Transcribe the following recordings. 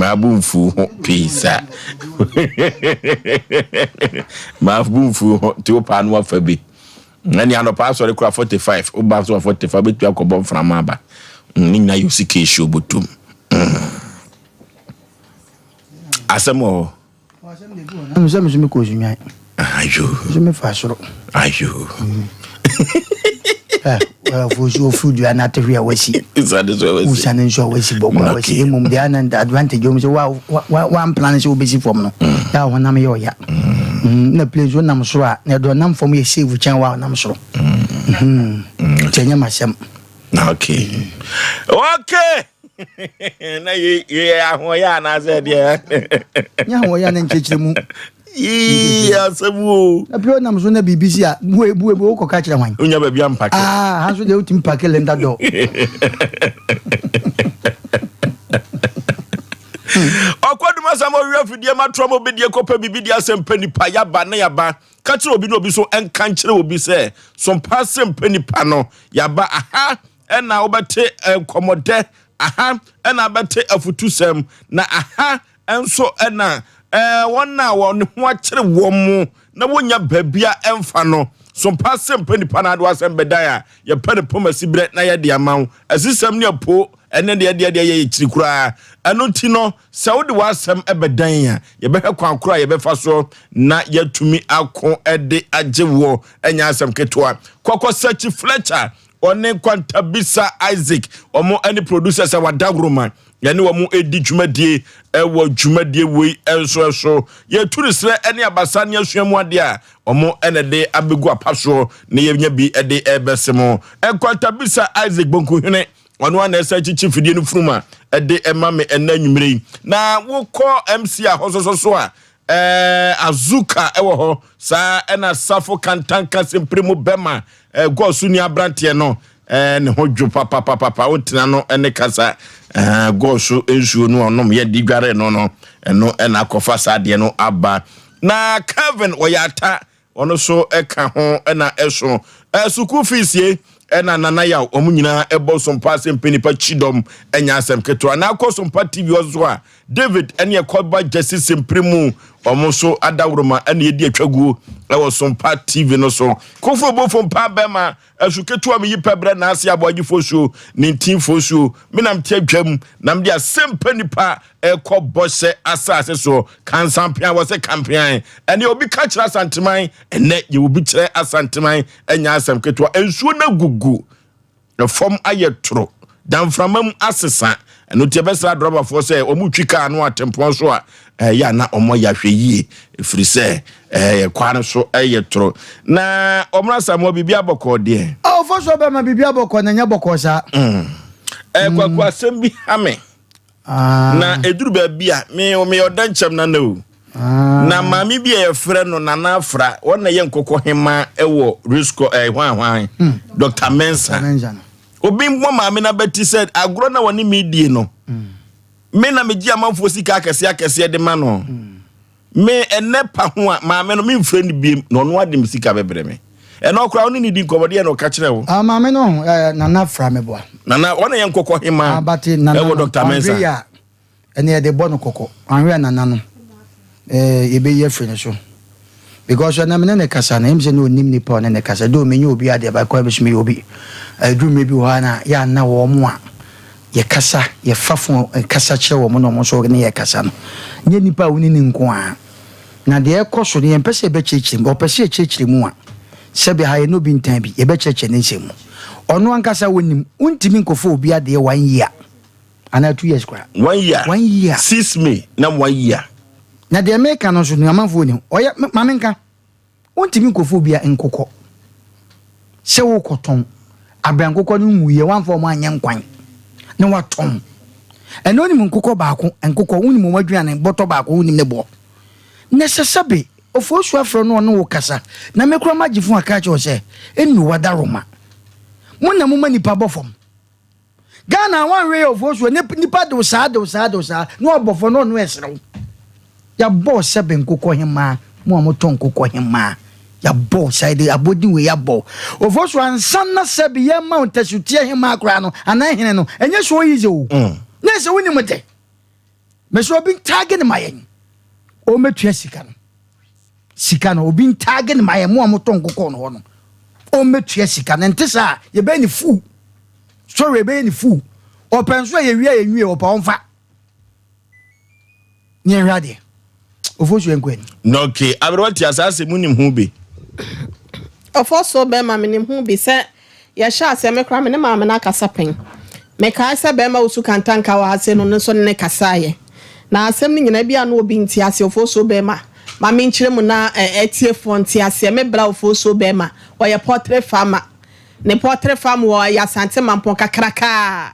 Maa bo mfu ho pii saa. Maa bo mfu ho nti wo paa no wafa bi. Ɛne anɔpa asɔre kora 45 woba nso 45 wobɛtumi akɔbɔ mframa aba. Ne nyinaa yɛ osika ehyi obotom. Asɛm wɔ hɔ. Ɛmu sɛ meso mekɔ osunwan. Ayo. Meso mefa soro. Ayo. Ofu ofu dua na ate hwe a wasi. Sane so a wasi. Wosane nso a wasi bɔkɔ a wasi. Mmom deɛ ana advantage wɔm sɛ wa wa wa plan sɛ wobɛsi fam no. Mm. Ya honam yɛ ɔya. Mm. Na plane so nam soro a na ɛdɔ nam fam yɛ save kyɛn wa nam soro. Mm. Kyɛ nyɛ masɛm. Okay. Okay. na yɛ ahoɔyɛ anaasɛ deɛ nyɛ ahoɔyɛ na nkyerɛkyerɛ mu yii asɛm o na pii ɔnam so na biribi si a bue bue bue wokɔka kyerɛ hwan wonya baabi ampake ah ha nso deɛ wotumi pake lenda dɔ ɔkwadum asɛm ɔwerɛ afidie ma torɔ ma obɛdie kɔpɛ biribi de asɛm pɛ nipa yaba na yaba ka kyerɛ obi na obi so nka nkyerɛ obi sɛ sompa asɛm pɛ nipa no yaba aha ɛna wobɛte nkɔmmɔdɛ, aha ɛna wobɛte afutusɛm, na aha nso ɛna ɛɛ wɔn a wɔn ho akyere wɔn mu na wɔnya baabi a ɛmfa no. So mpa sɛ mpa nipa na ade asɛm bɛdan a yɛpɛ ne poma si berɛ na yɛde ama wo. Asisɛm ne apo ɛne deɛ deɛ deɛ yɛ kyiri koraa. Ɛno nti no sɛ wode w'asɛm ɛbɛdan a yɛbɛhwɛ kwan koro a yɛbɛfa so na yɛatumi ako ɛde agye woɔ ɛnyɛ asɛm ketewa. Kɔkɔ Sɛkyi Fletcher Ɔne Nkwantabisa Isaac, wɔn ne producers a wadaworoma yɛne wɔn redi dwumadie wɔ dwumadie wei nso so. Yɛtu no serɛ ne abasa ne asua mu adeɛ a wɔn na de abɛgu apa soɔ na yɛnya bi de ɛrebɛse mo. Nkwantabisa Isaac Bonkuhene, ɔno a na ɛsɛ kyekye fidie no funum a ɛde ɛma me ɛnɛ anwummerɛ yi. Na wokɔ MC a hɔ soso so a Ɛɛ Azuka wɔ hɔ saa ɛna Safo Kantanka Sempere mu bɛma ɛɛ gɔɔso ni aberanteɛ no ɛɛ ne ho dwo papapapapa wotena no ɛne kasa ɛɛ gɔɔso nsuo no ɔnom yɛ de dware no no ɛno ɛna akɔfa saa adeɛ no aba na Kevin ɔyɛ ata Ɔno nso ka ho na ɛso. Sukuu fees ye ɛna Nana Yaw wɔn nyinaa ɛbɔ Sompa asɛm pɛ nipa kyidɔm ɛnyɛ asɛm ketewa. Na akɔ Sompa TV hɔ nso a David ɛne ɛkɔba Gyasi Sempere mu wɔn nso adaworoma ɛna yɛdi atwaguo ɛwɔ Sompa TV no so. Kofo Bofo Mpa bɛma Asu ketewa meyi pɛ brɛ n'ase aboagyefoɔ suo ne ntinfoɔ suo. Menam te adwam na mede asɛmpa nipa ɛkɔ bɔhyɛ asase soɔ. Kansampean wɔ sɛ kampean. Ɛne obi ka kyerɛ Asanteman ɛnɛ yɛwɔ bi kyerɛ Asanteman ɛnyɛ asɛm ketewa. Nsuo no agugu fam ayɛ toro. Damframa mu asesa. Ɛno nti ɛbɛsrɛ adrɔbafoɔ sɛ wɔn retwi kaa no atempɔn so a ɛyɛ a na wɔn ayɛ ahwɛ yie ɛfiri sɛ ɛyɛ kwan no so ɛyɛ toro. Na wɔn asamoa biribi abɔkɔɔ deɛ. Ɔfɔ so bɛma biribi abɔkɔɔ na ɛnyɛ bɔkɔɔ saa. Mm. Ɛɛ kwaku asɛm bi ha me. Ah. Na ɛduru baabi a me meyɛ ɔdɛnkyɛm nana o. Ah. Na maame bi a yɛfrɛ no Nana Afra, wɔn na yɛ nkokɔ hema wɔ Risco ɛɛ hwan hwan. Hmm. Dr. Mensah. Mensah no. Obi mmɔ maame no abati sɛ agorɔ na wɔne me die no. Hmm. Me na megye amanfoɔ sika akɛseɛ akɛseɛ de ma no. Hmm. Me ɛnɛ pa ho a maame no memfrɛ no biem na ɔno ade me sika bɛbrɛ me. Ɛnɛ ɔkora wo ne ne di nkɔmmɔ deɛ na ɔka kyerɛ wo. Ah, maame no ho eh, Nana Afra meboa. Nana wɔn na yɛ nkokɔ hema Ah, but Nana ɛwɔ no, Dr. ɔnhwɛ Mensah. yi a ɛne yɛde bɔ no kɔkɔ. Ɔnhwɛ a Nana no eh, yɛbɛyi afiri ne so. Because ɛnɛ me ne ne kasa no, ɛm sɛ na ɔnim nipa a ɔne ne kasa. Though menyɛ obi adeɛ, but kwan bi so meyɛ obi. Ɛduru mmerɛ bi wɔ hɔ a na yɛ a na wɔn a yɛkasa, yɛfa phone kasa kyerɛ wɔn na wɔn nso ne yɛ kasa no, nyɛ nipa a wo ne no nko ara. Na deɛ ɛrekɔ so no, yɛmpɛ sɛ yɛbɛkyerɛkyerɛ mu. Ɔpɛ sɛ yɛkyerɛkyerɛ mu a, sɛbe ha yɛne obi ntan bi, yɛbɛkyerɛkyerɛ ne nsɛm mu. Ɔno ankasa ɔnim, wontumi nkɔfa obi adeɛ one year anaa 2 years koraa. One year. One year. 6 May na one year. Na deɛ meka no nso, amanfoɔ nim. Ɔyɛ, ma menka. Wontumi nkɔfa obi a nkokɔ sɛ worekɔtɔn abrɛ nkokɔ no nwuiɛ woamfa wɔn anyɛ nkwan na woatɔn. Ɛnɛ wonim nkokɔ baako nkokɔ wonim wɔn aduane bɔtɔ baako wonim ne boɔ. Na sɛ sɛbe Ofosu afrɛ no ɔne wo kasa na me koraa magye fon aka akyerɛ wo sɛ ɛnnu w'adaroma. Mo na moma nipa bɔ fam. Ghana wanhwɛ yɛ ofoɔ soɔ ne nipa de wo saa de wo saa de wo saa na wabɔ fɔ na ɔno ɛsrɛ wo. Yabɔ wo sɛbe nkokɔ hemaa mo a motɔ nkokɔ hemaa yabɔ wo saa yɛde abɔdin wei abɔ wo ofoɔ so ansa na sɛbe yɛma wo ntasuteɛ hemaa koraa no anaa hene no ɛnyɛ so easy o na ɛsɛ wonim de. Mesɛ obi ntaage no ma yɛn. Ɔmmɛtua sika no. Sika no obi ntaage no ma yɛn mo a motɔ nkokɔ no hɔ no. Ɔmmɛtua sika no. Nte saa a yɛbɛyɛ ne fuu. Sorry yɛbɛyɛ ne fuu. Ɔpɛ nso a yɛwie a yɛnwie ɔpɛ ɔmfa. Ne yɛnhwɛ adeɛ. Ofosu yɛnkɔ ani. Na okay, aberewa tia saa asɛm wonim ho bi? Ofosu bɛrima menim ho bi sɛ yɛhyɛ aseɛ me koraa me ne maame no akasa pɛn. Mekae sɛ bɛrima wosu kantanka wɔ ha sei no no nso ne ne kasaeɛ. Na asɛm no nyinaa bi a na obi nte aseɛ Ofosu bɛrima ma menkyerɛ mu na atiefoɔ nte aseɛ me bra Ofosu bɛrima ɔyɛ poultry farmer ne poultry farm wɔ ɛyɛ Asante Mampɔn kakrakaa.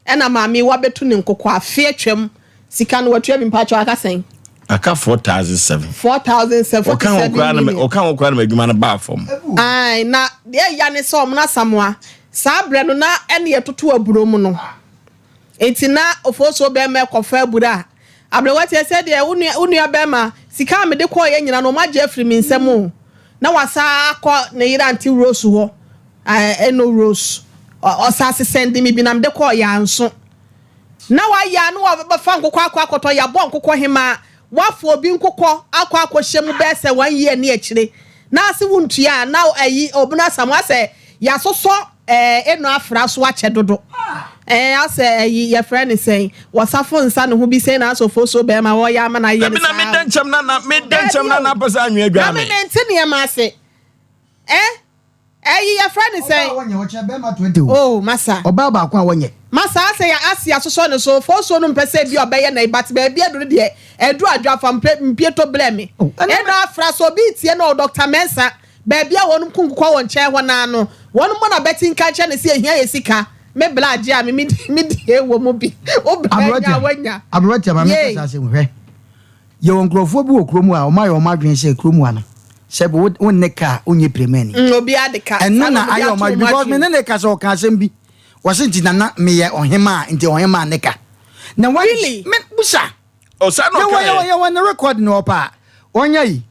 Ɛna maame yi wabɛtu ne nkokɔ afe atwam sika no watua bi mpakyɛw aka sɛn? Aka 4,007. 4,007 Ɔka ho koraa na 47 million. ɔka ho koraa na m'adwuma no baa fam. Ae na deɛ ɛya ne sɛ ɔmo no Asamoah saa berɛ no na ɛne yɛtoto aburo mu no nti na ofosuo bɛrima ɛkɔfa aburo a aberewa teɛ sɛ deɛ wo nua wo nua bɛrima sika a mede kɔɔyɛ nyina no ɔmo agye afiri me nsam o na wasa akɔ ne yere ante Rose hɔ Ɛno Rose ɔsase sɛnde me bi na mede kɔɔ Yanso. Na wayɛ a na wabɛfa nkokɔ akɔ akɔtɔ yɛabɔ nkokɔ hemaa wafa obi nkokɔ akɔ akɔhyɛ mu bɛyɛ sɛ one year ne akyire na ase wontua a na ayi obunu asam asɛ yɛasosɔ ɛɛ eno afra so akyɛ dodo ɛɛ asɛ ayi yɛfrɛ ne sɛn wɔsafo nsa ne ho bi sɛn na asɛ ofosuo bɛrima wɔyɛ ama na ayɛ ne Dabi na saa meda nkyɛm na na meda Dabi nkyɛm na o na apɛ sɛ anwea na dwa me me. mente nneɛma ase eh Ɛyi yɛfrɛ no Ɔbaa sɛn? a wɔnyɛ ɔkyɛ bɛrima 20 o. Oh masa. Ɔbaa baako a wɔnyɛ. Masa asɛ yɛ ase asosɔ ne so fosuo no mpɛ sɛ bi ɔbɛyɛ na but baabi aduru deɛ aduru adwo afa mpɛ mpie to blɛ me Oh, ɛna ɛna afra sɛ obi tie no Doctor Mensah baabi a wɔnom ku nkokɔ wɔ nkyɛn hɔ naa no wɔnom mɔ na bɛte nka nkyerɛ no sɛ ehia yɛ sika me bla agye a me me me die wɔ mu bi wo bla nya Aberanteɛ, wanya aberanteɛ ma menka yay. saa asɛm hwɛ. Yɛwɔ nkurɔfoɔ bi wɔ kurom a wɔayɛ wɔn adwene sɛ kurom ha no, sɛ wo wo nne ka a wonyɛ pirimani. Mm, obiara de ka. Ɛno Saa na na wɔde ayɛ ato wɔn adwene wɔn because me adwene. ne ne ka sɛ ɔka asɛm bi. Wɔse nti nana meyɛ ɔhemaa nti ɔhemaa ne ka. Na wa Really? me busa. Oh, saa na Yɛwɔ ɔka yɛwɔ yɛ. yɛwɔ ne record na ɔpɛ a ɔnyɛ yi.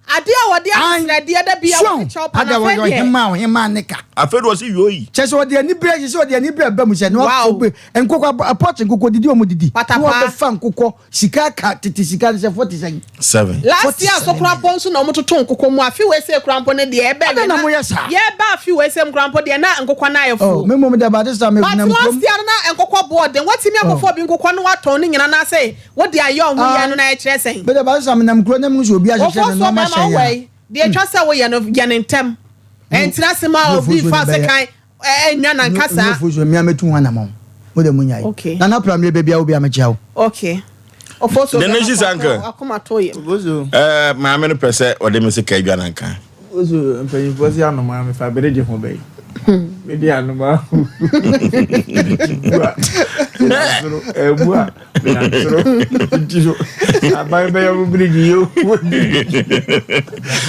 Adeɛ a wɔde ahosrɛdeɛ da bia So wɔde kyɛw pa ada na wɔyɛ afei deɛ. ɔhemaa ɔhemaa ne ka. Afei de ɔsi yoi. Kyɛ sɛ ɔde ani berɛ sɛ ɔde ani berɛ ba mu sɛ na Wow. wakɔ nkokɔ apɔkye nkokɔ didi ɔmo didi. Na Patapaa. wabɛfa nkokɔ sika ka tete sika no sɛ 40 sɛn. 7. Last year so 47 koraa mpo nso na wɔn toto nkokɔ mu afi wei sɛ koraa mpo no deɛ ɛbɛ Adɛn na moyɛ saa? Yɛba afi wei sɛ koraa mpo deɛ na nkokɔ no ayɛ Oh, fo. me mmom de about this time But menam last kurom. year no na nkokɔ boɔ den watumi akɔfa obi nkokɔ no watɔn ne nyina na sɛ wode ayɛ ɔho yɛ no na ɛkyerɛ sɛn. Mede about this time menam kuro na mehu sɛ obi ahyehyɛ Ofosuo ne nneɛma bɛrima hyɛn wowɔ a. yi deɛ atwa sɛ woyɛ no yɛ ne ntɛm ɛntena ase ma obi fa sekan ɛnwa nanka saa. Ofosuo mmea mɛtu ho anamɔn. Mo de mo nya yi. Okay. Nana Pramire baabi a wo bia mekyia wo. Okay. Ofosuo The bɛrima nation kɔ uncle. akoma to yɛ. Ofosuo. Ɛɛ maame no pɛ sɛ ɔde me sika adwa nanka. Ofosuo mpanyinfoɔ si anomaa mefa bere gye ho bɛyi. Mede anomaa bu a menasoro ɛbu a menasoro nti so aban bɛyɛ mo birigi yɛ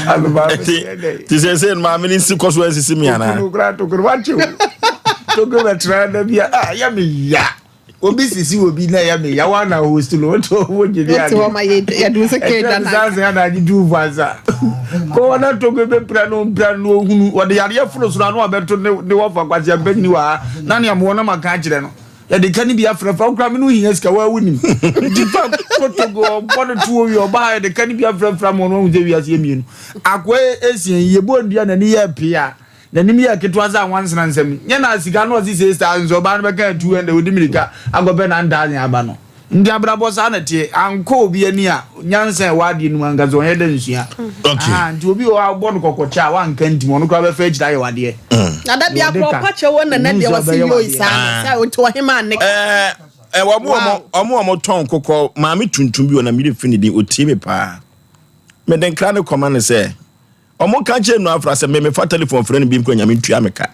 anomaa bɛyɛ dɛ. Ti sɛ sɛ maame no nsi kɔ so ansisi me anaa. Tokuro koraa tokuro wakye o tokuro bɛtena da bi a ah yɛ me ya. Obi sisi obi na ɛyɛ me ya wa na host no wote hɔ gyedi Wote hɔ ma yɛ yɛde wo sɛ kee da ɛkyerɛ na saa sɛ na agye tu fo ansa kɔ hɔ na togo bɛpira no mpira no ohunu wɔde yareɛ foro soro ano abɛto ne ne wɔfa kwasi ampanyini wɔ ha na nea mewɔ no maka akyerɛ no yɛde ka no bi afrɛfra wokora me no hia sika waa wonim nti fa kɔ togo ɔbɔ no tuo wie ɔba ha yɛde ka no bi afrɛfra ma ɔno ahu sɛ wiase yɛ mmienu akoa ɛsia yi yɛbɔ ndua n'ani yɛ pee a N'anim yɛɛ ketewa sɛ anwansena nsam. Nyɛ na sika no ɔse 6,000 sɛ ɔbaa no bɛka atuu ɛnde ɔde mirika akɔpɛ 9,000 aba no. Nti abrabɔ saa na ɛteɛ. Ankɔ obi ani a nyansa a ɛwɔ adeɛ no mu ankasa ɔnyɛ dɛ nsua. Okay. Ahaa, nti obi wɔ hɔ a wobɔ no kɔkɔkyɛ a wanka ntim ɔno koraa bɛfa akyire ayɛ wo adeɛ. Na da Deɛ bia ɔde korɔ ka, ɔpa kyɛw wɔ nana ohunu deɛ sɛ wɔse ɔbɛyɛ wo yoi adeɛ. saa no sɛ nti ɔhema ne ka. Ɛɛ ɛ wɔn a Wow. wɔn a wɔtɔn nkokɔ maame tuntum bi wɔ na mi de fi ne din otie mi paa. Mede nkra ne kɔma ne sɛ. Ɔmo ka kyerɛ Noa Afra sɛ me mefa telefon frɛ no bi mpo a Nyame ntua me ka.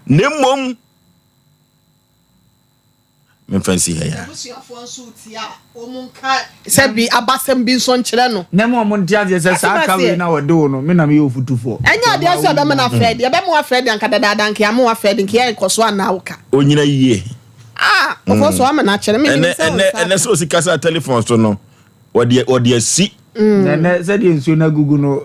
Na mmom memfa nsi ha yi a. N'abusuafoɔ nso retie a, wɔn nka sɛ bi abasɛm bi nso nkyerɛ no. Na ma wɔn nte aseɛ sɛ saa ka wei na wɔde wo no, me na meyɛ ofutufoɔ. Ɛnyɛ adeɛ sɛ ɔbɛma no afrɛ deɛ, ɛbɛma wafrɛ deɛ anka dadaada anka yɛama wafrɛ de nka yɛrekɔ so anaa woka. Onyina yie. Ah, ɔfɔ so ama no akyerɛ me nim Ɛnɛ sɛ wo ɛnɛ nsa ɛnɛ aka. sɛ osi kasa telefon so no, wɔde wɔde asi. Na ɛnɛ sɛdeɛ nsuo no agugu no.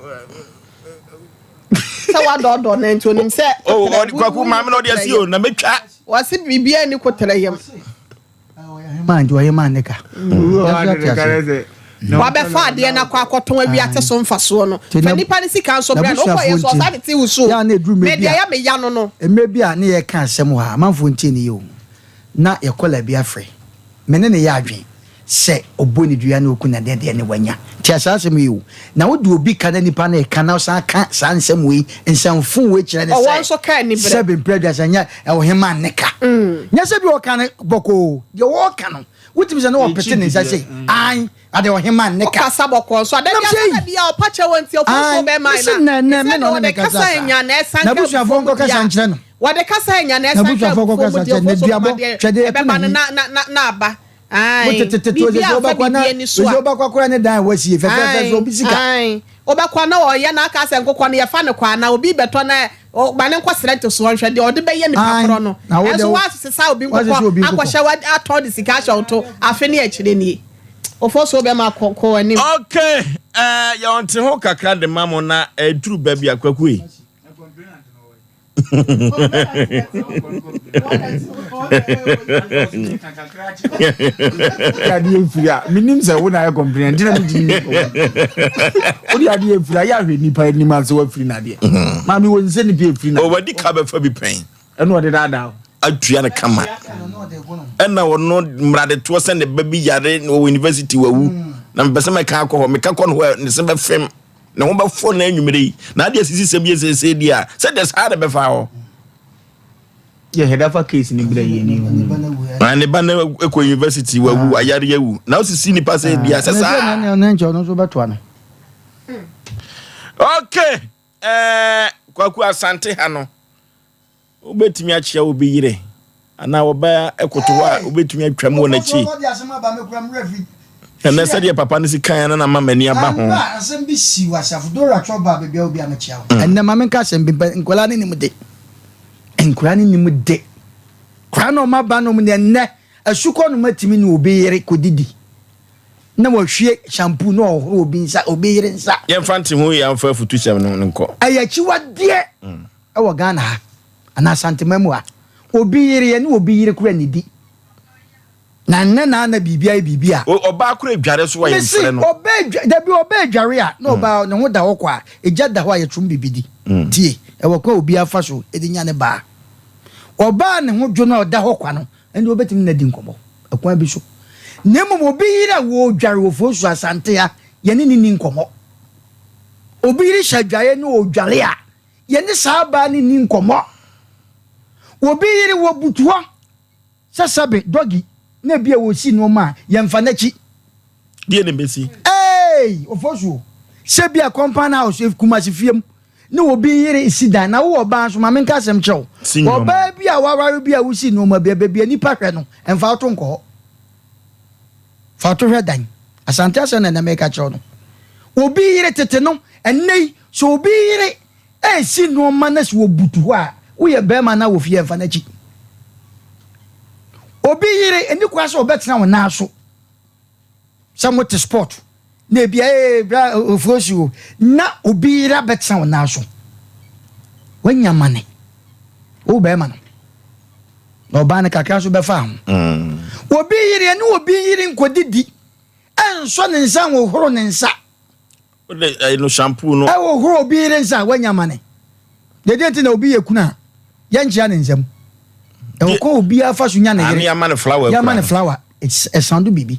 Sɛ wadɔɔdɔɔ no nti onim sɛ. Oh, ɔde kwaku maame na ɔde asi o na metwa. Wɔsi biribiara ni kotere yam. Ɔhemaa nti ɔhemaa ne ka. Wabɛfa adeɛ no akɔ akɔtɔn awi ate so mfasoɔ no. Fa nipa no sika nso brɛ no. Wokɔ yɛ so ɔsan de te wo so. Me deɛ ɛyɛ me ya no no. Mmerɛ bi a ne yɛreka asɛm wɔ ha, amanfoɔ ntie ne yie o. Na yɛ kɔla bi afrɛ me ne no yɛ adwen sɛ ɔbɔ ne dua na ɔku no adeɛ deɛ ne wanya. Tia saa asɛm yi o. Na wode obi ka na nipa no reka na wosan ka saa nsɛm wei, nsɛmfo wei kyerɛ no Ɔwɔ sɛ nso ka aniberɛ. sɛbe mprɛ aduasa nyɛ ɔhemaa ne ka. Nyɛ sɛ bi ɔka no bɔkɔɔ o, deɛ ɔreka no wotumi sɛ na ɔpete ne nsa sei, ae, ade ɔhemaa ne ka. Ɔkasa bɔkɔɔ nso a, da Nam bi sɛ asɛm ei, bi a ɔpa kyɛw nti ɔfo nso ae, bɛma mese na nnɛ nnɛ ɛsɛ me deɛ na ɔne ɔde me kasa kasa saa. anya na ɛsan ka N'abusuafoɔ abufuo mu nkɔkasa deɛ a nkyerɛ no. wɔde kasa anya na ɛsan ka N'abusuafoɔ abufuo mu nkɔkasa deɛ nkyerɛ no. ɔfo nso bɛma N'aduabɔ, deɛ twɛdeɛ yɛto ɛbɛba no n'ani. na na na na aba. Mo Ae, tetetete biribi ɔsɛ sɛ amfa wobɛkɔ na biribi ani so ɔsɛ a. wobɛkɔ akora ne dan a wasie fɛfɛɛfɛ so Ae, obi sika. ae. Wobɛkɔ na ɔyɛ na aka sɛ nkokɔ no yɛfa no kwa anaa obi bɛtɔ na ma no nkɔsrɛ ntosoɔ nhwɛ deɛ ɔde bɛyɛ nipa Ae, korɔ no. na wo deɛ Ɛnso wo woasesa obi woasesa nkokɔ obi nkokɔ. akɔhyɛ wa atɔ de sika ahyɛ wo to afe ne akyire nie. Ofosuo bɛma kɔ kɔ anim. Okay, eh, yɛ ɔnte ho kakra de ma mo na ɛduru baabi a kwaku yi. Adeɛ mfiri a menim sɛ wo na ayɛ complain nti na mentumi ne wode adeɛ mfiri a yɛ ahwɛ nipa anim ase wafiri no adeɛ mm-hmm. maame wɔ nsɛ nipa ɛfiri no wadi ka bɛfa bi pɛn ɛna ɔde daadaa wo atua no kama ɛna ɔno mmaradetoɔ sɛ ne ba bi yare wɔ university wawu mm. na mepɛ sɛ mɛka akɔ hɔ meka kɔ no hɔ ne se bɛfem Ne ho bɛfɔ no anwummere yi. Na adeɛ sisi sɛm yɛ seesei deɛ a, sɛdeɛ saa na ɛbɛfa hɔ. Yɛ hɛda fa case ni brɛ yɛ ni hu. Na ne ba no kɔ university wawu ah. ayare awu. Na osisi nipa sɛ bia sɛ saa. Ne ne nkyɛn ɔno nso bɛtoa no. Okay. Eh, Kwaku Asante ha no. Wobɛtumi akyea obi yere anaa ɔbaa koto hɔ a, wobɛtumi atwam wɔ n'akyi. Ɛnɛ sɛdeɛ papa no si kan no na ma m'ani aba ho. Ɛnɛ ma menka asɛm bi nkwadaa no nim de nkwadaa no nim de nkwadaa no ɔma ba nom deɛ nnɛ asukɔ nom atumi ne obi yere kɔdidi na wahwie shampoo na ɔhoro obi nsa obi yere nsa. Yɛmfa nte ho yɛ amfa afutusɛm no nkɔ. Ɛyɛ akyiwadeɛ. Mm. Wɔ Ghana ha anaa Asanteman mu ha, obi yere yɛne obi yere kora nnidi. Na nnɛ na na biribi ayɛ biribi a. Ɔbaa kora adware so a yɛmfrɛ no. Mese ɔbaa adwa dabi ɔbaa adware a na ɔbaa ne ho da hɔ kwa a egya da hɔ a yɛtrom biribi di. Tie, ɛwɔ kwan a obiara fa so de nya ne baa. Ɔbaa ne ho dwo no a ɔda hɔ kwa no, ɛnde wobɛtumi ne no adi nkɔmmɔ ɛkwan bi so. Na mmom obi yere a wɔredware wɔ Fosu Asante ha, yɛne no nni nkɔmmɔ. Obi yere hyɛ adwaeɛ na ɔredware a, Yɛne saa baa no nni nkɔmmɔ. Obi yere wɔ butu hɔ sɛ sɛbe dɔgi na ebia ɔresi nnoɔma a, yɛmfa n'akyi. Deɛ na ɛbɛsi? Eei! Ofosuo, sɛ ebia compound house, Kumasi fie mu, ne obi yere resi dan, na wowɔ ɔbaa nso, ma menka asɛm kyerɛ wo. Si nnoɔma. Ɔbaa bi a waware bi a wosi nnoɔma bi a, baabi a nnipa hwɛ no, mfa wo to nkɔ hɔ. Fa to hwɛ dan. Asante asɛm na ɛnɛ meka kyerɛ wo no. Obi yere tete no, ɛnnɛ yi, sɛ obi yere resi nnoɔma na sɛ ɔbutu hɔ a, woyɛ barima na wɔ fie a, mfa n'akyi. Obi yere, ɛni kwa sɛ ɔbɛtena wo nan so sɛ mote sport na ebia ee bra ofuo si o na obi yere abɛtena wo nan so. Wanya mane. Wo barima no. Na ɔbaa no kakra nso bɛfaa ho. Mm. Obi yere ɛne obi yere nkɔdidi ɛnsɔ ne nsa nhohoro ne nsa. Wode ɛyi no shampoo no. Ɛhohoro obi yere nsa a wanya amane. Deɛ nti na obi yɛ kunu a yɛnkyea ne nsam. Ɛwɔ kwan obiara fa so nya ne yere. Yɛama ne flower. Yɛama ne flower. Ɛsan do biribi.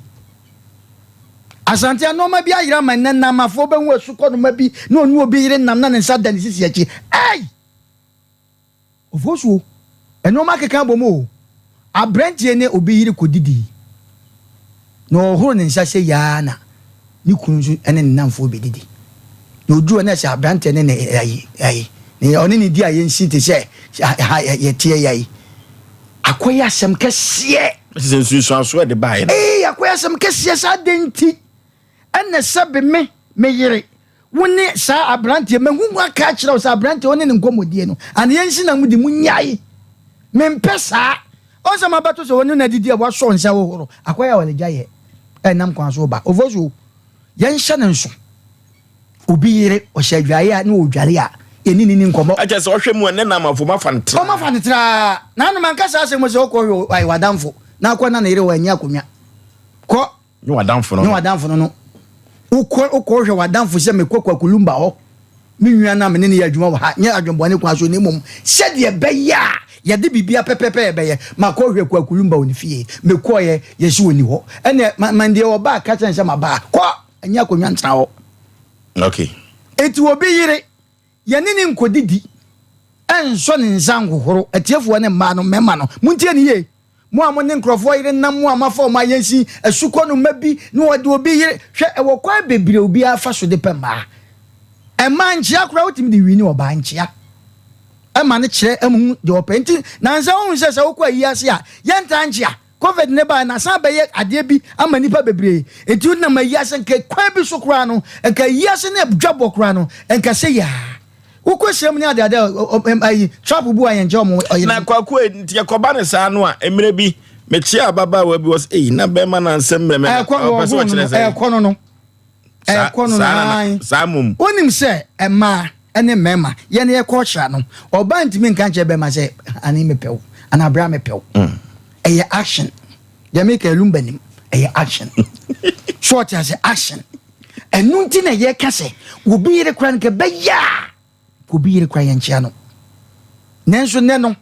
Asante nneɛma bi ayera ma nnɛ namafoɔ bɛhu asukɔnoma bi na ɔne obi yere nam na ne nsa da ne sisi akyi. Ei! Ofosuo, nnoɔma akeka abom oo. Aberanteɛ ne obi yere kɔdidii, na ɔhohoro ne nsa sei ara na ne kunu nso ne ne nnamfoɔ bɛdidi. Na ɔduru hɔ na sɛ aberanteɛ ne ne ayi ayi ne ɔne ne di a yɛnsi te sɛ ha yɛteɛ yi ayi. Akɔyɛ asɛm kɛseɛ. Sɛ nsunsuansoɔ ɛde baeɛ no. Ee, akɔyɛ asɛm kɛseɛ saa adɛn nti ɛna sɛbe me me yere Wo ne saa aberanteɛ, mahu wo aka akyerɛ wo sɛ aberanteɛ wo ne ne nkɔmmɔdie no, ana yɛnsi na modi, monnyae. Mempɛ saa. Ɔn sɛ mabɛto sɛ wɔne no adidi a wasɔ nsa hohoro, akɔyɛ awaregyaeɛ yɛ, ɛnam kwan so ba. Ofosuo, yɛnhyɛ no nso. Obi yere, ɔhyɛ adwaeɛ a na ɔredware a, yɛne no nni nkɔmmɔ. Ɛkyɛ sɛ ɔhwɛ mu a, ne namafo, ɔmafa no traa. Ɔmafa no traa. Nanom anka saa asɛm sɛ wokɔhwɛ w'adamfo. na akɔ na ne yere wɔ ɛnyɛ akonnwa. Kɔ. Ne w'adamfo no Ne w'adamfo no no. Wokɔ wokɔ hwɛ w'adamfo sɛ mekɔ Kwaku Lumba hɔ. Me nua no a me ne no yɛ adwuma wɔ ha, nyɛ adwemmɔne kwan so na mmom sɛdeɛ ɛbɛyɛ a yɛde biribiara pɛpɛɛpɛ yɛbɛyɛ. Makɔ hwɛ Kwaku Lumba wɔ ne fie. Mekɔeɛ, yɛse ɔnni hɔ. Ɛnneɛ ma ma deɛ ɔba a ka kyerɛ no sɛ maba ha. Kɔ! Ɛnyɛ akonnwa ntena hɔ. Okay. Enti obi yere, yɛne no nkɔdidi, ɛnsɔ ne nsa nhohoro. Atiefoɔ ne mmaa no, mmarima no, montie no yie. Mo a mo ne nkurɔfoɔ yere nam, mo a moafa wɔn ayɛnsin, asukɔ no mma bi, na wɔde obi yere, hwɛ, ɛwɔ kwan bebree a obiara fa so de pɛ mmaa. Mmaa nkyea koraa wotumi de wini ɔbaa nkyea ɛma no kyerɛ ɛmu hu deɛ ɔpɛ. Nti nansa wohu sɛ sɛ wokɔ ayi ase a yɛntaa nkyea. Covid ne baeɛ na asan bɛyɛ adeɛ bi ama nnipa bebree. Nti wonam ayi ase nka kwan bi so koraa no, nka ayi ase ne dwabɔ koraa no, nka sɛ yaa. Wokɔ hyia mu ne ade ade a ayi trap bu a yɛn nkyɛn wɔn ɔyere. Na kwaku e nti ɛkɔba ne saa no a mmerɛ bi mekyia ababaawa bi wɔ sɛ eyi na bɛrima na nsɛm mmerɛ mɛ ɛkɔ no ɔpɛ sɛ ɔho no ɔkyerɛ sɛ ɛkɔ no no ɛkɔ no no ae saa mom. Wonim sɛ mmaa ne mmarima yɛn yɛ culture no ɔbaa ntumi nka nkyerɛ bɛrima sɛ ane mepɛ wo anaa bra mepɛ wo mm. Ɛyɛ action deɛ meka Lumba nim ɛyɛ action so ɔte ase action. Ɛno nti na yɛka sɛ obi yere kora no kɛbɛyɛ a obi yere kora yɛnkyea no. Nanso nnɛ no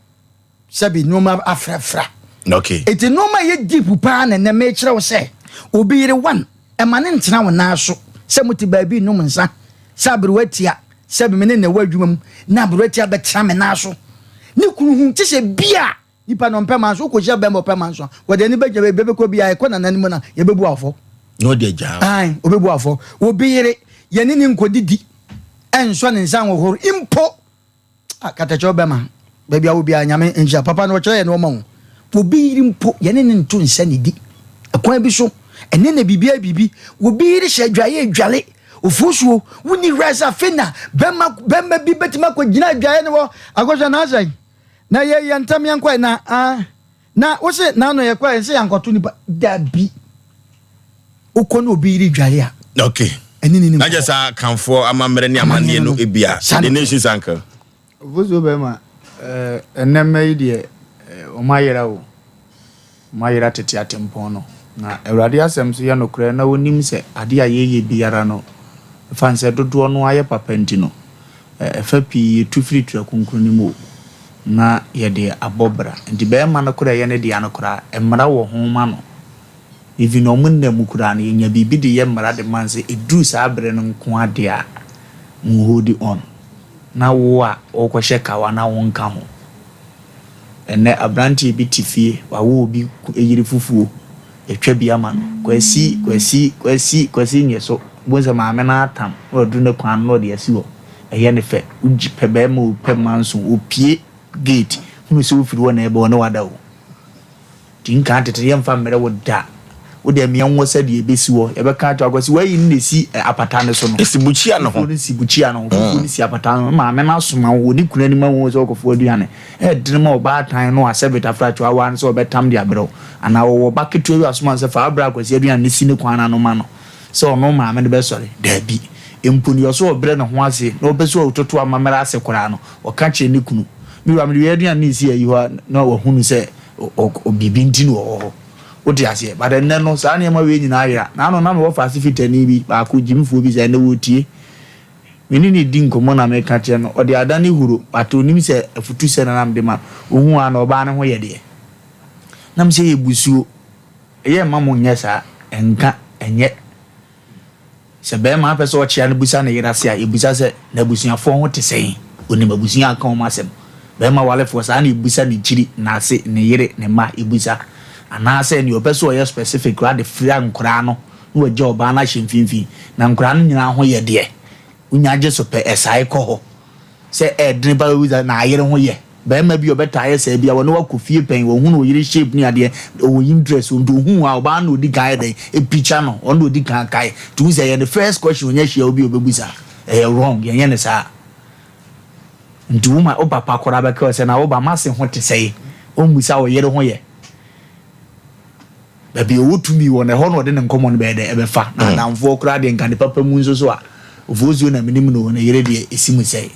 sɛbi nneɛma afrafra. Okay. Eti nneɛma yɛ deep paa na nnɛ mekyerɛ wo sɛ obi yere one ɛma ne ntena wo nan so sɛ mote baabi nom nsa sɛ aberewa tia sɛ me ne na ɛwɔ adwuma mu na aberewa tia bɛtena me nan so ne kunu hu te sɛ bia Nipa no ɔmpɛ manso, wokɔhyia bɛrima ɔpɛ manso a, wɔde ani bɛgyina baabi bɛbɛkɔ biara, ɛkɔ nana no mu no a, yɛbɛbu afɔ. Na ɔde agyaa. Ae, ɔbɛbu afɔ. Obi yere, yɛne ne nkɔdidi, ɛnsɔ ne nsa nhohoro mpo. Ah, katakyɛw bɛma, baabi a wɔ biara, Nyame nhyira. Papa no ɔkyerɛ yɛ nneɛma o. Obi yere mpo, yɛne ne nto nsa nidi. Ɛkwan bi so, ɛne na biribiara biribi. Obi yere hyɛ adwaeɛ adwale, ofuosuo, wonni werɛ sɛ afei na bɛma, bɛma bi bɛtumi akɔgyina adwaeɛ no hɔ akɔhwɛ n'asɛn. Na yɛ yɛ ntɛm yɛn kɔɛ na ah na wose n'ano yɛ kɔɛ nse yankɔto nipa dabi wokɔ ne obi yere dware a. Okay. Ɛne ne ne Na kyɛ sɛ akanfoɔ amammerɛ ne amanneɛ no ebia the nation's uncle. Ofosuo bɛrima ɛnɛ mma yi deɛ wɔn ayera o. Wɔayera tete atempɔn no. Na Awurade asɛm nso yɛ nokorɛ, na wɔnim sɛ adeɛ a yɛyɛ biara no, ɛfane sɛ dodoɔ no ara yɛ papa nti no, ɛfa pii yɛtu firi Twerɛ Kronkron no mu o, na yɛde abɔ bra. Nti barima no koraa a ɛyɛ ne dea no koraa, mmara wɔ ho ma no. Even wɔn nna mu koraa no, yɛnya biribi de yɛ mmara de ma no sɛ ɛduru saa berɛ no nko ara deɛ a, mo hold on. Na wo a worekɔhyɛ kawa na wonka ho. Ɛnnɛ, aberanteɛ bi te fie, wawo obi yere fufuo, yɛatwa bi ama no. Kwasi, Kwasi, Kwasi, Kwasi nyɛ so. Wobɛhu sɛ maame no atam na waduru ne kwan no na ɔde asi hɔ. Ɛyɛ no fɛ. Wogye pɛ barima o, pɛ manso, ɔpue gate, hunu sɛ wofiri hɔ na ɛreba, ɔne wo ada o. Nti nka tete yɛmfa mmerɛ wo da. Wo deɛ mea nwɔ sɛ deɛ ɛbɛsi hɔ. Yɛbɛka akyerɛ wo Akwasi wayi no na ɛsi apata no so no. Ɛsi bukyia no ho. Fufuo no si bukyia no ho. Fufuo no si apata no ho. Maame no asoma wo wɔ ne kunu anim ahu wo sɛ wokɔfoɔ aduane. Ɛyɛ dene ma ɔbaatan no a sɛbet afrakye awaa no sɛ ɔbɛtam de abrɛ wo. Anaa ɔwɔ ba ketewa bi a ɔsoma no sɛ fa brɛ Akwasi aduane no si ne kwan ano ma no sɛ ɔno maame no bɛsɔre. Daabi. Mpo deɛ ɔsɛ ɔbrɛ ne ho ase na ɔpɛ sɛ ɔtoto amammerɛ ase koraa no, ɔka kyerɛ ne kunu, Me wura mede wei aduane no resi ayi hɔ a na wahunu sɛ biribi nti na ɔwɔ hɔ. Wote aseɛ? But ɛnnɛ no, saa nneɛma wei nyinaa ayera. N'ano na mewɔ faase fitani bi baako, gyimifoɔ bi sɛ ɛnnɛ wɔretie. Me ne no redi nkɔmmɔ na meka kyerɛ no, ɔde adane huro, but ɔnim sɛ afutusɛ na na mede ma no. Ɔhuu a na ɔbaa no ho yɛ deɛ. Na mesɛ ɛyɛ busuo. Ɛyɛ mma mo nyɛ saa. Ɛnka, ɛnyɛ. Sɛ barima pɛ sɛ ɔkyea no bisa ne yere ase a, yɛbisa sɛ, N'abusuafoɔ ho te sɛn? Ɔnim abusua a aka wɔn asɛm. Barima warefoɔ, saa na yɛbisa ne kyiri, n'ase, ne yere, ne mma, yɛbisa. Anaasɛ deɛ ɔpɛ sɛ ɔyɛ specific koraa de fira nkoraa no na wagya ɔbaa no ahyɛ mfimfini. Na nkoraa no nyinaa ho yɛ deɛ, wonya gye so pɛ, ɛsae kɔ hɔ. Sɛ ɛɛdene paa bɛbisa na ayere ho yɛ. Barima bi a ɔbɛtaa yɛ saa bi a wɔne wo akɔ fie pɛn, wahunu wo yere shape ne adeɛ, ɔwɔ interest wɔ mu nti ohuu a ɔbaa no na ɔdi kan ayɛ dɛn ɛpicture no, ɔno na ɔdi kan kae. Nti wohu sɛ ɛyɛ ne first question ɔnya hyia wo bi a ɔbɛbusa. Ɛyɛ wrong, yɛnyɛ no saa. Nti wo ma wo papa koraa bɛka wo sɛ na wo ba m'ase ho te sɛn? Ɔmmisa wo yere ho yɛ. Baabi a ɔwɔ tumi wɔ no, ɛhɔ na ɔde ne nkɔmmɔ no bɛyɛ dɛ ɛbɛfa. Na adamfoɔ koraa deɛ nka ne papa mu nso so a, Ofosuo na menim no o, ne yere deɛ ɛsi mu sɛe.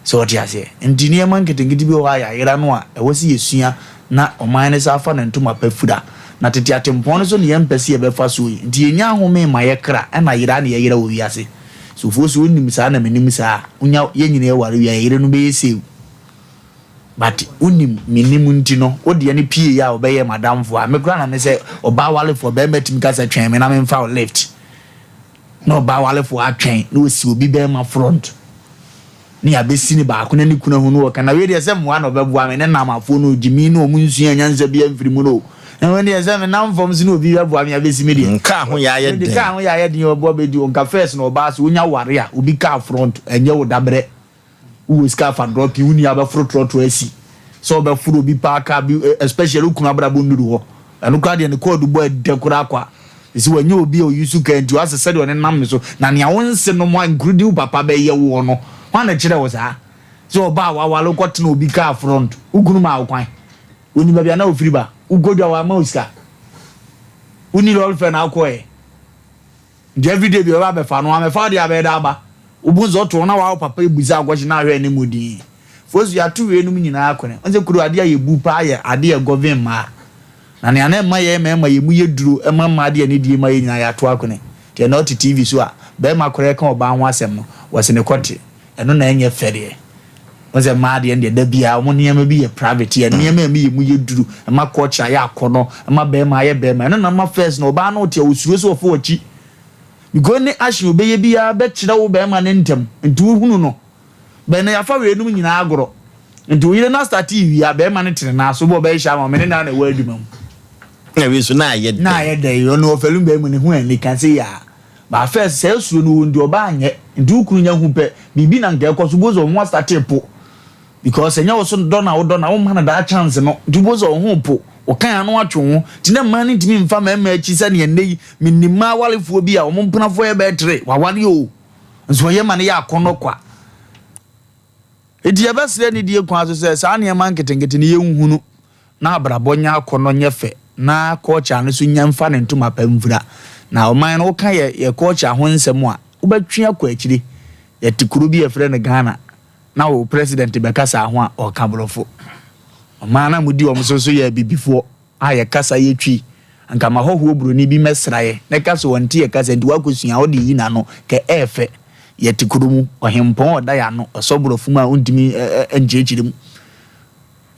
So ɔte aseɛ? Nti nneɛma nketenkete bi wɔ hɔ a yɛayera no a ɛwɔ sɛ yɛsua. na ɔman no san fa ne ntoma pa fira. Na tete atempɔn no so na yɛmpɛ sɛ yɛbɛfa soɔ yi, nti yɛnnya ahome mma yɛ kra, ɛna yera na yɛyera wɔ wiase. Sofoɔ sɛ wonim saa na menim saa a, wonya yɛn nyinaa yɛware wie a yɛn yerenom bɛyɛ same. But wonim menim nti no, wo deɛ no pie a wɔbɛyɛ m'adamfo a, me koraa na me sɛ ɔbaa warefoɔ bɛrima tumi ka sɛ twɛn me na memfa wo lift. Na ɔbaa warefoɔ atwɛn na ɔsi obi bɛrima front. Ne yɛabɛsi no baako na ne kunu ahu no ɔka na wei deɛ sɛ mmoa na ɔbɛboa me ne namafoɔ no gyimi no ɔmo nsua nyansa bi amfiri mu no na wei deɛ sɛ menam fam so na obi bɛboa me abɛsi me deɛ Nkaa ho yɛ ayɛ den. Kaa ho yɛ ayɛ den ɔboa bɛdi ɔnka first na ɔbaa so wonya ware a obi kaa front ɛnyɛ wo dabrɛ wowɔ sika afa drɔpi wo nua bɛforo trɔtrɔ asi sɛ ɔbɛforo obi paa kaa bi especially wo kunu abrabɔ nnuru hɔ Ɛno koraa deɛ ne kɔɔdu bɔ ɛdɛ koraa kwa. Ɛsɛ wanya obi a ɔyi so kaa nti wasɛ sɛdeɛ ɔne nam ne so. Na nea wo nse nom a nkurudi wo papa bɛyɛ woɔ no, hwan na ɛkyerɛ wo saa? Sɛ ɔbaa a waware wokɔ tena obi kaa front, wo kunu maa wo kwan? Onim baabi a na ofiri ba? Wokɔ dwa wamma wo sika? Wonni lɔre fɛ na wokɔɛ? Nti everyday bi ɔbɛba abɛfa no, wamɛfa wo deɛ abɛyɛ dɛ aba. Wobu nso ɔto wo na wawo papa ebusa akɔhye na ahwɛ anim dinn. Fosu yɛato weinom nyinaa akɔne. Wohu sɛ kuro adeɛ a yɛbu paa yɛ adeɛ a ɛgɔven mmaa. Na nea na ɛma yɛn mmarima yɛn mu yɛ duro ɛma mmaa de anidie ma yɛn nyinaa yɛato akɔne. Nti ɛnɛ ɔte TV so a, barima koraa ɛka ɔbaa ho asɛm no, wɔse ne kɔte. Ɛno na ɛnyɛ fɛ deɛ. Wohu sɛ mmaa deɛ ɛndeɛ da biara wɔn nneɛma bi yɛ private. Yɛn nneɛma a ɛma yɛn mu yɛ duro, ɛma culture yɛ akɔnɔ, ɛma barima ayɛ barima. Ɛno na ɛma first no ɔbaa no wote a ɔsuro sɛ ɔfa w'akyi. Because ne action ɔbɛyɛ biara bɛkyerɛ wo barima no ntɛm. Nti wohunu no. Bɛn na yɛafa weinom nyinaa agorɔ. Nti wo yere no astate wie a, barima no te ne nan so, wobɛ ɔbɛhyehyɛ ama wo, me ne no ara na ɛwɔ adwuma mu. Na wei nso na ayɛ dɛn? Na ayɛ dɛn? Ɔno ɔfɛlu barima no ho anika sei a. But first saa suro no wɔ nti ɔbaa nyɛ. Nti wo kunu nya hu pɛ, biribi na nka ɛkɔ so, wobɛhu sɛ wo ho astate po. Because ɛnyɛ wo so dɔ na wodɔ no a, womma no that chance no. Nti wobɛhu sɛ wo ho po, wokan ano atwe wo ho. Nti na mmaa no ntumi mfa mmarima akyi sɛdeɛ nnɛ yi, menim mmaa awarefoɔ bi a wɔn mpenafoɔ yɛ bɛyɛ tere, waware o. Nso ɔyɛ ma no yɛ akɔnnɔ kwa. Enti yɛbɛsrɛ anidie kwan so sɛ saa nneɛma nketenkete no yɛnhunu na abrabɔ nyɛ akɔnnɔ nyɛ fɛ na culture no nso nya mfa ne ntoma pa mfira. Na ɔman no woka yɛ yɛ culture ho nsɛm a, wobɛtwe akɔ akyire. Yɛte kuro bi a yɛfrɛ no Ghana na wo president bɛkasa ho a ɔka borɔfo. Ɔman no a modi wɔn so nso yɛ abibifoɔ. A yɛ kasa yɛ twi anka ma hɔhoɔ broni bi mɛsra yɛ na ɛka sɛ ɔnte yɛ kasa nti wakɔ sua ɔde yi n'ano kɛ ɛɛfɛ yɛ te kuro mu ɔhempɔn ɔda yɛ ano ɔsɔ borɔfo mu a ɔntumi nkyerɛkyerɛ mu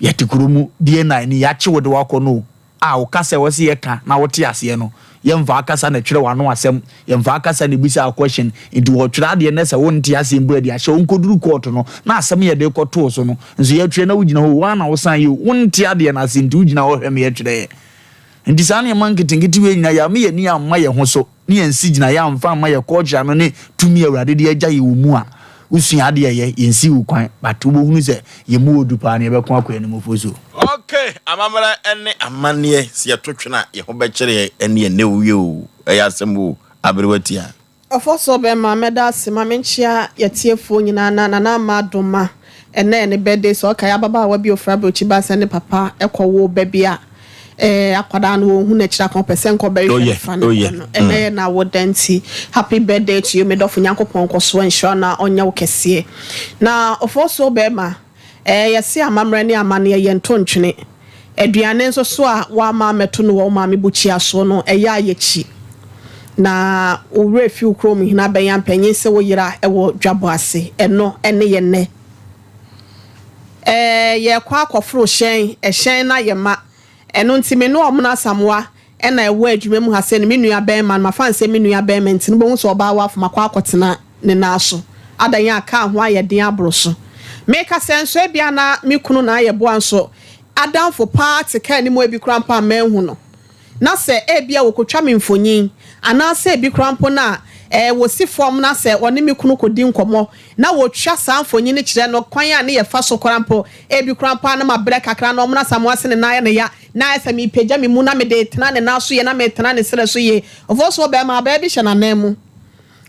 yɛ te kuro mu DNA ni yɛakye wo de wakɔ no a wo kasa ɛwɔ sɛ yɛ ka na wote aseɛ no yɛ mfa akasa na twerɛ w'ano asɛm yɛ mfa akasa na ebisa question nti wɔtwerɛ adeɛ na sɛ wonte aseɛ mpo ɛde ahyɛ wo nkɔduru court no na asɛm yɛde kɔtoo so no Nso yɛtwerɛ na wogyina hɔ o, woa na wosan yɛ o, wonte adeɛ no ase nti wogyina hɔ hwɛ me yɛtwerɛeɛ. Nti saa nneɛma nketenkete wei nyinaa yɛamma yɛn ani amma yɛn ho so ne yɛn si gyinaeɛ amfa amma yɛn culture no ne tumi a Awurade de agya yɛn wɔ mu a, wosua adeɛ yɛ, yɛnsi wo kwan but wobɛhunu sɛ yɛn mu wɔ du paa na yɛbɛko akɔ anim ofosuo. Ok, amammerɛ ne amanneɛ, sɛ yɛto twene a, yɛn ho bɛkyere yɛn, ɛne ɛnnɛ o, wie o, ɛyɛ asɛm o, aberewa tia. Ɔfɔsɔ bɛma mɛda ase ma menkyea yɛtiefoɔ nyinaa na Nana Ama Adoma ɛnɛ yɛ ne birthday sɛ ɔkae ababaawa bi ofiri abrokyi baa sɛ ne papa kɔ woo ba bi a eh akwadaa no wɔnhu n'akyiri akwan ɔpɛ sɛ nka ɔbɛhwehwɛ no fa ne ba no ɛnɛ yɛ n'awoda nti happy birthday to you me dɔfo Nyankopɔn nkɔsoɔ nhyira na ɔnyɛ wo kɛseɛ na ɔfɔsɔ bɛma Ɛɛ, yɛse amammerɛ ne amanneɛ yɛnto ntwene. Aduane nso so a woamma ammɛto no wɔ wo maame bukyia so no, ɛyɛ a yɛkyi. Na wo werɛ fi wo kurom hene abɛn ampanyin se wo yera wɔ dwabɔ ase. Ɛno ne yɛn nnɛ. Ɛɛ, yɛrekɔ akɔforo hyɛn, ɛhyɛn no ayɛ ma. Ɛno nti me ne Ɔmono Asamoah na ɛwɔ adwuma mu ha sɛ no me nua bɛɛma no mafa no sɛ me nua bɛɛma nti no wobɛhu sɛ ɔbaa wafo makɔ akɔtena ne nan so adan a kaa ho ayɛ den aboro so meka sɛ nso ebia na me kunu na ayɛ boa nso adamfo paa te kaa no mu ebi koraa mpo a manhu no na sɛ ebia wɔkɔtwa me mfonyin anaasɛ ebi koraa mpo no a ɛɛ wɔsi fam na sɛ ɔne me kunu kɔdi nkɔmmɔ na wɔtwa saa mfonyin no kyerɛ no kwan a ne yɛfa so koraa mpo ebi koraa mpo a na mabrɛ kakra na ɔmono Asamoah se ne nan ayɛ no ya Na ayɛ sɛ merepagya me mu na mede retena ne nan so yie na meretena ne serɛ so yie. Ɔfɔɔ so ɔbarima abaa bi hyɛ n'anan mu.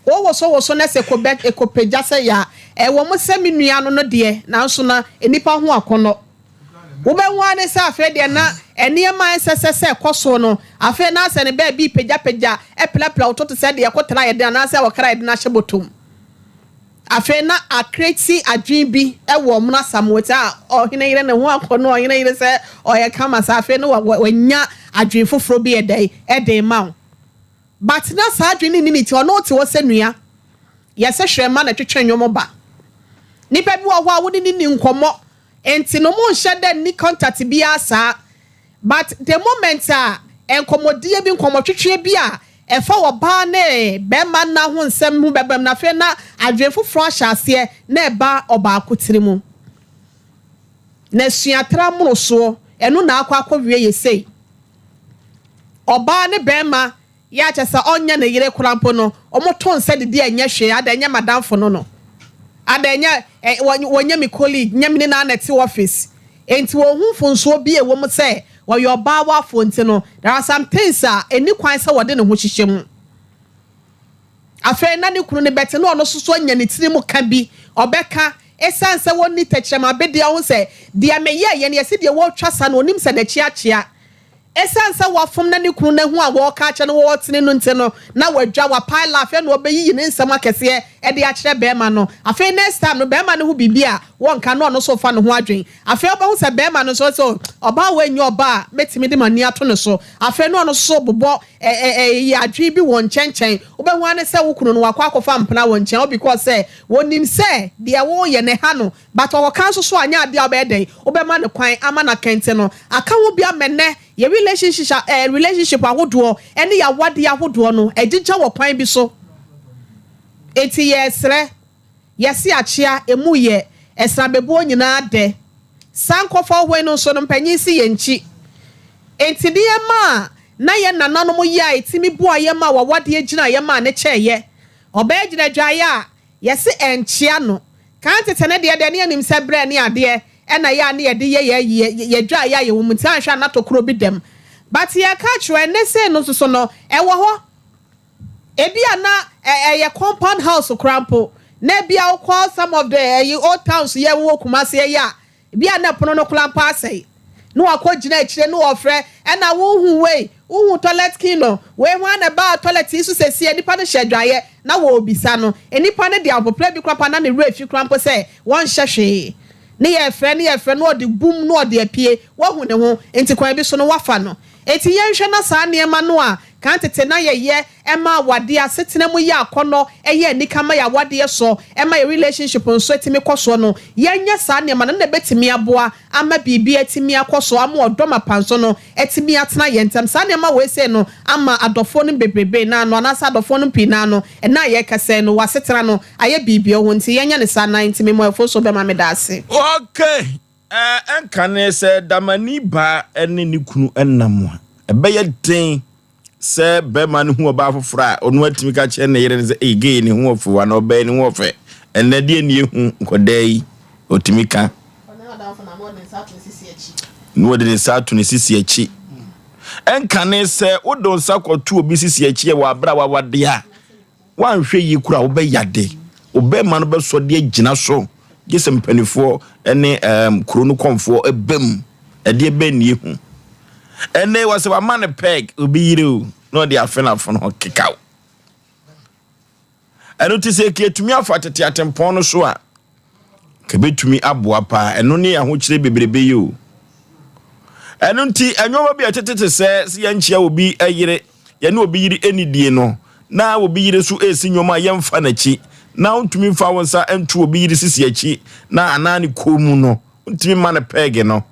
Wowosowoso na sɛ kɔbɛ kɔpagya sɛ ya. Ɛwɔ mu sɛ me nua no no deɛ, nanso na nnipa ho akɔnnɔ. Wobɛhu ara ne sɛ afei deɛ na nneɛma a ɛnsɛ sɛ sɛ ɛkɔ so no, afei na asɛ ne baabi repagyapagya, apirapira wo to te sɛ deɛ ɛkotra yɛ den anaasɛ ɔkra yɛ den ahyɛ bɔtɔ mu. Afei na akreti adwene bi wɔ ɔmo Asamoah ti a ɔhene yere ne ho akɔnɔ ɔhene yere sɛ ɔyɛ kama saa. Afei na wanya adwene foforɔ bi ɛdɛn ɛde ma wo, but na saa adwene ne ne ti ɔno te hɔ sɛ nua yɛsɛ hwɛ ma na twetwe nnwom ba. Nipa bi wɔ hɔ a wode ne ni nkɔmmɔ nti no mo nhyɛ dɛ ni contact biara saa, but the moment a nkɔmmɔdie bi, nkɔmmɔtwetwe bi a ɛfa ɔbaa ne bɛrima nna ho nsɛm ho bɛbɛm na afei na adwene foforɔ ahyɛ aseɛ na ɛba ɔbaako tiri mu na suatra mmorosoɔ, ɛno na akɔ akɔwie yɛ sei. Ɔbaa ne bɛrima yɛ akyɛ sɛ ɔnyɛ ne yere koraa mpo no, ɔmo to nsa didi a ɛnyɛ hwee. Ada ɛnyɛ madamfo no, ada ɛnyɛ ɛ wɔnyɛ mi colleague, nyɛ mi ne na te office, nti wɔn ho mfonsoɔ bi a ɛwɔ mu sɛ wɔyɛ ɔbaa wafo. Nti no there are some things a ɛni kwan sɛ wɔde ne ho hyehyɛ mu. Afei na ne kunu ne bɛte na ɔno nso so anya ne tiri mu ka bi ɔbɛka, ɛsiane sɛ wɔnni tɛkyerɛma abedeɛ ho sɛ deɛ meyɛ yɛ no yɛsi deɛ wɔretwa sa no onim sɛ n'akyi akyea, ɛsiane sɛ wafom na ne kunu ne ho a wɔreka akyerɛ no wɔretene no nti no na wadwa wapae la. Afei na ɔbɛyiyi ne nsɛm akɛseɛ ɛde akyerɛ bɛrima no. Afei next time no, bɛrima no ho biribi a wɔnka no, ɔno nso fa ne ho adwen. Afei ɔbɛho sɛ bɛrima no nso sɛ ɔbaa wɔ enyi ɔbaa a mɛtumi de ma ni ato ne so. Afei no ɔno nso bobɔ ɛ ɛ ɛyɛ adwen bi wɔ nkyɛnkyɛn. Wobɛho ane sɛ wo kunu no wakɔ akɔfa mpena wɔ nkyɛn because sɛ wɔnim sɛ deɛ wɔreyɛ ne ha no, but ɔwɔ nso so anyɛ adeɛ a ɔbɛyɛ dɛn wobɛma ne kwan ama na kɛntɛ no aka ho bi amɛnɛ. Yɛ relationship ahodoɔ ɛne yɛ awadeɛ ahodoɔ no ɛgyegya wɔ kwan bi so. Eti yɛsrɛ yɛsi akyea emu yɛ ɛsrabebuo nyinaa dɛ saa nkɔfɔ hɔ no nso no mpanyin si yɛn nkyi. Eti nneɛma a na yɛ nananom yɛ a etimi boa yɛ ma wawadeɛ gyina yɛ ma ne kyɛɛyɛ ɔbɛyɛ gyina dwaeɛ a yɛsi ɛnkyea no kan tete ne deɛ ne yɛnim sɛ brɛ ne adeɛ ɛna yɛ a ne yɛde yɛ yɛ yɛ yɛ dwaeɛ a yɛwɔ mu nti ahwɛ anatokuro bi dɛm, but yɛka kyerɛ ne se no nso so no ɛwɔ hɔ. Ebi a na ɛyɛ compound house koraa mpo na ebi a wokɔ some of the ɛyi old towns yɛ wɔ Kumasi yɛ a, ebi a na pono no koraa mpo asɛe na wakɔ gyina akyire na wɔfrɛ ɛna wohu wei, wohu toilet key no wei ho ana baa toilet yi so sɛsie. Nipa no hyɛ adwaeɛ na wɔrebisa no, nipa no de ahopra bi koraa pa na ne werɛ fi koraa mpo sɛ wɔnhyɛ hwee ne yɛfrɛ ne yɛfrɛ na ɔde bum na ɔde apue wahu ne ho. Nti kwan bi so no wafa no. Eti yɛnhwɛ na saa nneɛma no a kan tete na yɛyɛ ɛma awadeɛ asetena mu yɛ akɔnɔ, ɛyɛ anika ma yɛ awadeɛ so, ɛma yɛ relationship nso etimi kɔ soɔ no, yɛnyɛ saa nneɛma no na ebɛtumi aboa ama biribi etimi akɔ so, ama ɔdɔm apanso no etimi atena yɛn ntam. Saa nneɛma wɔ ese no ama adɔfoɔ no bebrebe naano anaasɛ adɔfoɔ no pii naano ɛna yɛ kɛsɛ no wɔ no ayɛ biribi ɛwɔ. Nti yɛnyɛ ne saa nan nti memo ɛfo so bɛma me da ase. Okay, ɛnka ne sɛ damani baa ne ne kunu nam a, ɛbɛyɛ den sɛ bɛrima no hu ɔbaa foforɔ a ɔno atumi ka kyerɛ ne yere no sɛ ɛyi gay ne ho ɔfɛ wa na ɔbɛyɛ ne ho ɔfɛ. Ɛnɛ deɛ ne ehu nkɔdaa yi ɔtumi ka na wɔde ne nsa ato ne sisi akyi. Ɛnka ne sɛ wode nsa kɔto obi sisi akyi wɔ abere a wawade a wanhwɛ yie kora a wobɛyade wobɛma no bɛsɔ de agyina so gye sɛ mpanimfoɔ ne kuro no kɔnfoɔ ɛbɛm ɛdeɛ bɛn ne ehu. Ɛnɛ wɔ sɛ wama no peg obi yere o na ɔde afe no afono ho kekaw. Ɛno ti sɛ kɛtumi afa tete atempɔn no so a kɛbɛtumi aboa paa. Ɛno ne ahokyerɛ bebrebe yi o. Ɛno nti ɛnwoma bi a ɛtetete sɛ yɛnkyia obi yere, yɛne obi yere anidie no na obi yere so esi nnwoma a yɛmfa n'akyi na ntumi mfa wo nsa nto obi yere sisi akyi na anaa ne kɔn mu no ntumi ma no pɛɛge no.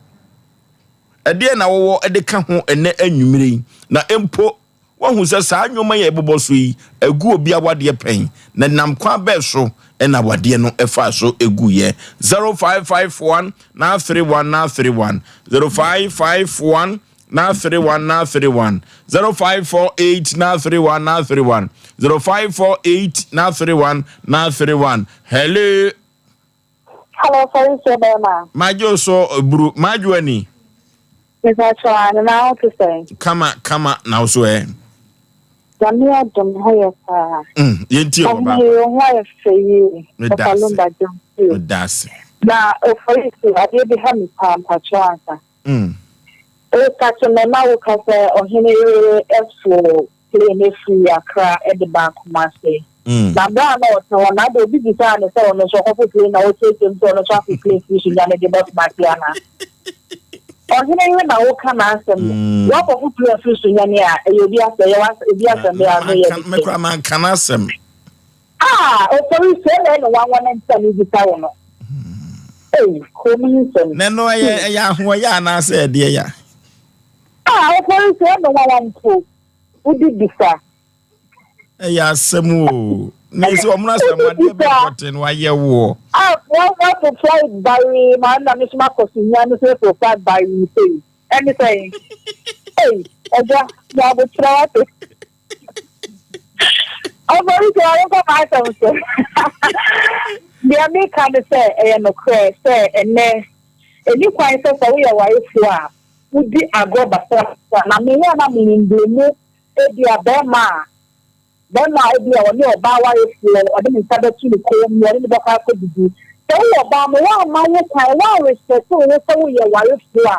Ɛdeɛ na wɔwɔ de ka ho ɛnɛ anwummere yi na mpo wahu sɛ saa nnwoma yɛ ɛbobɔ so yi agu obi awadeɛ pɛn na nam kwan bɛɛ so ɛna awadeɛ no ɛfa so egu yɛ. 0551 931 931, 0551 931 931, 0548 931 931, 0548 931 931. Hello. Hello, sorry, sir, Bema. Madwo so buru madwo ani. Mr. Chua, na wo te sɛ? Kama kama, na wo so ɛ? Nyame adom ho yɛ paa. Yɛntie wɔ ba. Ɔhene ho ayɛ fɛ yie. Meda Papa ase. Lumba Johnson. Meda ase. Na ofori so adeɛ bi ha me paa, mpakyɛw ansa. Woka sɛ mɛma woka sɛ ɔhene yere ɛfo plane efiri Accra ɛde ba Kumasi. Na berɛ a na ɔte hɔ no, ada obi bisaa no sɛ ɔno nso ɔkɔfo plane na ɔkyerɛkyerɛ mu sɛ ɔno nso afo plane firi Sunyani de ba Kumasi anaa? Ɔhene yere na woka n'asɛm no. Woakɔfo plane afiri Sunyani a, ɛyɛ obi asɛm, ɛyɛ w'asɛm, obi asɛm bɛyɛ a, ɔno yɛ Me koraa manka n'asɛm. Ah, Ofori, sɛ na ɛne nwanwa no nti na mebisa wo no. Ei, kurom yi nsɛm. Na ɛno ɛyɛ ɛyɛ ahoɔyɛ anaasɛ ɛdeɛ ya? Ah, Ofori, sɛ ɛne nwanwa mpo, wode bisa. Ɛyɛ asɛm o. Na ɛsɛ wɔn asɛm adeɛ bɛ pɔtee no ayɛ woɔ. Ah, wɔn wɔn po flight baree ma na me so ma kɔ so hia me so po flight baree sei. Ɛne sɛn? Ei, ɛgya, na abokyerɛ wate. Ɔfɔri sɛ ɔrekɔ m'asɛm so. Deɛ meka ne sɛ ɛyɛ nokorɛ sɛ ɛnnɛ ɛni kwan sɛ sɛ woyɛ warefoɔ a wodi agorɔ basabasa na meyɛ a na memblemu ebia bɛrima a bɛrima a ebia ɔne ɔbaa warefoɔ ɔde ne nsa bɛto ne kɔn mu ɔne ne bɛkɔ akɔdidi. Sɛ woyɛ ɔbaa no woamma wo kwan woanrespɛte wo ho sɛ woyɛ warefoɔ a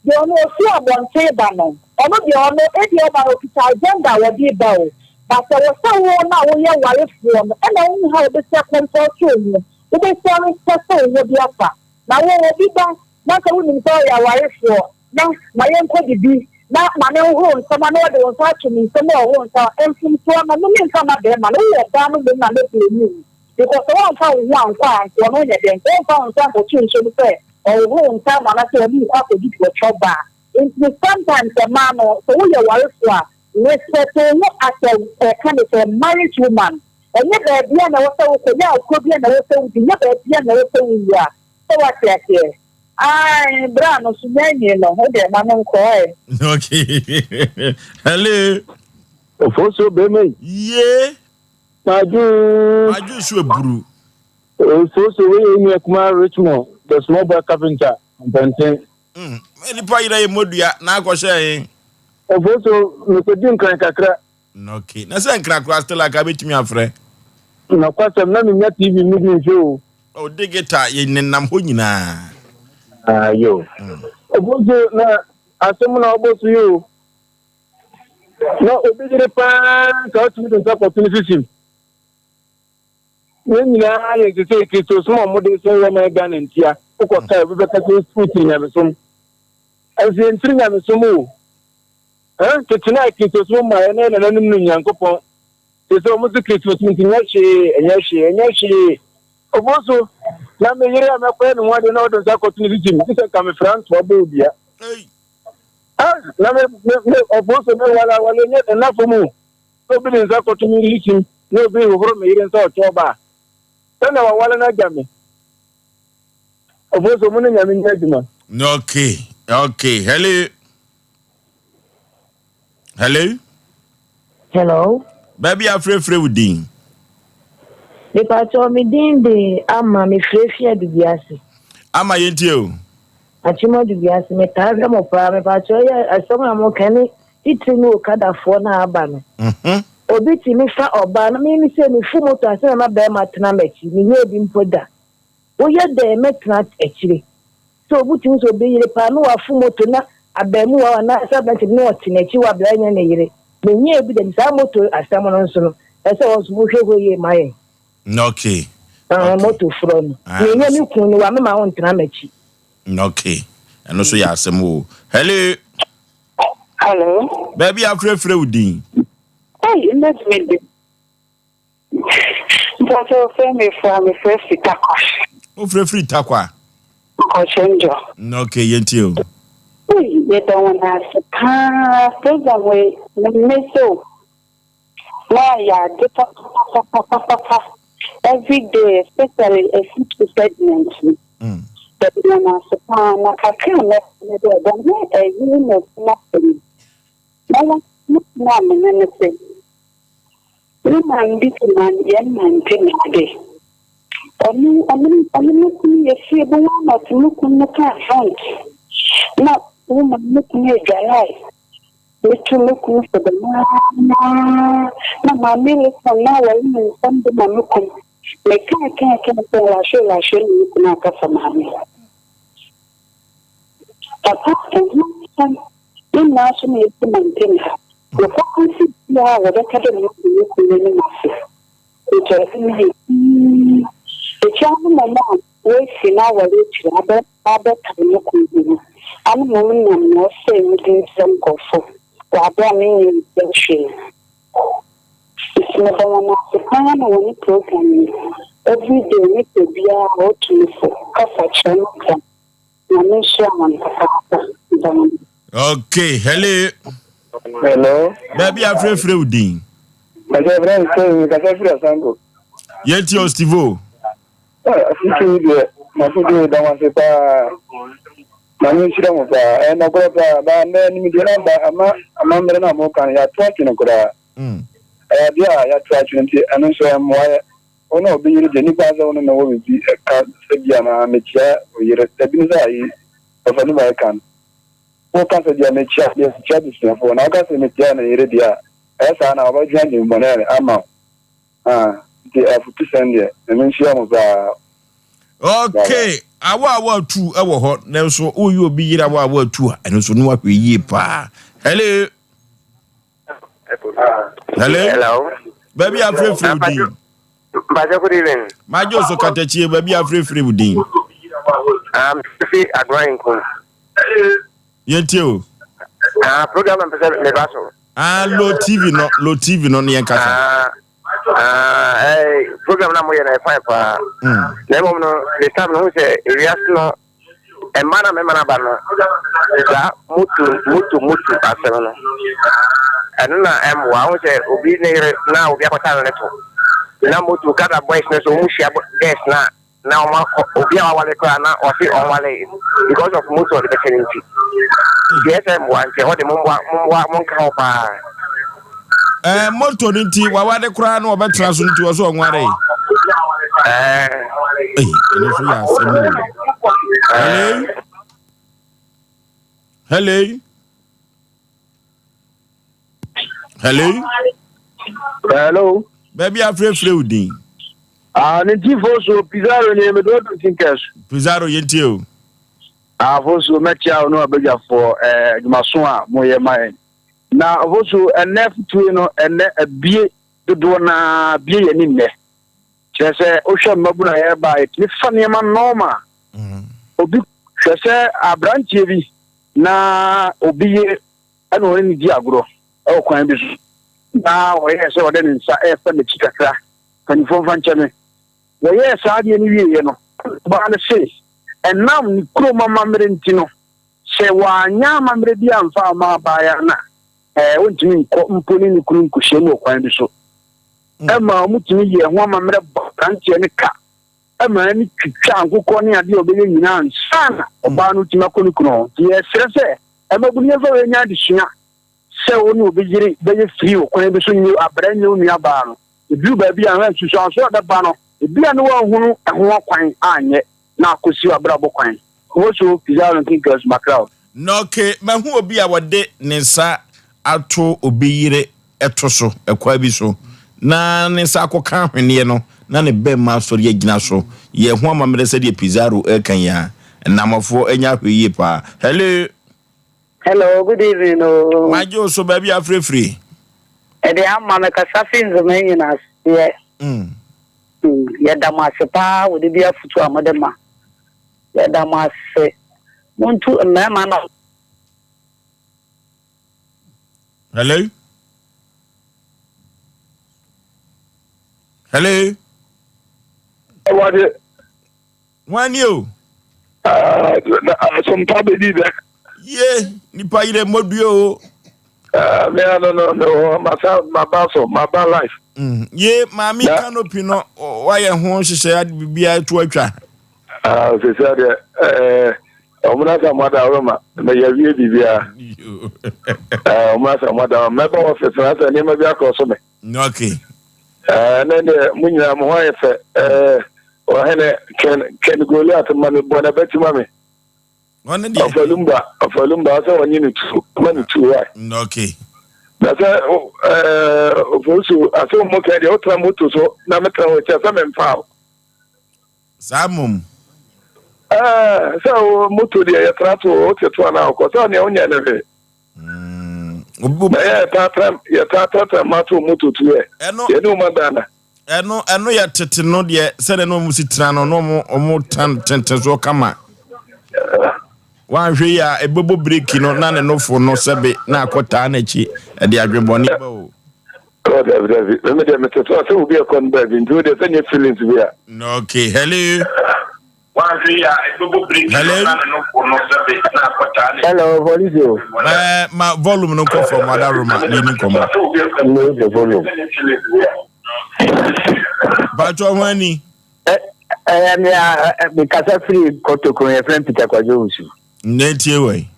Deɛ ɔno ɔfiri abɔnten ba no, ɔno deɛ ɔno ebia ɔba no ɔkita agenda a wɔde reba o, but ɛwɔ sɛ wo no a woyɛ warefoɔ no ɛna wohu how wobɛsi akɔmpɔɔto wo ho, wobɛsi arespɛte wo ho de afa. Na wo obi ba na sɛ wonim sɛ ɔyɛ awarefoɔ na ma yɛnkɔ didi na ma me nhohoro nsam a na ɔde wo nsa ato me nsam na ɔhohoro nsa a, mfomsoɔ no, no memfa mma bɛrima no, wowɔ ɔbaa no mmom na mɛ blame wo because sɛ woamfa wo ho ankɔ a nka ɔno nyɛ dɛn, nka ɔmfa wo nsa nkɔto nsuo no sɛ Ɔhohoro wo nsa ama anaasɛ ɔne wo kɔ akɔdidi wɔ chop bar. Nti sometimes mmaa no sɛ woyɛ warefoɔ a respect wo ho as a yɛka no sɛ marriage woman. Ɛnyɛ baabia na ɛwɔ sɛ wokɔ, nyɛ agorɔ bia na ɛwɔ sɛ wodi, nyɛ baabia na ɛwɔ sɛ wowura. Sɛ woate aseɛ? Ae bra no so nya nyi no, wo deɛ ma no nkɔ ɛ. Okay. Hello. Ofosuo bɛrima yi. Yee. Madwo. Madwo so aburu. Ofosuo wei yɛ nua kumaa Richmond, the small boy carpenter, Mpɔnten. Mm, nipa yerɛ yɛ mmɔdua na akɔhyɛ he. Ofosuo mekɔdi nkran kakra. Okay, na sɛ nkran koraa still aka bɛtumi afrɛ. Nokwasɛm na menya TV mu bi nhwɛ o. O digital yɛ nenam hɔ nyinaa. Ayo. Ofosuo na asɛm na ɔbɔ so yi o. Na obi yere paa nka ɔtumi de nsa kɔto ne sisim. Yɛn nyinaa yɛ nte sɛ Kristosom a wɔde som wɔ man Ghana ntia. Wokɔka a, obi bɛka sɛ wotiri nyamesom. Ɛnso yɛntiri nyamesom o. Ɛn, tete no a Kristosom mmaeɛ na yɛn nananom nim Nyankopɔn. Te sɛ wɔn se Kristosom nti nyɛ hwee, ɛnyɛ hwee, ɛnyɛ hwee. Obo so, na me yere a mɛkɔyɛ ne ho adeɛ na ɔde nsa kɔto ne sisim, gye sɛ nka mefra ntoa bɔ odua. Ah, na me, me, me, ɔbo so me wale awale nyɛ nna fam o. Na obi de nsa kɔto me yere sisim, na obi hohoro me yere nsa ɔtɔ ɔba a, sɛnea wawale no agya me. Ɔfo so mo ne Nyame nyɛ adwuma. Okay, okay. Hello. Hello. Hello. Baabi afrɛfrɛ wo din. Mepatɔ me din de Ama mefrɛ fi Adubiase. Ama yɛntie o. Akyem Adubiase metaa hwɛ mo paa mepatɔ yɛ asɛm a moka ne titiri ne okadafoɔ no a aba no. Mhm. Obi tumi fa ɔbaa no me sɛ mefu moto ase na ma bɛrima tena m'akyi menyɛ bi mpo da. Woyɛ dɛn mɛtena akyire? Sɛ obi tumi sɛ obi yere paa na wafo moto na abaamuwa anaasɛ aberante bi na ɔte n'akyi wɔ abira nyɛ ne yere. Menyɛɛ bi da nti saa moto asɛm no nso no ɛsɛ wɔn nso mohwɛ hɔ yie ma yɛn. Okay. Ah, moto forɔ no. Ah, Menyɛ me kun no wa mema wo ntena m'akyi. Okay. Ɛno nso yɛ asɛm o. Hello. Hello. Baabi afrɛfrɛ wo din. Hey, mɛtumi de. Mpakyɛ wofrɛ me fua mefrɛ firi Tarkwa. Wofrɛ firi Tarkwa? Mpakyɛ njɔ. Ok yɛntie o. Ei yɛda wɔn ase paa program wei me miss o na yɛ ade papapapapapa everyday especially afutu segment no yɛda wɔn ase paa na kakra a mɛka ne dɛ dɛm ɛyi na ɛfuma asɛm yi na wɔn na mene ne se Me man bi te man yɛn man te me ade. Ɔno ɔno ɔno me kunu yɛ fie bo wɔn na ɔte me kunu no kaa front na wo man me kunu adwalae me to me kunu fo dɛm aa na maame listen na wɔre me nsɛm de ma me kunu me kaa kaa kaa sɛ lahwe lahwe na me kunu akasa maame papa ɛho asɛm Ne nyinaa so na yɛdzi mantam ha. Yɛkɔ kɔsi biara a wɔbɛka dɛ mesi me kun n'enyim ase. Nkyerɛase no ye pii. Ekyir no mbom a oefi n'awar ekyir abɛ abɛtar no kun ho no, ano mbom nam na ɔsɛɛ me dzin kyerɛ nkorɔfo wɔ aber a mennyɛ obiara hwee. Ntsi meda hɔn ase paa na hɔn program yi, everyday mepɛ biara a otu me fo kasa kyerɛ me kra. Nyame nhyira hɔn papaapa. Meda hɔn ase. Okay, hello. Hello. Baabi a frɛfrɛ wo din. Kasa frɛ me sɛ kasa firi Asanko. Yɛnti o Steve o. Afutuo yi deɛ mafotuo yi da mo ase paa. Nyame nhyira mo paa. Ɛyɛ nɔkorɛ paa. Ba nnɛ nimdeɛ no aba ama amammerɛ no a moka no yɛato atwene koraa. Ɛyɛ adeɛ a yɛato atwene nti ɛno nso ɛmmoa yɛ. Wo ne obi yere deɛ nnipa sɛ wo ne no wɔ biribi ka sɛ bi anaa mekyia wo yere. Dabi ne sɛ ayi ɔfa no ba ɛka no. Woka sɛ deɛ mekyia deɛ mekyia abusuafoɔ na woka sɛ mekyia ne yere deɛ a, ɛyɛ saa na wɔbɛdwene adwemmɔne ama wo. Ah, nti afutusɛm deɛ, Nyame nhyira mo paa. Okay, awa awa atu wɔ hɔ nanso woyɛ obi yere awa awa atu a ɛno nso no ahwɛ yie paa. Hello. Hello. Hello. Baabi afirafira wo din. Mpacho good evening. Magye so katakyie baabi afirafira wo din. Um, fi Agona Nkum. Yɛntie o. Ah, program na mpɛ sɛ meba so. Ah, lo TV no, lo TV no ne yɛn kasa. Ah, ah, eh, program na moyɛ no ɛfine paa. Na mmom no, the time no ho sɛ ewiase no mmaa na mmarima no aba no, saa moto moto moto asɛm no, ɛno na ɛmmoa. Ho sɛ obi ne yere na obi akɔta no ne to na moto gada boys no so wɔn hyia girls na na wɔn akɔ obi a wawale koraa na ɔse ɔnwale because of moto ɔde bɛkyɛ no nti. Nti ɛsɛ mmoa nti ɛhɔ de mommoa mommoa monka ho paa. Ɛɛ moto no nti wawade koraa na ɔbɛtena so nti ɔsɛ ɔnware. Ɛɛ. Ɛyi ɛno nso yɛ asɛm o. Hello. Hello. Hello. Hello. Baabi afrɛfrɛ wo din. Ah, ne ti fo so Pizarro ni me do do tinkers. Pizarro yɛntie o. Ah, fo so mɛkyia wo ne wabadwafoɔ eh, adwumaso a moyɛ ma yɛn. Na fo so ɛnɛ futue no ɛnɛ abie dodoɔ naa abie yɛn ani nnɛ. Kyerɛ sɛ wohwɛ mmabunu a yɛreba a yɛtumi fa nneɛma nɔɔma. Mm. Obi hwɛ sɛ aberanteɛ bi na obi yere ɛna ɔne no di agorɔ ɛwɔ kwan bi so na ɔyɛɛ sɛ ɔde ne nsa ɛrefa n'akyi kakra mpanimfoɔ mfa nkyɛ me wɔyɛɛ saa adeɛ no wieeɛ no ɔbaa no se ɛnam ne kurom amammerɛ nti no sɛ wanyɛ amammerɛ bi amfa ama abaayewa no a ɛɛ ɔntumi nkɔ mpo ne ne kunu nkɔhyia mu wɔ kwan bi so mm. ɛma wɔtumi yɛ ho amammerɛ bɔ aberanteɛ no ka ɛma ɛne twitwa nkokɔ ne adeɛ a ɔbɛyɛ nyinaa ansa na ɔbaa no tumi akɔ ne kunu hɔ nti yɛsrɛ sɛ mmabunu yɛmfa wei nyɛ adesua sɛ wo ne obi yere bɛyɛ firi wɔ kwan bi so nye abrɛ nye wo nua baa no ɛduru baabi a hwɛ nsusuanso a ɛbɛba no ebi a ne woanhunu ɛho akwan anyɛ na akɔsi w'abrabɔ kwan Owoso Pizarro Nkinkers Mackerel. Na okay, mahu obi a wɔde ne nsa ato obi yere to so ɛkwan bi so na ne nsa akɔka ahweneɛ no na ne bɛmma asɔre agyina so. Yɛ ho amammerɛ sɛdeɛ Pizarro reka yi a, nnamɔfoɔ anya ahwɛ yie paa. Hello. Hello, good evening o. Magye wo so baabi a afirafiri. Ɛde ama me kasa fi nzema nyina aseɛ. Mm. Mm, yɛda mo ase paa wɔ de bi afutu a mode ma. Yɛda mo ase. Montu mmarima no. Hello? Hello? Awurade. Wọn ni o. Asompa bɛdi dɛ. Ye nipa yerɛ mmɔdue o. Me ano no me wɔ masa maba so maba life. Mm. Ye maame canopy no wayɛ ho nhyehyɛ ade biribiara to atwa. Ah, sisi adeɛ ɛɛ ɔmo na sa mo ada ɔroma mɛ yɛ wie biribiara. Ɛɛ ɔmo na sa mo ada mɛba ɔfis na sɛ nneɛma bi akɔ so me. Okay. Ɛɛ ne deɛ mo nyinaa mo ho ayɛ fɛ ɛɛ ɔhene Ken Ken Goliath ma me bɔ na bɛti ma me. Ɔne deɛ. Ɔfalumba ɔfalumba ɔsɛ ɔnye ne tu ma ne tu wa. Okay. Na sɛ ɛɛ ofosu ase mo kɛ deɛ ɔtena moto so na metena hɔ kyɛ sɛ memfa o. Saa mmom. Ɛɛ sɛ o moto deɛ yɛtena to o te to anaa ɔkɔ sɛ ɔneɛ wonyɛ ne hwee. Mm. Na yɛ yɛtaa tra yɛtaa tratra ma to moto tu yɛ. Ɛno. Yɛne wo ma Ghana. Ɛno ɛno yɛ tete no deɛ sɛdeɛ na wɔn si tena no na wɔn wɔn tan tenten kama. Wanhwɛ yi a ɛbɛbɔ breki no na ne nofo no sɛbe na akɔtaa n'akyi ɛde adwemmɔne ba o. Oh, dabi dabi. Meme deɛ mete so sɛ obi ɛkɔ no baabi nti wodeɛ sɛ nyɛ feelings bi a. Okay, hello. Hello. Hello, police o. Ma volume no nkɔ fam adaroma ne ni nkɔmmɔ. No, the volume. Patro ho ani. Ɛyɛ me a mekasa firi Kotoko, yɛfrɛ me Peter Kwadwo Owusu. Na etie wɔ yi.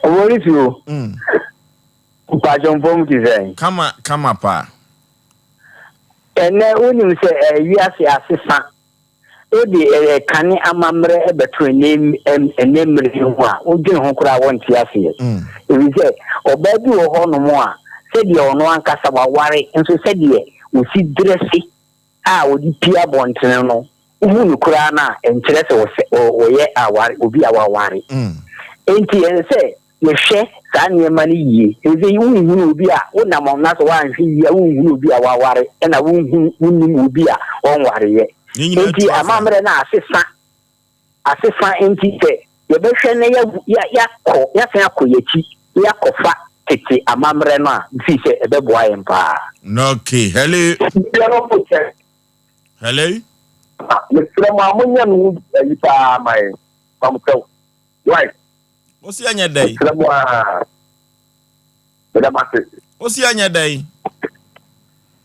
Polisi o. Mpatwo mpom te sɛn? Kama kama paa. Ɛnɛ wonim sɛ wiase asesa. Wode kane amammerɛ bɛto ɛnɛ ɛnɛ mmerɛ yi ho a, wodwene ho koraa wonte aseɛ. Ɛfiri sɛ ɔbaa bi wɔ hɔnom a sɛdeɛ ɔno ankasa waware nso sɛdeɛ ɔsi drɛse a ɔde pue abɔntene no, wohu no koraa no a, ɛnkyerɛ sɛ ɔsɛ ɔyɛ aware obi a waware. Enti ɛsɛ sɛ yɛhwɛ saa nneɛma no yie. Ɛfiri sɛ wonhunu obi a wonam ɔno na sɛ woanhwɛ yie a wonhunu obi a waware ɛna wonhu wonnim obi a ɔnwareɛ. Enti amammerɛ no asesa asesa enti sɛ yɛbɛhwɛ na yɛakɔ yɛasan akɔ yɛn akyi na yɛakɔfa tete amammerɛ no a mfii sɛ ɛbɛboa yɛn paa. Okay, hello. Hello. Mesrɛ mo a monyɛ no ho ayi paa ma yɛn. Pamkyɛw. Why? Wosi ɛnyɛ dɛn? Mesrɛ mo a. Meda mo ase. Wosi ɛnyɛ dɛn?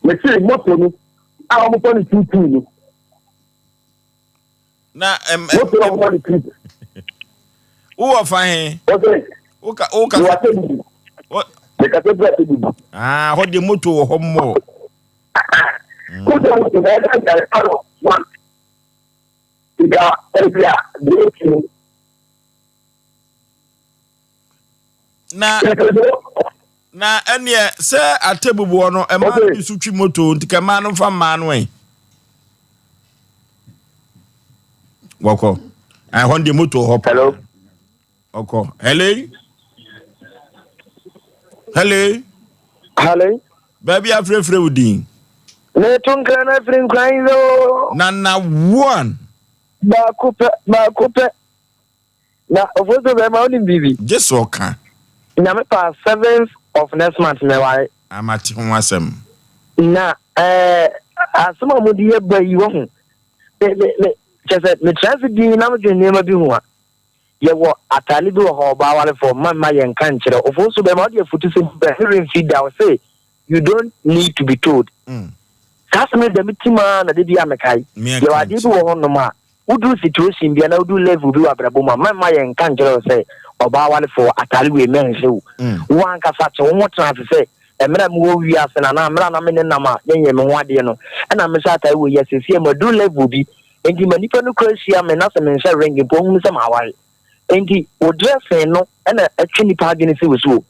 Mese moto no a wɔbɔ no tuutuu no. Na ɛm ɛm. Moto no wɔbɔ no tuutuu. Wowɔ fa he? Wose. Woka woka. Mewɔ ase bubu. Mekasa firi ase bubu. Ah, hɔ deɛ moto wɔ hɔ mmɔ. Wosɛ moto na ɛda nkyɛn ano one. Sika ebi a deɛ eti. Na na ɛneɛ sɛ atebubuɔ no mmaa no bi so twi moto nti ka mmaa no mfa mmaa no ɛ. Wɔkɔ. Ɛhɔ deɛ moto hɔ paa. Hello. Ɔkɔ. Hello. Hello. Hello. Baabi afrɛfrɛ wo din. Meto nkra no afiri nkran yi o. Nana one. Baako pɛ, baako pɛ. Na ofoso bɛrima wonim biribi. Gye sɛ ɔka. Nyame pa seventh of next month mɛware. Amate ho asɛm. Na ɛɛ asɛm a wɔde yɛ ba yi wahu. Me me me kyɛ sɛ metra ase din na medwene nneɛma bi ho a. Yɛwɔ ataade bi wɔ hɔ ɔbaa awarefoɔ mma mma yɛnka nkyerɛ ofoso bɛrima wode afutusɛm bi ba me werɛ mfi da ɔse you don't need to be told. Saa asɛm no da me tirim ara na da biara mekae. Yɛwɔ adeɛ bi wɔ hɔnom a, woduru situation bi anaa woduru level bi wɔ abrabɔ mu a, mɛmma yɛnka nkyerɛ wo sɛ ɔbaa warefoɔ atare wei mɛnhyɛ o. Wo ankasa te wo ho tena ase sɛ mmerɛ a mewɔ wiase no anaa mmerɛ a na me ne nam a menyɛ me ho adeɛ no ɛna mehyɛ atare wei a seesei maduru level bi nti ma nipa no koraa hyia me na sɛ menhyɛ ring mpo ɔhunu sɛ maware. Nti wo dressing no na ɛtwe nipa adwene si wo so o.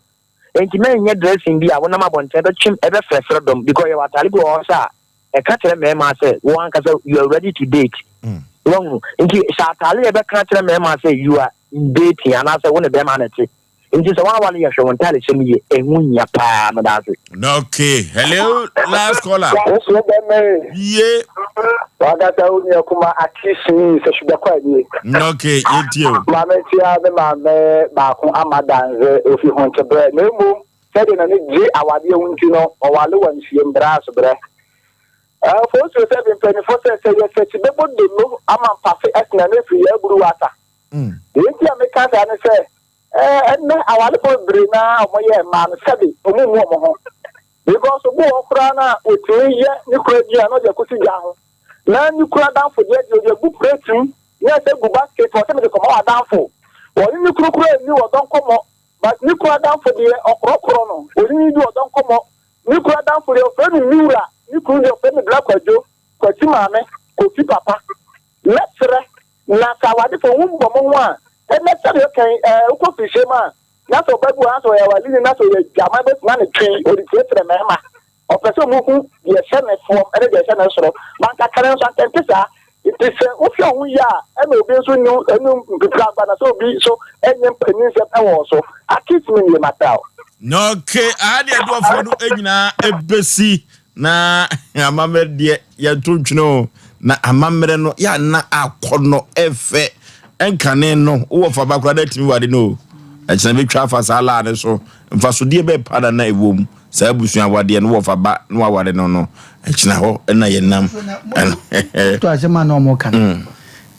Enti mɛnyɛ dressing bi a wonam abɔnten ɛbɛtwem ɛbɛfrɛfrɛ dɔm because yɛwɔ ataade bi wɔ hɔ sɛ a ɛka kyerɛ mmarima sɛ wo ankasa you are ready to date. Wahunu? Nti hyɛ ataade a ɛbɛka kyerɛ mmarima sɛ you are in dating anaasɛ wo ne bɛrima na ɛte. Nti sɛ woaware yɛ hwɛ wo ntaade hyɛ mu yie ɛho hia paa meda ase. Okay, hello, last caller. Wosono bɛmɛ. Ye. Wankasa wo nua kuma akisi sɛ sugar kwa nie. Okay, yɛntie o. Maame ntia me maame baako ama danze ofi hontebrɛ na mmom sɛdeɛ n'ani gye awadeɛ ho nti no ɔwale wɔ nhyiam brɛ asobrɛ. Fosuo sɛ bi mpanyinfoɔ sɛ sɛ yɛsɛkyi bɛbɔ dono ama mpase ɛsena no afiri yɛ aburu asa. Deɛ nti a meka saa ne sɛ ɛnnɛ awarefoɔ bebree naa a wɔyɛ mmaa no sɛbe wɔn mmu wɔn ho. Because obi wɔ hɔ koraa no a otumi yɛ ne kunu aduan na ɔde akosi gya ho. Na ne kunu adamfo deɛ deɛ ɔde agu plate mu na ɛsɛ gu basket mu ɔsɛ mede kɔma w'adamfo. Ɔne ne kunu koraa nni ɔdɔ nkɔmmɔ but ne kunu adamfo deɛ ɔkorɔkorɔ no, ɔne no di ɔdɔ nkɔmmɔ. Ne kunu adamfo deɛ ɔfrɛ no me wura, ne kunu deɛ ɔfrɛ no Bra Kwadwo, Kwasi maame, Kofi papa. Mɛsrɛ na sɛ awadefo ho bɔ mo ho a, ɛnɛ sɛdeɛ ɔka yi, ɛɛ wokɔ firihyia mu a, na sɛ ɔba bi wɔ ha sɛ ɔyɛ awareni na sɛ ɔyɛ adwaman bɛtumi ne twe ɔde kyerɛkyerɛ mmarima ɔpɛ sɛ ɔmo hu deɛ ɛhyɛ ne soɔ ɛne deɛ ɛhyɛ ne soro manka kane nso anka nte saa nti sɛ wohwɛ ho yie a ɛna obi nso nni ɛnu mpipira aba na sɛ obi nso ɛnyɛ mpanin nsɛm ɛwɔ so akis mi nie mata o. Okay, aha deɛ ɛdoɔfoɔ no nyinaa ɛbɛsi. Na amammerɛ deɛ yɛnto ntwene o, na amammerɛ no yɛ ana akɔnɔ ɛfɛ ɛnkane no wowɔ faba koraa na atumi wade no o. Ɛkyena bɛtwa afa saa laa no so mfasodeɛ bɛɛ pa na na ɛwɔ mu saa abusua awadeɛ no wɔ faba na waware no no ɛkyena hɔ ɛna yɛnam. To asɛm a na wɔn ka no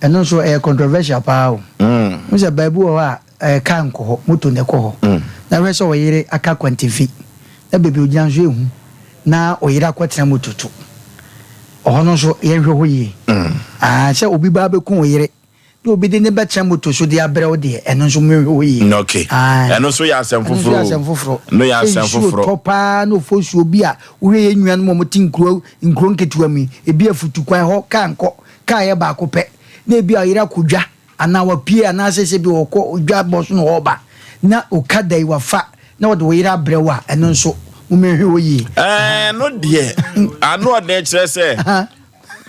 ɛno nso ɛyɛ controversial paa o. N sɛ baabi wɔ hɔ a ɛɛ kaa nkɔ hɔ moto na ɛkɔ hɔ na hwɛ sɛ ɔyere aka kwantifi na baabi a ogyina nso ehu na ɔyere akɔtena moto to ɔhɔ no nso yɛnhwɛ hɔ yie. Aa sɛ obi ba abɛku ɔyere na obi de ne bɛtena moto so de abrɛ wo deɛ ɛno nso monhwɛ hɔ yie. Ok ɛno nso yɛ asɛm Ɛno nso foforɔ yɛ o. asɛm foforɔ. Ɛno yɛ Sɛ asɛm nsuo foforɔ. tɔ paa na ofosuo bi a wohwɛ yɛn nuanom a wɔte nkuro nkuro nketewa mu yi ebi afutukwan hɔ kaa nkɔ kaa yɛ baako pɛ na ebi a ɔyere akɔ dwa Anaa wapue anaasɛ sɛ bi ɔkɔ dwa bɔ so na ɔreba na okada yi wafa na ɔde wo yere abrɛ wo a, ɛno nso mommɛhwɛ hɔ yie. Ɛno deɛ ano ɔden kyerɛ sɛ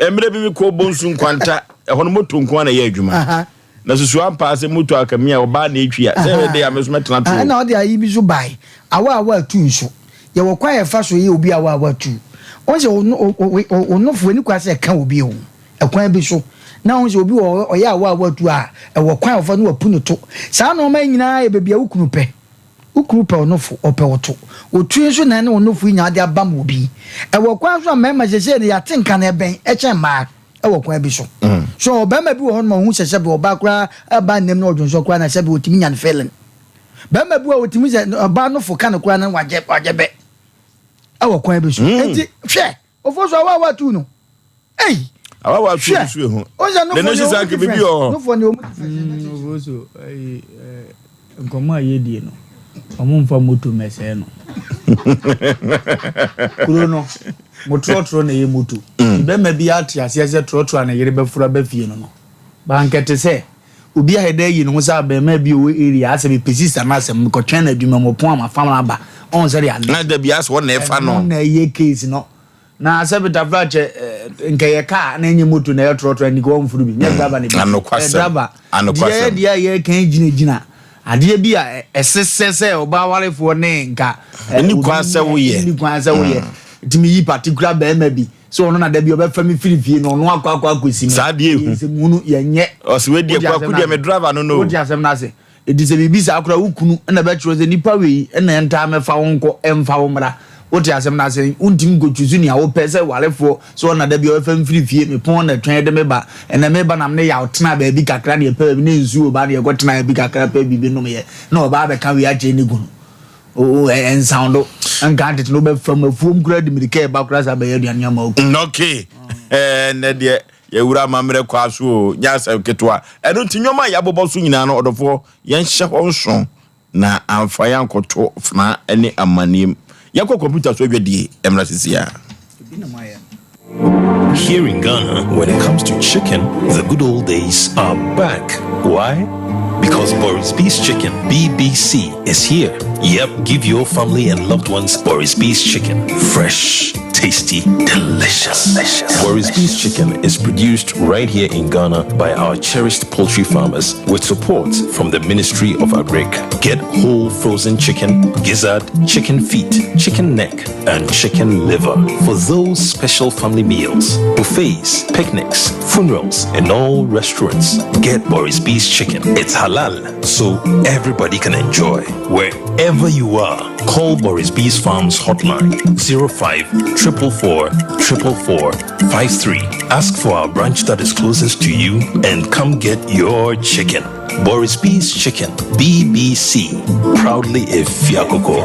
mmerɛ bi mekɔɔ Bonsu Nkwanta ɛhɔ no moto nko ara na ɛyɛ adwuma na susu ampa sɛ moto akami a ɔbaa na ɛtwi a sɛ ɛbɛyɛ dɛ a me nso mɛtena to. Ɛna ɔde ayi bi nso bae awa awa atu nso yɛwɔ kwan a yɛfa so yɛ obi awa awa atu wɔn sɛ wo nofo ani kwa sɛ ɛka obi ho. Ɛkwan bi so, na wohu sɛ obi wɔ hɔ, ɔyɛ awaawa tu a, ɛwɔ kwan a ɔfa no wapu no to. Saa nnoɔma yi nyinaa yɛ baabi a wo kunu pɛ. Wo kunu pɛ wo nofo, ɔpɛ wo to. Otui nso na ɛne wo nofo yi nyinaa de abam obi. Ɛwɔ kwan so a mmarima seesei no yɛate nka no ɛbɛn kyɛn mmaa wɔ kwan bi so. So ɔbarima bi wɔ hɔnom a ohu sɛ sɛbe ɔbaa koraa ba nnam na ɔdwonsɔ koraa na sɛbe otumi nya no feeling. Barima bi wɔ hɔ a otumi sɛ ɔbaa nofo ka no koraa na wagye wagye bɛ wɔ kwan bi so. Enti hwɛ! Ofosu awaawa tu no. Ei! Awaawa tu no so ehu. Ɔsɛ Ne ne sisa nka bibi wɔ hɔ. Nofoɔ ne ɔmu difference. Ofosu ɛyi nkɔmɔ a yɛdie no ɔmo nfa moto mɛsɛɛ no. Kuro no mo trɔtrɔ na ɛyɛ moto. Bɛma bi ate aseɛ sɛ trɔtrɔ a ne yere bɛforo aba fie no no. Bankɛte sɛ Obi ayɛ dɛ ayi ne ho sɛ abarimaa bi a ɔwɔ area asɛ mepɛ sista no asɛm mekɔtwɛn no adwuma mu ɔpon a mafam no aba ɔhu sɛdeɛ ade Na dabi asɛ ɔna ɛfa no. Ɛno na ɛyɛ case no na sɛ bitafra kyɛ nka yɛ car na ɛnyɛ moto na ɛyɛ trɔtrɔ ɛnni ka ɔmforo bi nyɛ driver na bi Anokwasɛm ɛyɛ driver anokwasɛm. deɛ deɛ a yɛka gyinagyina adeɛ bi a ɛsesɛ sɛ ɔbaa warefoɔ ne nka Ɛni kwan sɛ woyɛ. ɛni kwan sɛ woyɛ tumi yi particular bɛrima bi Sɛ ɔno na da bi ɔbɛfa me firi fie no ɔno akɔ akɔ akɔsi me. Saa deɛ ehu. Nsɛmhunu yɛnyɛ. Ɔsi wei deɛ kwaku deɛ me driver no no. Wote asɛm no ase. Eti sɛ biribi saa koraa wo kunu na ɛbɛkyerɛ sɛ nipa wei na ɛntaa mɛfa wo nkɔ ɛmfa wo mmra. Wote asɛm no ase. Wontumi nkɔtwusu nea wopɛ sɛ warefoɔ sɛ ɔno na da bi ɔbɛfa me firi fie mepɔn na ɛtwɛn de me ba. Ɛnɛ meba na mene yaw tena baabi kakra na yɛpɛ baabi na nsuo ba na yɛkɔtena baabi kakra pɛ biribi nomyɛ na ɔbaa bɛka wei akyerɛ ne kunu. Oh, ɛnsawndo nka tete no wobɛfa mu afuom koraa de mirika ɛba koraa saa bɛyɛ aduane ama wo. Okay, ɛnɛ deɛ yɛwura amammerɛ kwaa so o, nyɛ asɛm ketewa. Ɛno nti nneɛma a yɛabobɔ so nyinaa no, ɔdɔfoɔ, yɛnhyɛ hɔ nso na amfa yɛn ankɔto fena ne amanneɛ mu. Yɛnkɔ kɔmputa so adwadie mmra sisi a. Here in Ghana, when it comes to chicken, the good old days are back. Why? Because Boris B's Chicken, BBC, is here. Yep, give your family and loved ones Boris B's Chicken. Fresh, tasty, delicious. delicious. Boris B's Chicken is produced right here in Ghana by our cherished poultry farmers with support from the Ministry of Agric. Get whole frozen chicken, gizzard, chicken feet, chicken neck, and chicken liver for those special family meals, buffets, picnics, funerals, and all restaurants. Get Boris B's chicken. It's halal, so everybody can enjoy. Wherever you are, call Boris B's Farms hotline 05 444 444 53. Ask for our branch that is closest to you and come get your chicken. Boris B's Chicken, BBC, proudly a Fiakoko.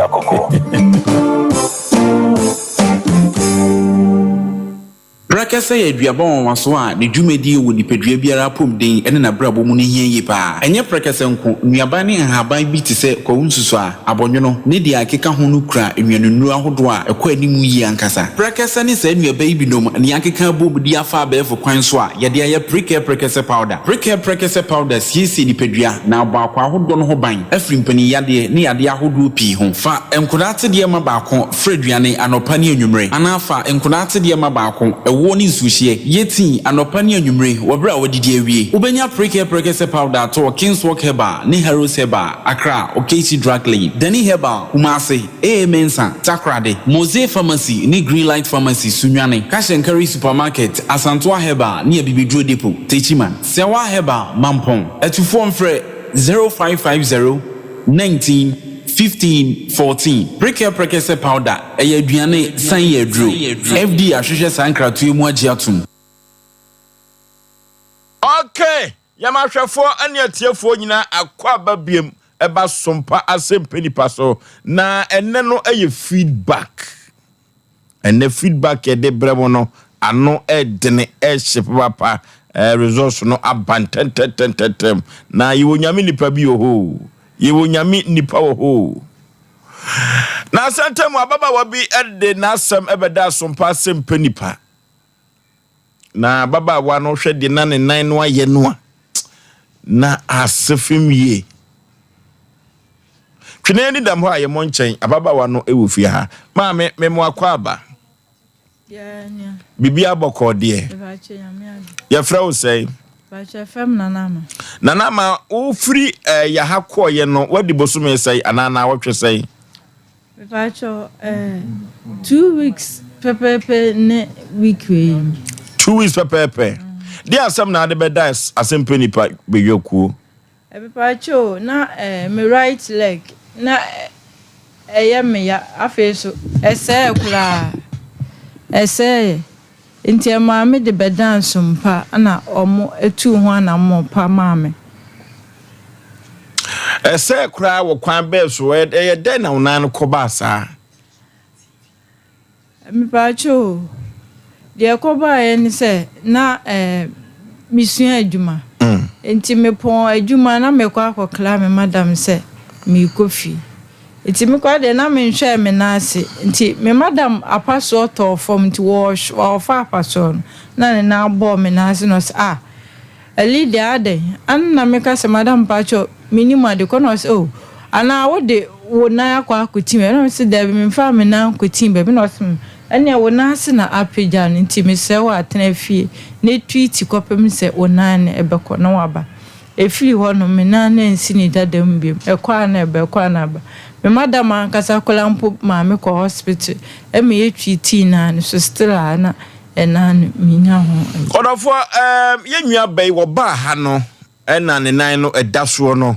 Prɛkɛsɛ yɛ aduaba nwanwaso a ne dwumadie wɔ nipadua biara apɔmuden ne n'abrabɔ mu no hia yie pa ara. Ɛnyɛ prɛkɛsɛ nko, nnuaba ne nhaban bi te sɛ kwawu nsusuaa, abɔnwono, ne deɛ ɛkeka ho no kura nnuanennuro ahodoɔ a ɛkɔ anim yie ankasa. Prɛkɛsɛ ne saa nnuaba yi binom na yɛakeka abom de afa abɛɛfo kwan so a yɛde ayɛ Prekɛ Prɛkɛsɛ Powder. Prekɛ Prɛkɛsɛ Powder siesie nipadua na abɔ akwaa ahodoɔ no ho ban afiri mpaninyadeɛ ne yadeɛ ahodoɔ pii ho. Fa nkwadaa atedeɛ ma baako fra aduane anɔpa ne anwummere anaa fa nkwadaa atedeɛ ma baako, ɛwoɔ ne. ne nsuohyeɛ. Yɛ tea anɔpa ne anwummere wɔ berɛ a woadidi awie. Wobɛnya Prekɛ Prɛkɛsɛ Powder atɔ wɔ Kingswalk Herbal ne Harrows Herbal, Accra, Okaishie Drug Lane, Dani Herbal, Kumasi, AA Mensah, Takoradi, Mosey Pharmacy ne Greenlight Pharmacy, Sunyani, Cash and Carry Supermarket, Asantoa Herbal ne Abibiduro Depot, Techiman, Sɛwa Herbal, Mampong. Atufoɔ mfrɛ 0550 19 15 14. Prekɛ Prɛkɛsɛ Powder, ɛyɛ aduane san yɛ aduro. FDA ahwehwɛ saa nkratoɔ yi mu agye atom. Okay, yɛn ahwɛfoɔ ne atiefoɔ nyinaa akɔ aba biem ɛba sompa asɛmpɛ nipa so na ɛnɛ no ɛyɛ feedback. Ɛnɛ feedback yɛde brɛ mo no ano ɛdene ɛhye papapa ɛɛ results no aba ntɛntɛntɛntɛm na yɛwɔ nyame nipa bi wɔ hɔ yɛwɔ nyame nipa wɔ hɔ. Na asɛntɛm ababaawa bi ɛde n'asɛm ɛbɛda asompa asɛmpɛ nipa. Na ababaawa no hwɛ deɛ na ne nan no ayɛ no a na ase fam yie. Twene ni dam hɔ a yɛmmɔ nkyɛn ababaawa no wɔ fie ha. Maame memo akɔ aba. Biribi abɔkɔɔ deɛ. Yɛfrɛ wo sɛn? Nana Ama, wofiri eh, yaha kɔɔyɛ no wadi bosome sɛn anaa naawɔtwe sɛn? Mepakyɛw eh, 2 weeks pɛpɛɛpɛ ne week wei yi. 2 weeks pɛpɛɛpɛ. Deɛ asɛm na ade bɛda asɛmpɛ nipa bɛyɛ kuo? Mepakyɛw, na me right leg na ɛyɛ me ya, afei so ɛsɛɛ koraa, ɛsɛɛ nti ɛmaa me de bɛda nsompa na ɔmo etu ho anammɔ pa maa me. Ɛsɛɛ koraa wɔ kwan bɛɛ so? Ɛyɛ dɛn na wo nan no kɔbaa saa? Mepakyɛw, deɛ ɛkɔbaeɛ ne sɛ na mesua adwuma. Nti mepɔn adwuma na mekɔ akɔkra me madam sɛ meekɔ fie. Nti mekɔ deɛ na menhwɛɛ me nan ase. Nti me madam apasoɔ tɔɔ fam nti wɔfa apasoɔ no na ne nan bɔɔ me nan ase na ɔsɛ, "Ah, Lydia, adɛn?" Ano na meka sɛ, "Madam, mpakyɛw, menim ade kɔ." Na ɔsɛ, "Oh, anaa wode wo nan akɔ akɔtim?" Ɛna ɔsɛ, "Dabi, memfa me nan nkɔtim baabi." Na ɔsɛ, "Ɛnea wo nan ase na apagya no, nti mesrɛ wo atena fie na etu ti kɔpem sɛ wo nan no ɛbɛkɔ na waba." Ɛfiri hɔ no, me nan no ansi ne dada mu biom. Ɛkɔ a na ɛba, ɛkɔ a na aba. Me madam ankasa koraa mpo maa me kɔ hospital ɛma yɛtwi tii nan no so, still a na ɛnan no menya ho. Ɔdɔfoɔ, yɛn nua bɛyi wɔbaa ha no ɛna ne nan no ɛda soɔ no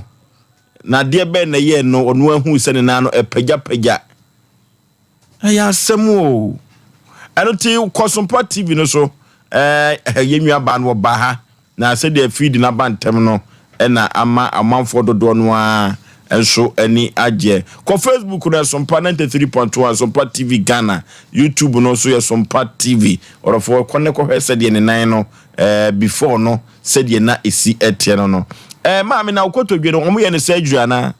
na adeɛ bɛn na ɛyɛ no ɔno ahu sɛ ne nan no ɛpagyapagya. Ɛyɛ asɛm o. Ɛno ti kɔ Sompa TV no so, yɛn nua baa no wɔbaa ha na sɛdeɛ feed no aba ntɛm no ɛna ama amanfoɔ dodoɔ no ara nso ani agyeɛ. Kɔ Facebook no, Sompa 93.1, Sompa TV Ghana. YouTube no nso yɛ Sompa TV. Ɔdɔfoɔ, kɔ ne kɔhwɛ sɛdeɛ ne nan no before no sɛdeɛ na ɛsi ɛteɛ no. Maame, na wokɔtɔdwe no wɔn yɛ no surgery anaa?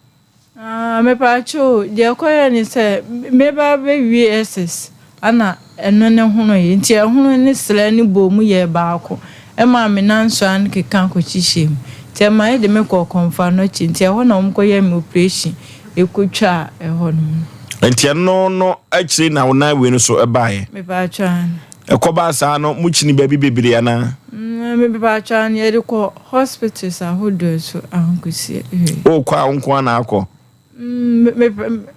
Ah, mepaakyɛw, deɛ ɛkɔyɛ ne sɛ meba bɛwie SS ana ɛno ne hono yi nti ɛhono ne srɛ ne bɔ mu yɛ baako ɛma me nan nsoa no keka kɔkyihyɛ mu nti ɛma yɛde me kɔ Kɔmfo Anɔkye nti ɛhɔ na wɔn kɔyɛ me operation ɛkɔtwa ɛhɔ nom. Nti ɛno no akyire na wo nan wei no so ɛbaeɛ? Mepaakyɛw, ano. Ɛkɔbaa saa no mokyini baabi bebree anaa? Mepaakyɛw, ano, yɛde kɔ hospitals ahodoɔ so ankosi hwee. Wokɔ a wo nko ara na akɔ?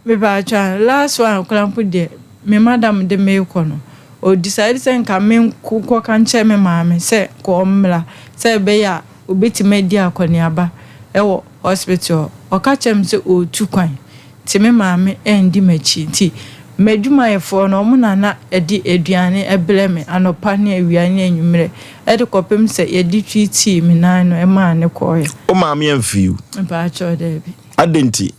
Mepaakyɛw, last one koraa mpo deɛ, me madam de me kɔ no, o decide sɛ nka me nkɔka nkyerɛ me maame sɛ kɔ ɔmmra sɛ ɛbɛyɛ a obɛtumi adi akɔneaba ɛwɔ hospital. Ɔka kyerɛ me sɛ ɔretu kwan nti me maame ɛndi m'akyi nti m'adwumayɛfoɔ no ɔmo na na ɛde aduane ɛbrɛ me anɔpa ne awia ne anwummerɛ ɛde kɔpem sɛ yɛde tweetii me nan no ɛmaa ne kɔɔɛ. Wo maame amfii wo? Mepaakyɛw, daabi. Adɛn nti?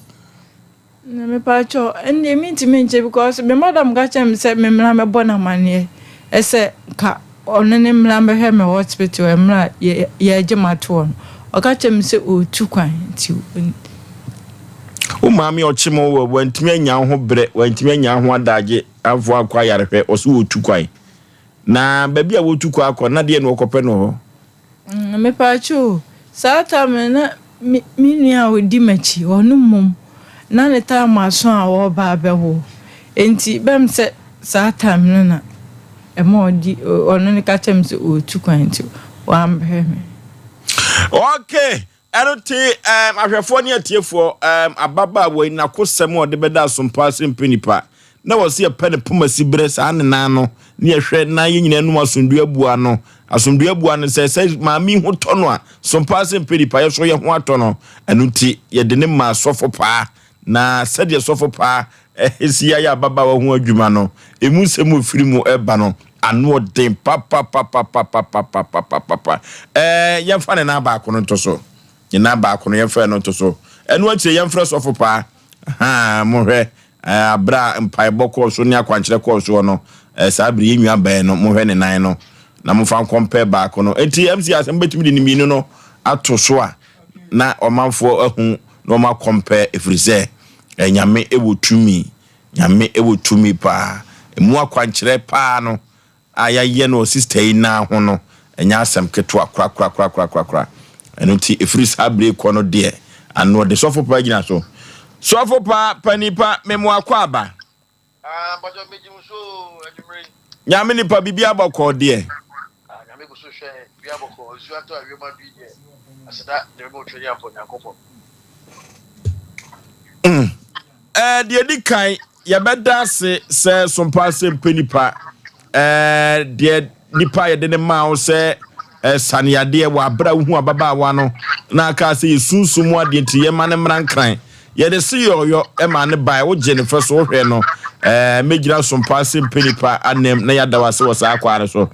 Na mepaakyɛw, ɛnneɛ mentumi nkyɛ because me madam ka kyerɛ me sɛ me mmra mɛbɔ no amanneɛ ɛsɛ ka ɔno ne mmra mbɛhwɛ me hospital mmerɛ a yɛgye me atoɔ no, ɔka kyerɛ me sɛ ɔretu kwan nti. Wo maame a ɔkye mo wɔ wantumi anya wo ho berɛ, wantumi anya wo ho adagye amfo akɔ ayarehwɛ, ɔso wɔtu kwan. Na baabi a wɔtu kwan akɔ na deɛ na wɔkɔpɛ no hɔ? Mepaakyɛw, saa time no na me nua a ɔdi m'akyi, ɔno mmom na ne time aso a wɔreba abɛwo nti bɛm sɛ saa time no na. ɛma ɔdi ɔno no ka kyerɛ me sɛ ɔretu kwan nti wambrɛ me. Okay, ɛno te um, ahwɛfoɔ ne atiefoɔ um, ababaawa yi n'akosɛm a ɔde bɛda asompa ase mpɛ nipa na wɔ sɛ yɛpɛ ne poma si berɛ saa ne nan no ne yɛhwɛ na yɛn nyinaa num asomdua abua no asomdua abua no sɛ sɛ maame yi ho tɔ no a sompa ase mpɛ nipa yɛ so yɛ ho atɔ no ɛno nti yɛde ne maa sɔfo paa Na sɛdeɛ sɔfo pa si ayɛ ababaawa ho adwuma no, emu nsɛm a ɛfiri mu ba no, ano ɔden papapapapapapapapapa. Ɛɛ, yɛmfa ne nan baako no nto so. Ne nan baako no, yɛmfa ɛno nto so. Ɛno akyire, yɛmfrɛ sɔfo pa. Ha, mohwɛ, ɛɛ, abere a mpaebɔ kɔɔ so ne akwankyerɛ kɔɔ soɔ no, ɛɛ, saa bere yɛn nua bɛn no, mohwɛ ne nan no, na momfa nkɔmpɛ baako no. Enti, MC asɛm bɛtumi de ne mmienu no ato so a, na ɔmanfoɔ ahu na wɔn akɔmpɛ ɛfiri sɛ Nyame wɔ tumi, Nyame wɔ tumi paa. Ɛmu akwankyerɛ paa no a yɛayɛ no wɔ sister yi nan ho no, ɛnyɛ asɛm ketewa korakorakorakorakora. Ɛno nti ɛfiri saa bere kɔ no deɛ, ano ɔde sɔfo paa gyina so. Sɔfo paa, panin pa, memo akɔ aba. Ah, mpakyɛ megye mo so oo, anwummere yi. Nyame nipa biribi abɔkɔɔ deɛ. Ah, Nyame gu so hwɛ biribi abɔkɔɔ, nsuo atɔ a wiem adui deɛ, aseda de bɛma otwa nyampɔ Nyankopɔn. Mm. Eh, deɛ di kan yɛbɛda ase sɛ sompa ase mpɛ nipa eh, deɛ Nipa a yɛde no maa wo sɛ sane yadeɛ wɔ aberɛ a wohu ababaawa no na aka sɛ yɛ sunsum mu adeɛ nti yɛma no mmra nkran. Yɛde se yɔɔyɔ maa no bae, wogye no fɛ so wohwɛ no mɛgyina sompa ase mpɛ nipa anam na yɛada wo ase wɔ saa kwaa no so.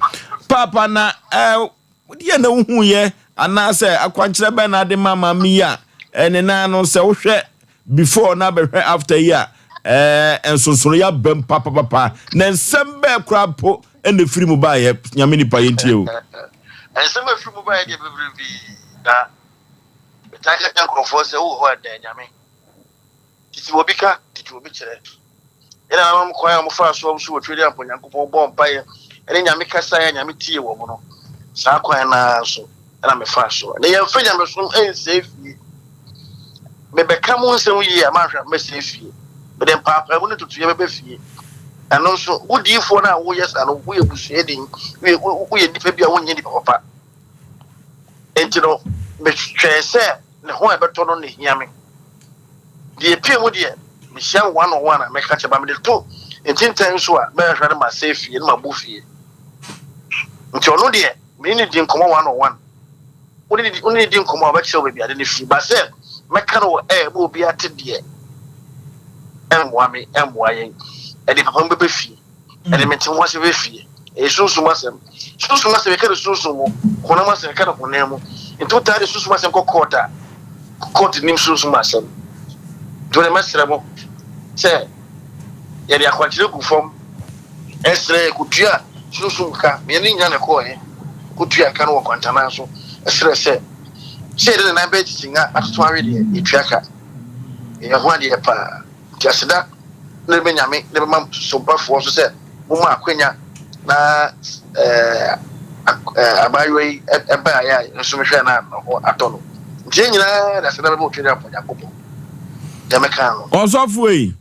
Paapa na deɛ na wohuiɛ anaasɛ akwankyerɛ bɛn na ade ma maame yi a ne nan no sɛ wohwɛ Before na bɛhwɛ after yi a ɛɛ nsonsonoeɛ abam papapapa na nsɛm bɛɛ koraa mpo na ɛfiri mu baeɛ nyame nipa yɛntie o. Nsɛm a ɛfiri mu baeɛ deɛ bebrebe na metaa ka kyerɛ nkurɔfoɔ sɛ wowɔ hɔ a da nyame tete obi ka tete obi kyerɛ Yɛn nananom kwan a wɔfaa so a wɔso wɔ Twedeampo Nyankopɔn bɔɔ mpaeɛ ne Nyame kasaeɛ a Nyame tiee wɔn no, saa kwan no ara so na mefaa so. Na yɛmfa nyamesom nsɛe fie. Mebɛka mo nsɛm yie a, manhwɛ a mɛsɛe fie. Mede mpaapaamu ne ntotoeɛ bɛba fie. Ɛno nso, wo diyifoɔ no a woyɛ saa no, woyɛ busuani, woyɛ woyɛ nipa bi a wonyɛ nipa papa. Enti no, metwɛn sɛ ne ho a ɛbɛtɔ no na ehia me. Deɛ epie mu deɛ, mehyia no one on one a mɛka kyerɛ ba mede to ntintan so a mɛhwehwɛ no masɛe fie no mabɔ fie. Nti ɔno deɛ me ne no di nkɔmmɔ one on one. Wo ne no di nkɔmmɔ a ɔbɛkyerɛ wo baabi ade no firi. Ba sɛ mɛka no wɔ air ma obi ate deɛ ɛmmoa me, ɛmmoa yɛn. Ɛde papa mu bɛbɛ fie. Ɛde mente ho ase bɛbɛ fie. Ɛyɛ sunsum asɛm. Sunsum asɛm yɛka no sunsum mu, honam asɛm yɛka no honam mu. Nti wotaa de sunsum asɛm kɔ court a, court nim sunsum asɛm. Nti wode mɛsrɛ mo sɛ yɛde akwankyerɛ gu fam ɛsrɛ yɛkɔtua sunsum ka, meyɛ ne nyina na ɛkɔɔɛ, kɔtua ka no wɔ kwantanan so ɛsrɛ sɛ sɛ yɛde ne nan bɛyɛ kyikyi atoto awe deɛ yɛtua ka. Ɛyɛ ho adeɛ paa. Nti aseda na ɛbɛ Nyame na ɛbɛma sompafoɔ nso sɛ moma akwanya na ɛɛ abaayewa yi ɛbaeɛ a nso mehwɛ na ne ho atɔ no. Nti yɛn nyinaa de aseda bɛma Otwedeampɔ Nyankopɔn. Deɛ mɛka no. Ɔsɔfo ei,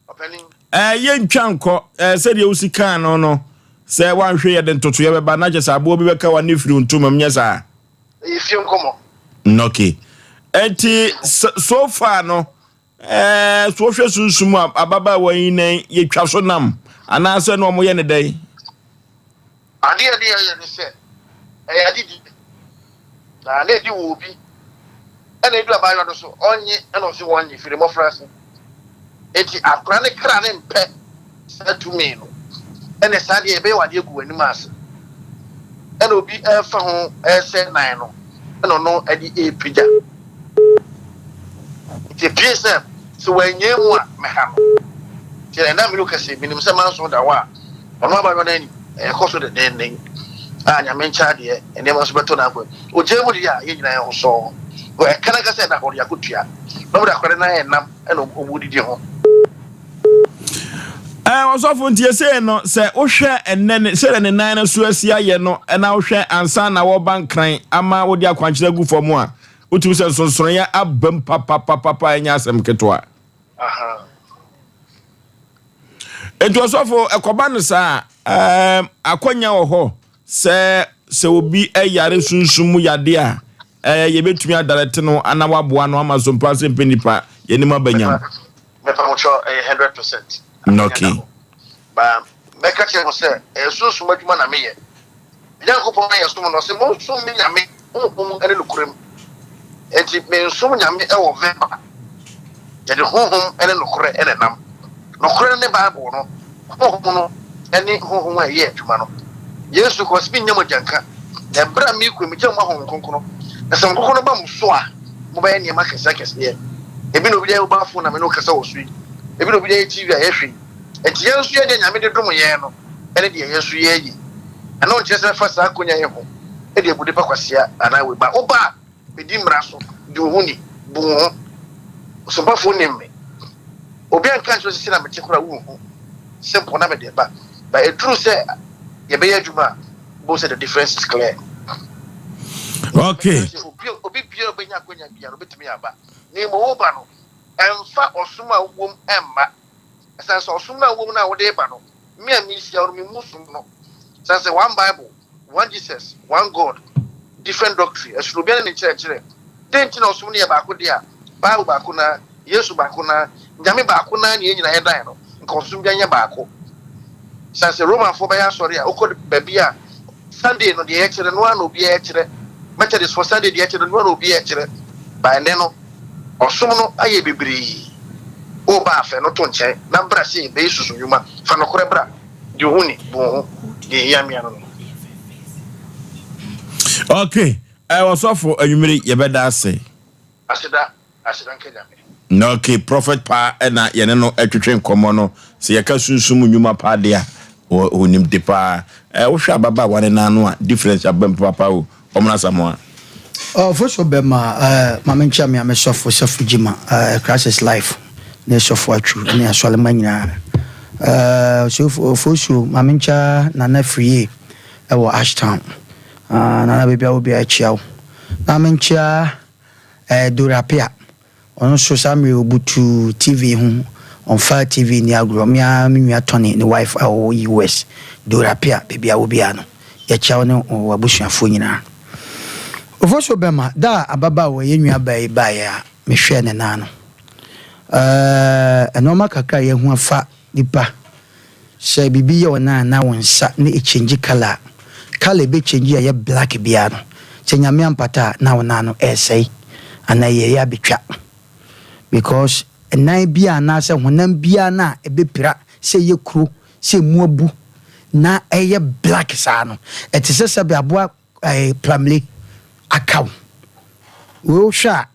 Ɔpanin. ɛɛ yɛntwa nkɔ ɛɛ sɛdeɛ wosi kaa no no, sɛ woanhwɛ yɛde ntotoeɛ bɛba na kyɛ sɛ aboɔ bi bɛka w'ano firi wo ntoma mu, nyɛ saa? Ɛyɛ fie nkɔmmɔ. Okay. Ɛnti so far no, Ɛɛ, so wohwɛ sunsum a ababaawa yi nan yɛtwa so nam anaasɛ na wɔyɛ ne dɛn? Adeɛ a ɛde yɛyɛ ne sɛ ɛyɛ ade di na na ɛdi wɔ obi ɛna edu abaayewa no so ɔnye ɛna ɔse wɔnye firi mmɔfra ase eti akora ne kra ne mpɛ saa tumi no ɛna saa deɛ yɛbɛyɛ wɔ adeɛ gu w'anim ase ɛna obi ɛfa ho ɛsɛ nan no ɛna ɔno ɛde ɛrepagya. Nti epie sɛ, sɛ wannyae mu a, mɛha no. Nti ɛnnɛ a me ne wo kasa yi, menim sɛ manso da hɔ a, ɔno abayewa no ani ɛrekɔ so denneennen a Nyame nkyɛ adeɛ, nneɛma nso bɛtɔ n'akwan mu. Ogyae mu deɛ a, yɛn nyinaa yɛn ho sɔɔ. Wɔ ɛka no ankasa a ɛda hɔ no, yɛakɔtua. Na wɔde akwadaa no ayɛ nam na wɔredidi ho. Ɛɛ ɔsɔfo nti esei no sɛ wohwɛ ɛnɛ ne sɛdeɛ ne nan no so asi ayɛ no na wohwɛ ansa na wɔba nkran ama wode akwankyerɛ agu fam a Wotumi sɛ nsonsonoeɛ abam papapapapa ɛnyɛ asɛm ketewa. Nti ɔsɔfo ɛkɔba no saa ɛɛm akɔnya wɔ hɔ sɛ sɛ obi ɛyare sunsum mu yade a ɛɛ yɛbɛtumi adarɛte no ana waboa no ama so mpa sɛ mpɛ nipa yɛnim abɛnyam. Mɛpa mo kyɛw ɛyɛ 100%. Okay. Ba mɛka kyerɛ mo sɛ ɛyɛ sunsum adwuma na meyɛ. Me Nyankopɔn na yɛsom no, ɔse monsom me Nyame honhom ne nokorɛ mu. Enti mensom Nyame wɔ verbal. Yɛde honhom ne nokorɛ na ɛnam. Nokorɛ no ne Bible no, honhom no ne honhom a ɛyɛ adwuma no. Yesu ka, ɔse mennya mo agyanka, na ɛberɛ a merekɔ yi megya mo ma Honhom Kronkron, na sɛ Honhom Kronkron no ba mo so a, mobɛyɛ nneɛma akɛseɛ akɛseɛ. Ebi na obi de ayɛ mobile phone a me ne wo kasa wɔ so yi, ebi na obi de ayɛ TV a yɛhwɛ yi. Enti yɛn nso yɛdeɛ Nyame de dom yɛn no, ne deɛ yɛn nso yɛreyɛ. Ɛno nkyerɛ sɛ mɛfa saa akonya yi ho de abu nipa kwasea anaa wei. Ba woba a, bɛdi mmara so, di wo ho ni, bu wo ho. Ɔsompafoɔ nim me. Obi anka nkyerɛ wo sɛ sei na mete koraa a, wonhu. Simple na mede ba. But ɛduru sɛ yɛbɛyɛ adwuma a, wobɛhu sɛ the difference is clear. Okay. Obi, obi biara ɔbɛnya akonya biara, obɛtumi aba. Na mmom woba no, ɛmfa ɔsom a wowom mma. Ɛsiane sɛ ɔsom no a wowom no a wode reba no, Me a merehyia wo no, memmu som no. Sane sɛ one Bible, one Jesus, one God, different doctrine, ɛsono obiara ne ne nkyerɛkyerɛ. Dɛn nti na ɔsom no yɛ baako de a, Bible baako no ara, Yesu baako no ara, Nyame baako no ara na yɛn nyinaa yɛdan no? Nka ɔsom biara nyɛ baako. Sane sɛ Romanfoɔ bɛyɛ asɔre a, wokɔ baabi a, Sunday no deɛ yɛkyerɛ no ara na obiara kyerɛ. Methodistfoɔ Sunday deɛ yɛkyerɛ no ara na obiara kyerɛ. But ɛnnɛ no, Ɔsom no ayɛ bebree. O ba a, fa ɛno to nkyɛn na bra sɛ yɛbɛyɛ susu nnwuma. Fa nokorɛ bra. Di wo ho ni, bu wo ho. Deɛ ɛhia me ara no. Ok, eh, ɔsɔfo anwummere yɛbɛda ase. Aseda, aseda nka Nyame. Na ok, prophet paa ɛna yɛne no ɛtwetwe nkɔmmɔ no. Sɛ yɛka sunsum nnwuma paa deɛ a, ɔnim de paa. Eh, wohwɛ ababaawa no nan ano a, difference aba mu papa o. Ɔmena Asamoah. Ɔfoso bɛma eh, ma menkyia me ame sɔfo Safo Gyima eh, Christ is life ne sɔfo Atwu ne asɔrema nyinaa eh, Ofosuo ma menkyia Nana Friye ɛwɔ Ashtown ah, Nana baabi a wɔ biara kyia wo na menkyia eh, Dora Apea Ɔno nso saa mmerɛ yi ɔbutu TV ho, ɔmfa TV nni agorɔ. Me ara me nua Tony ne wife a ɔwɔ US, Dora Appiah, baabi a wɔ biara no, yɛkyia wo ne w'abusuafoɔ nyinaa. Ofosuo Bɛma, da a ababaawa yi, yɛn nuabaa yi baeɛ a mehwɛɛ ne nan no, ɛɛ, nnoɔma kakra a yɛahu afa nipa, sɛ biribi yɛ wo nan anaa wo nsa na ɛkyɛngyi colour a, colour a ɛbɛkyɛngyi a ɛyɛ black biara no, sɛ Nyame ampata a na wo nan no ɛresɛe anaa ɛyɛeɛ abɛtwa. Because nan biara anaasɛ honam biara no a ɛbɛpira sɛ ɛyɛ kuro, sɛ ɛmu abu na ɛyɛ black saa no, ɛte sɛ sɛbe aboa ɛɛ plamle aka wo. Wei wohwɛ a,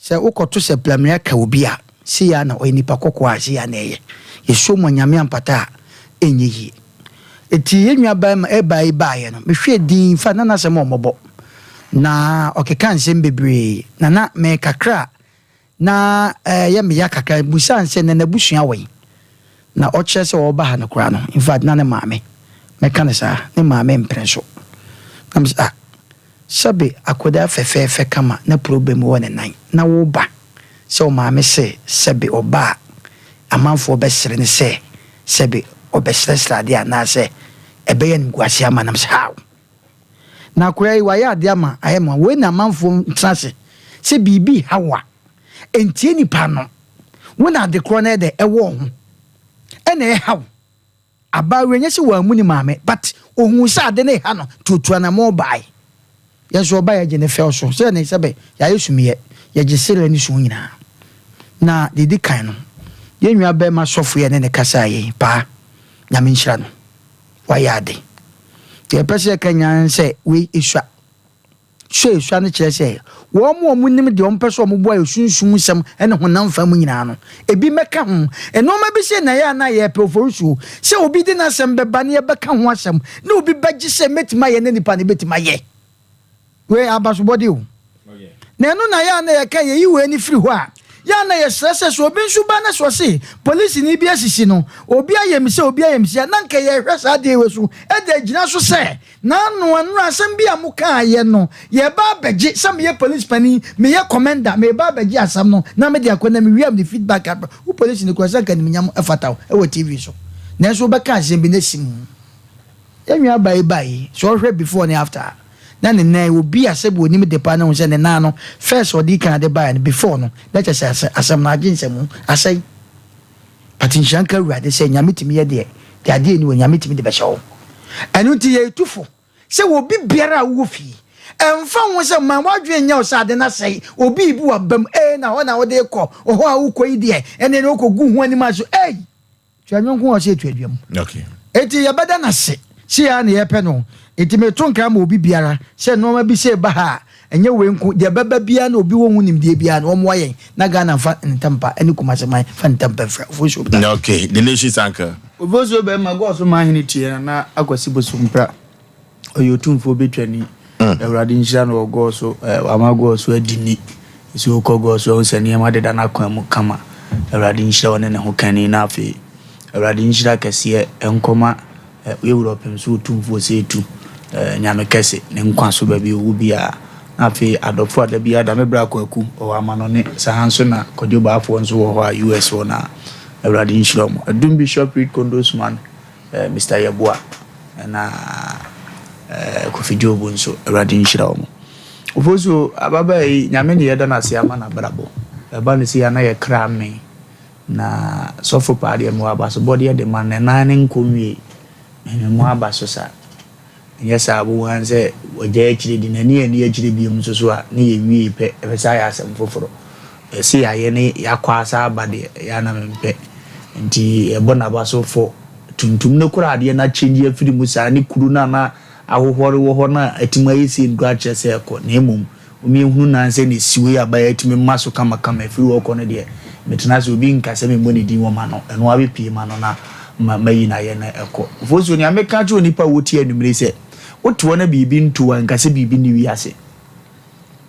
Sɛ wokɔto sɛ plamiri aka obi a, sei ara na ɔyɛ, nipa kɔkɔɔ a, sei ara na ɛyɛ. Yɛsuo mu a Nyame ampata a, ɛnyɛ yie. Enti yɛn nua barima ɛbaa yi baeɛ no, mehwɛɛ dinn, in fact na n'asɛm ɔmmɔbɔ. Na ɔkeka nsɛm bebree, na na me kakra a na ɛyɛ me ya kakra, mebisaa no sɛ na n'abusua wɔ he? Na ɔkyerɛ sɛ ɔreba ha no koraa no, in fact na ne maame, mɛka no saa, ne maame mpene so. Na mese ah, Sɛbe akwadaa fɛfɛɛfɛ kama na problem wɔ ne nan na wo ba sɛ wo maame se sɛbe ɔba a amanfoɔ bɛsere no sɛ sɛbe ɔbɛsrɛsrɛ adeɛ anaasɛ ɛbɛyɛ animguaseɛ ama no sɛ how na akwadaa yi wayɛ adeɛ ama ayɛ ma wei na amanfoɔ ntena ase sɛ biribi ha wo a ɛntie nipa no wo na adekorɔ no ɛdɛ ɛwɔ wo ho ɛna ɛha wo. Abaayewa nyɛ sɛ wammu ne maame but ohuu sɛ ade no reha no nti otuu anamɔn bae. Yɛn nso ɔbae yɛgye ne fɛw so sɛ ne sɛbɛ yɛayɛ sumiyɛ, yɛgye serɛ ne su nyinaa. Na deɛ ɛdi kan no, yɛn nua barima sɔfo yi a yɛne no kasaeɛ yi, paa, Nyame nhyira no, wayɛ ade. Deɛ yɛpɛ sɛ yɛka nyinaa ne sɛ wei ɛsua. Suasua no kyerɛ sɛ wɔn a wɔnim deɛ wɔpɛ sɛ wɔboa yɛ sunsum nsɛm ne honam fam mu nyinaa no, ebi mmɛka ho. Nnoɔma bi sei na ɛyɛ a na yɛpɛ oforisuo, sɛ obi de n'asɛm bɛba na yɛbɛka ho asɛm, na obi bɛgye sɛ mɛtumi ayɛ na nipa no bɛtumi ayɛ. Wei abasobɔde o. Na ɛno na ɛyɛ a na yɛka yɛyi wei no firi hɔ a, yɛ a na yɛsrɛ sɛ sɛ obi nso ba na sɛ ɔse polisini bi asisi no, obi ayɛ me sei, obi ayɛ me sei a, na anka yɛhwɛ saa adeɛ wei so de agyina so sɛ N'ano ano asɛm bi a mo kaayɛ no, yɛreba abɛgye, sɛ meyɛ police panin, meyɛ commander, mereba abɛgye asɛm no na mede akɔ na mewie a mede feedback aba. Wo police no koraa sɛ anka animuonyam fata wo wɔ TV so. Nanso wobɛka asɛm bi na asi mu. Yɛn nua baa yi bae yi, sɛ ɔhwɛ before ne after a, na ne nan, obi a sɛbi onim de paa no hu sɛ ne nan no, first ɔdii kan de bae no, before no, na kyerɛ sɛ asɛm no agye nsɛm, asɛe. But nhyira nka Awurade sɛ Nyame tumi yɛ deɛ, deɛ adeɛ nni hɔ, Nyame tumi de bɛhyɛ wo. Ɛno nti yɛretu fo sɛ obi biara a wowɔ fie, ɛmfa ho sɛ ma w'adwene nyɛ wo sɛ ade no asɛe, obi rebu w'abam, ee na hɔ na wode rekɔ, hɔ a wokɔ yi deɛ, ɛnneɛ na wokɔgu ho anim ase, ei! Tua nnwonko a ɔsɛ tua dua mu. Okay. Enti yɛbɛda no ase. Sei ara na yɛpɛ no. Enti meto nkra ma obi biara sɛ nnoɔma bi sei ba ha a, ɛnyɛ wei nko, deɛ ɛbɛba biara na obi wɔ ho nimdeɛ biara no, wɔmmoa yɛn na Ghana mfa ne ntam pa ne Kumasi man fa ne ntam pa mfira. Ofosuo bɛda. Okay, the nation's anchor. Ofosuo bɛrima Gɔɔ so man hene tie Nana Akwasi Bosompra. Ɔyɛ otumfoɔ betwani. Awurade nhyira no wɔ gɔɔ so. Wama gɔɔ so adi ni. Sɛ wokɔ gɔɔ so a, wohu sɛ nneɛma deda n'akwan mu kama. Awurade nhyira ɔne ne ho kani. Na afei, Awurade nhyira kɛseɛ nkɔma yɛn wura ɔpem so otumfoɔ Setu, Nyame kɛse, ne nkwa so baabi a ɔwɔ biara. Na afei, adɔfo a da biara da me bra Kwaku, ɔwɔ amanɔne. Saa ara nso na Kwadwo Baafoɔ nso wɔ hɔ a US hɔ no a. Awurade nhyira wɔn. Adum Bishop Reed Kondosman. Mister Yeboah ɛna Kofi Job nso Awurade nhyira wɔn. Ofosuo ababaa yi Nyame ne yɛda no ase ama n'abrabɔ. Ɛba no sei a na yɛ kra mmee. Na sɔfo paa deɛ mewɔ abasobɔdeɛ de ma no, ne nan no nkɔ nwie. Memmɔ aba so saa. Ɛnyɛ saa a, wobɛhu ara sɛ wagyae akyire di. N'ani anni akyire bio nso so a, ne yɛwiei pɛ, ɛbɛsan ayɛ asɛm foforɔ. Ɛsɛ yɛayɛ ne yɛakɔ asa aba deɛ, ɛyɛ a na mempɛ. Nti yɛbɔ n'aba so fɔ tuntum no koraa adeɛ no akyɛngye afiri mu saa ne kuro no a na ahohɔre wɔ hɔ no a atumi ayɛ sei no koraa kyerɛ sɛ ɛkɔ. Na mmom Momma yɛnhunu no ara sɛ ne siwei aba yi atumi ma so kamakama ɛfiri hɔ kɔ no deɛ, metena ase obi nka sɛ memmɔ ne din wɔ m'ano, ɛno ara bɛpue m'ano na mayi no ayɛ na ɛkɔ. Ofosuo, nea meka akyerɛ onipa a wotie anwummere yi sɛ, wote hɔ na biribi nto wo a, nka sɛ biribi nni wiase.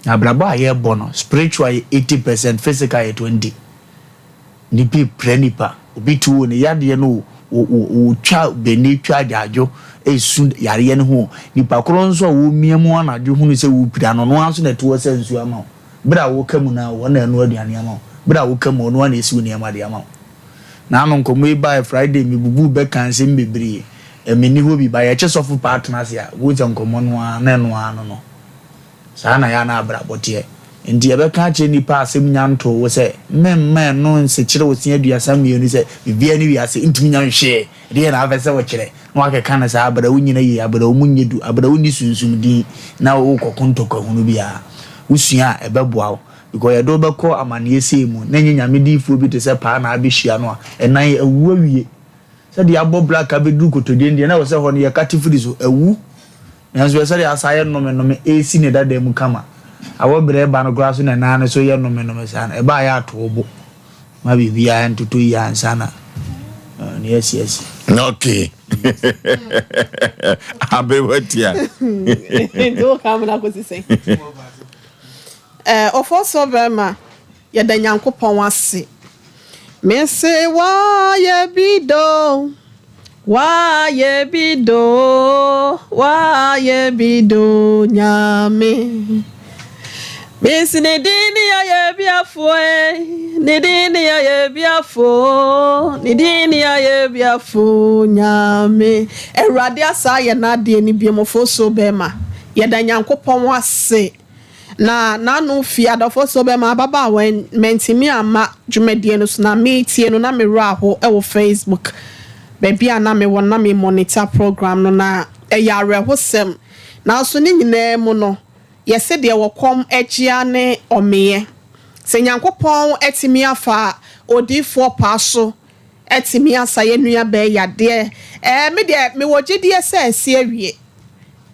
Na abrabɔ a yɛrebɔ no, spiritual yɛ 80 percent, physical yɛ 20. Nnipa repira nnipa. Obi te o, ne yadeɛ no o, ɔretwa bɛni, retwa agyaadwo, resu yareɛ no ho o. Nipa korɔ nso a ɔremia mu anadwo hunu sɛ worepira no, ɔno ara nso na ɛte hɔ sɛ nsuo ama wo. Berɛ a woka mu no ara, ɔno na ɛnoa aduane ama wo. Berɛ a woka mu, ɔno ara na ɛsi wo nneɛma de ama wo. Naano nkɔmmɔ yi baeɛ Friday, mebubuu bɛ kaa nsɛm bebree. Menni hɔ bi, but yɛkye sɔfo paa tena ase a, wobɛhu sɛ nkɔmmɔ no ara, na ɛno ara no no. Saa na yɛn a na abrabɔ teɛ. Enti yɛbɛka akyerɛ nnipa a asɛm nnya ntoo wo sɛ, Memma ɛno nsekyere wo se 32 sɛ, Biribiara nni wiase, ntumi nya nhwee. Ɛdeɛn na wopɛ sɛ wokyerɛ? Na woakeka no saa berɛ a wonnyina yie, berɛ a wo mu nyɛ du, berɛ a wonni sunsum din na worekɔko ntɔkwa hunu biara. Wosua a, ɛbɛboa wo. Because yɛde wo bɛkɔ amaneɛ sei mu, na ɛnyɛ Nyame diyifoɔ bi te sɛ paa na abɛhyia no a, ɛnan awu awie. Sɛdeɛ yɛabɔ black abɛduru kotodwe no deɛ, na ɛwɔ sɛ hɔ no yɛkate firi so, awu. Nanso hwɛ sɛdeɛ asa ayɛ nomenome resi ne dada mu kama. Awɔ berɛ reba no koraa so na nan no so yɛ nomenome saa no, ɛba a yɛ ato wo bo ma biribiara ntotɔ yie ansa na ne asi asi. Okay. Aberewa tia. Nti wo ka amena kɔsi sɛn? Ɔfɔsɔ bɛrima yɛda Nyankopɔn ase. Mese wayɛ bi do, wayɛ bi do, wayɛ bi do Nyame. Mese ne din ne ayɛ biafo eh, ne din ne ayɛ biafo, ne din ne ayɛ biafo Nyame. Awurade asa ayɛ n'adeɛ no biom, Ofosuo bɛrima. Yɛda Nyankopɔn ase. Na n'ano fii adɔfo so bɛma ababaawa yi mantumi amma dwumadie no so na meretie no na me werɛ aho wɔ Facebook baabi a na mewɔ no na me monitor program no na ɛyɛ awerɛhosɛm nanso ne nyinaa mu no yɛse deɛ wɔkɔm agyea ne ɔmeɛ sɛ Nyankopɔn atumi afa odiyifoɔ paa so atumi asa yɛn nua baa yi yadeɛ ɛɛ me deɛ mewɔ gyedie sɛ asi awie.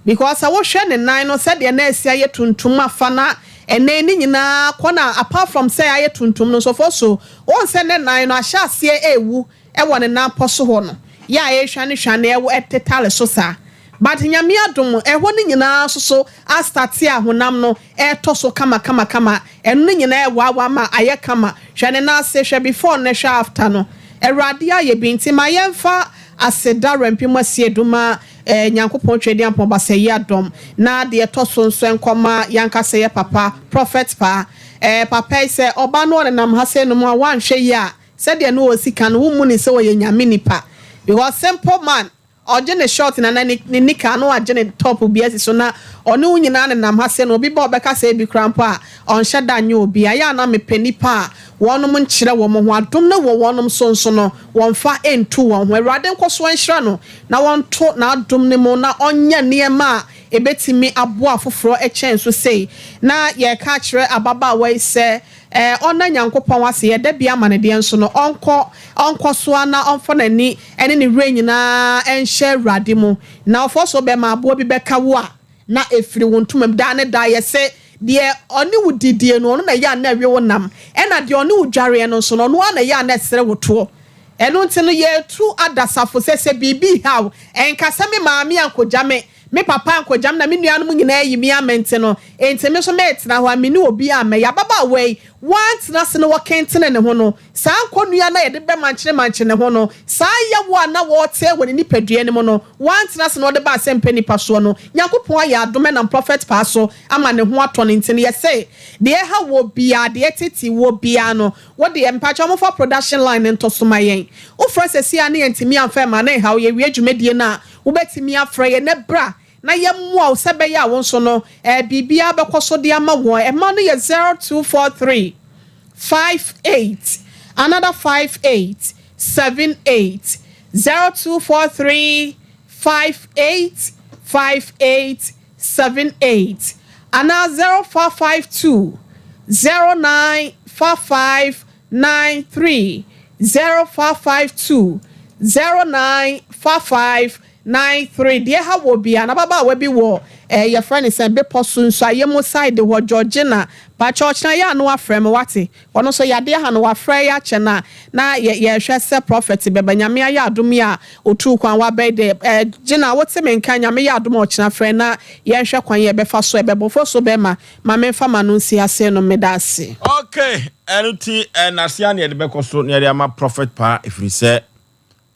Because sɛ wohwɛ ne nan no sɛdeɛ na asi ayɛ tuntum afa na ɛnɛ yi ne nyinaa kɔ na apart from sɛ ayɛ tuntum no nso so wohu sɛ ne nan no ahyɛ aseɛ ɛrewu wɔ ne nan pɔ so hɔ no yɛ a ɛrehwane hwane ɛwɔ ɛtetare so saa but Nyame adom ɛhɔ no nyinaa nso so astate a honam no ɛretɔ so kama kama kama ɛno no nyinaa ɛwaawa ma ayɛ kama hwɛ ne nan ase hwɛ before no hwɛ after no Awurade ayɛ bi nti ma yɛmfa aseda Rɛmpem Asiedu ma Eh Nyankopɔn Tweaduampɔn Basɛyi adɔm na deɛ ɛtɔ so nso ɛnkɔma yankasa yɛ papa Prophet paa eh papa yi sɛ ɔba no ɔnenam ha sei nom a woanhwɛ yie a sɛdeɛ na ɔsi ka no wo mmu no sɛ ɔyɛ Nyame nipa. Because simple man Ɔgye ne short na na ne nika na wagye ne top bi asi so na ɔne wo nyinaa nenam ha sɛ na obi ba a ɔbɛka sɛ ebi koraa mpo a ɔnhyɛ da nyɛ obi. Ayɛ a na mepɛ nnipa a wɔnom nkyerɛ wɔn ho adom no wɔ wɔnom so nso no wɔmfa ntu wɔn ho. Awurade nkɔsoɔ nhyira no na wɔnto n'adom no mu na ɔnyɛ nneɛma a ɛbɛtumi aboa afoforɔ kyɛn so sei. Na yɛreka akyerɛ ababaawa yi sɛ Ɛɛ, ɔnna Nyankopɔn ase, yɛ da bi ama no deɛ nso no, ɔnkɔ, ɔnkɔ so ara na ɔmfa n'ani ne ne werɛ nyinaa nhyɛ Awurade mu. Na ɔfɔ so bɛma aboa bi bɛka wo a, na ɛfiri wo ntoma mu. Daa ne daa yɛse, deɛ ɔne wo didie no, ɔno na ɛyɛ a na ɛwe wo nam, ɛna deɛ ɔne wo dwareɛ no nso no, ɔno ara na ɛyɛ a na ɛsere wo toɔ. Ɛno nti no, yɛretu adasafo sɛ, sɛ biribi reha wo, ɛnka sɛ me maame ankɔgya me, Me papa ankɔgya me na me nuanom nyinaa ayi me ama nti no, enti me nso meretena hɔ a menni obiara mmɛyɛ. Ababaawa yi, wantena ase na wɔkentene ne ho no, saa nkɔnnua no a yɛde bɛmankyeremankye ne ho no, saa yaw a na wɔretee wɔ ne nipadua no mu no, wantena ase na ɔde baa sɛ mpɛ nnipa soɔ no, Nyankopɔn ayɛ adom ɛnam Prɔfɛt Paa so ama ne ho atɔ no nti no, yɛse deɛ ɛha woɔ biara, deɛ ɛtete woɔ biara no, Wo deɛ mpakyɛw momfa production line no ntɔ so ma yɛn. Wo frɛ sɛsi a na yɛntumi amfa ɛma no nhaw yɛwie dwumadie no a wobɛtumi afrɛ yɛn na bra na yɛmmoa wo sɛ ɛbɛyɛ a wo nso no eh biribiara bɛkɔ so de ama woɔ. Ɛma no yɛ 0243 58 another 58 78 0243 58 58 78 anaa 0552 09 55 93 0552 09 55 93 Deɛ ɛha wɔ biara na ababaawa bi wɔ eh, yɛfrɛ no sɛn bepɔ so nsuayɛ side hɔ Georgina pakyɛ ɔkyena yɛ a na wafrɛ me wate Ɔno nso yadeɛ ha no wafrɛ yɛ akyɛ no a na yɛ yɛhwɛ sɛ prophet bɛba Nyame ayɛ adom yi a otuu kwan waba yi deɛ eh Gina wote me nka Nyame yɛ adom a ɔkyena frɛ na yɛnhwɛ kwan yɛbɛfa so ɛbɛbɔ foso bɛma ma menfa m'ano nsi ase no medaase. Ok ɛno ti nase a na yɛde bɛkɔ so na yɛde ama prophet paa ɛfiri sɛ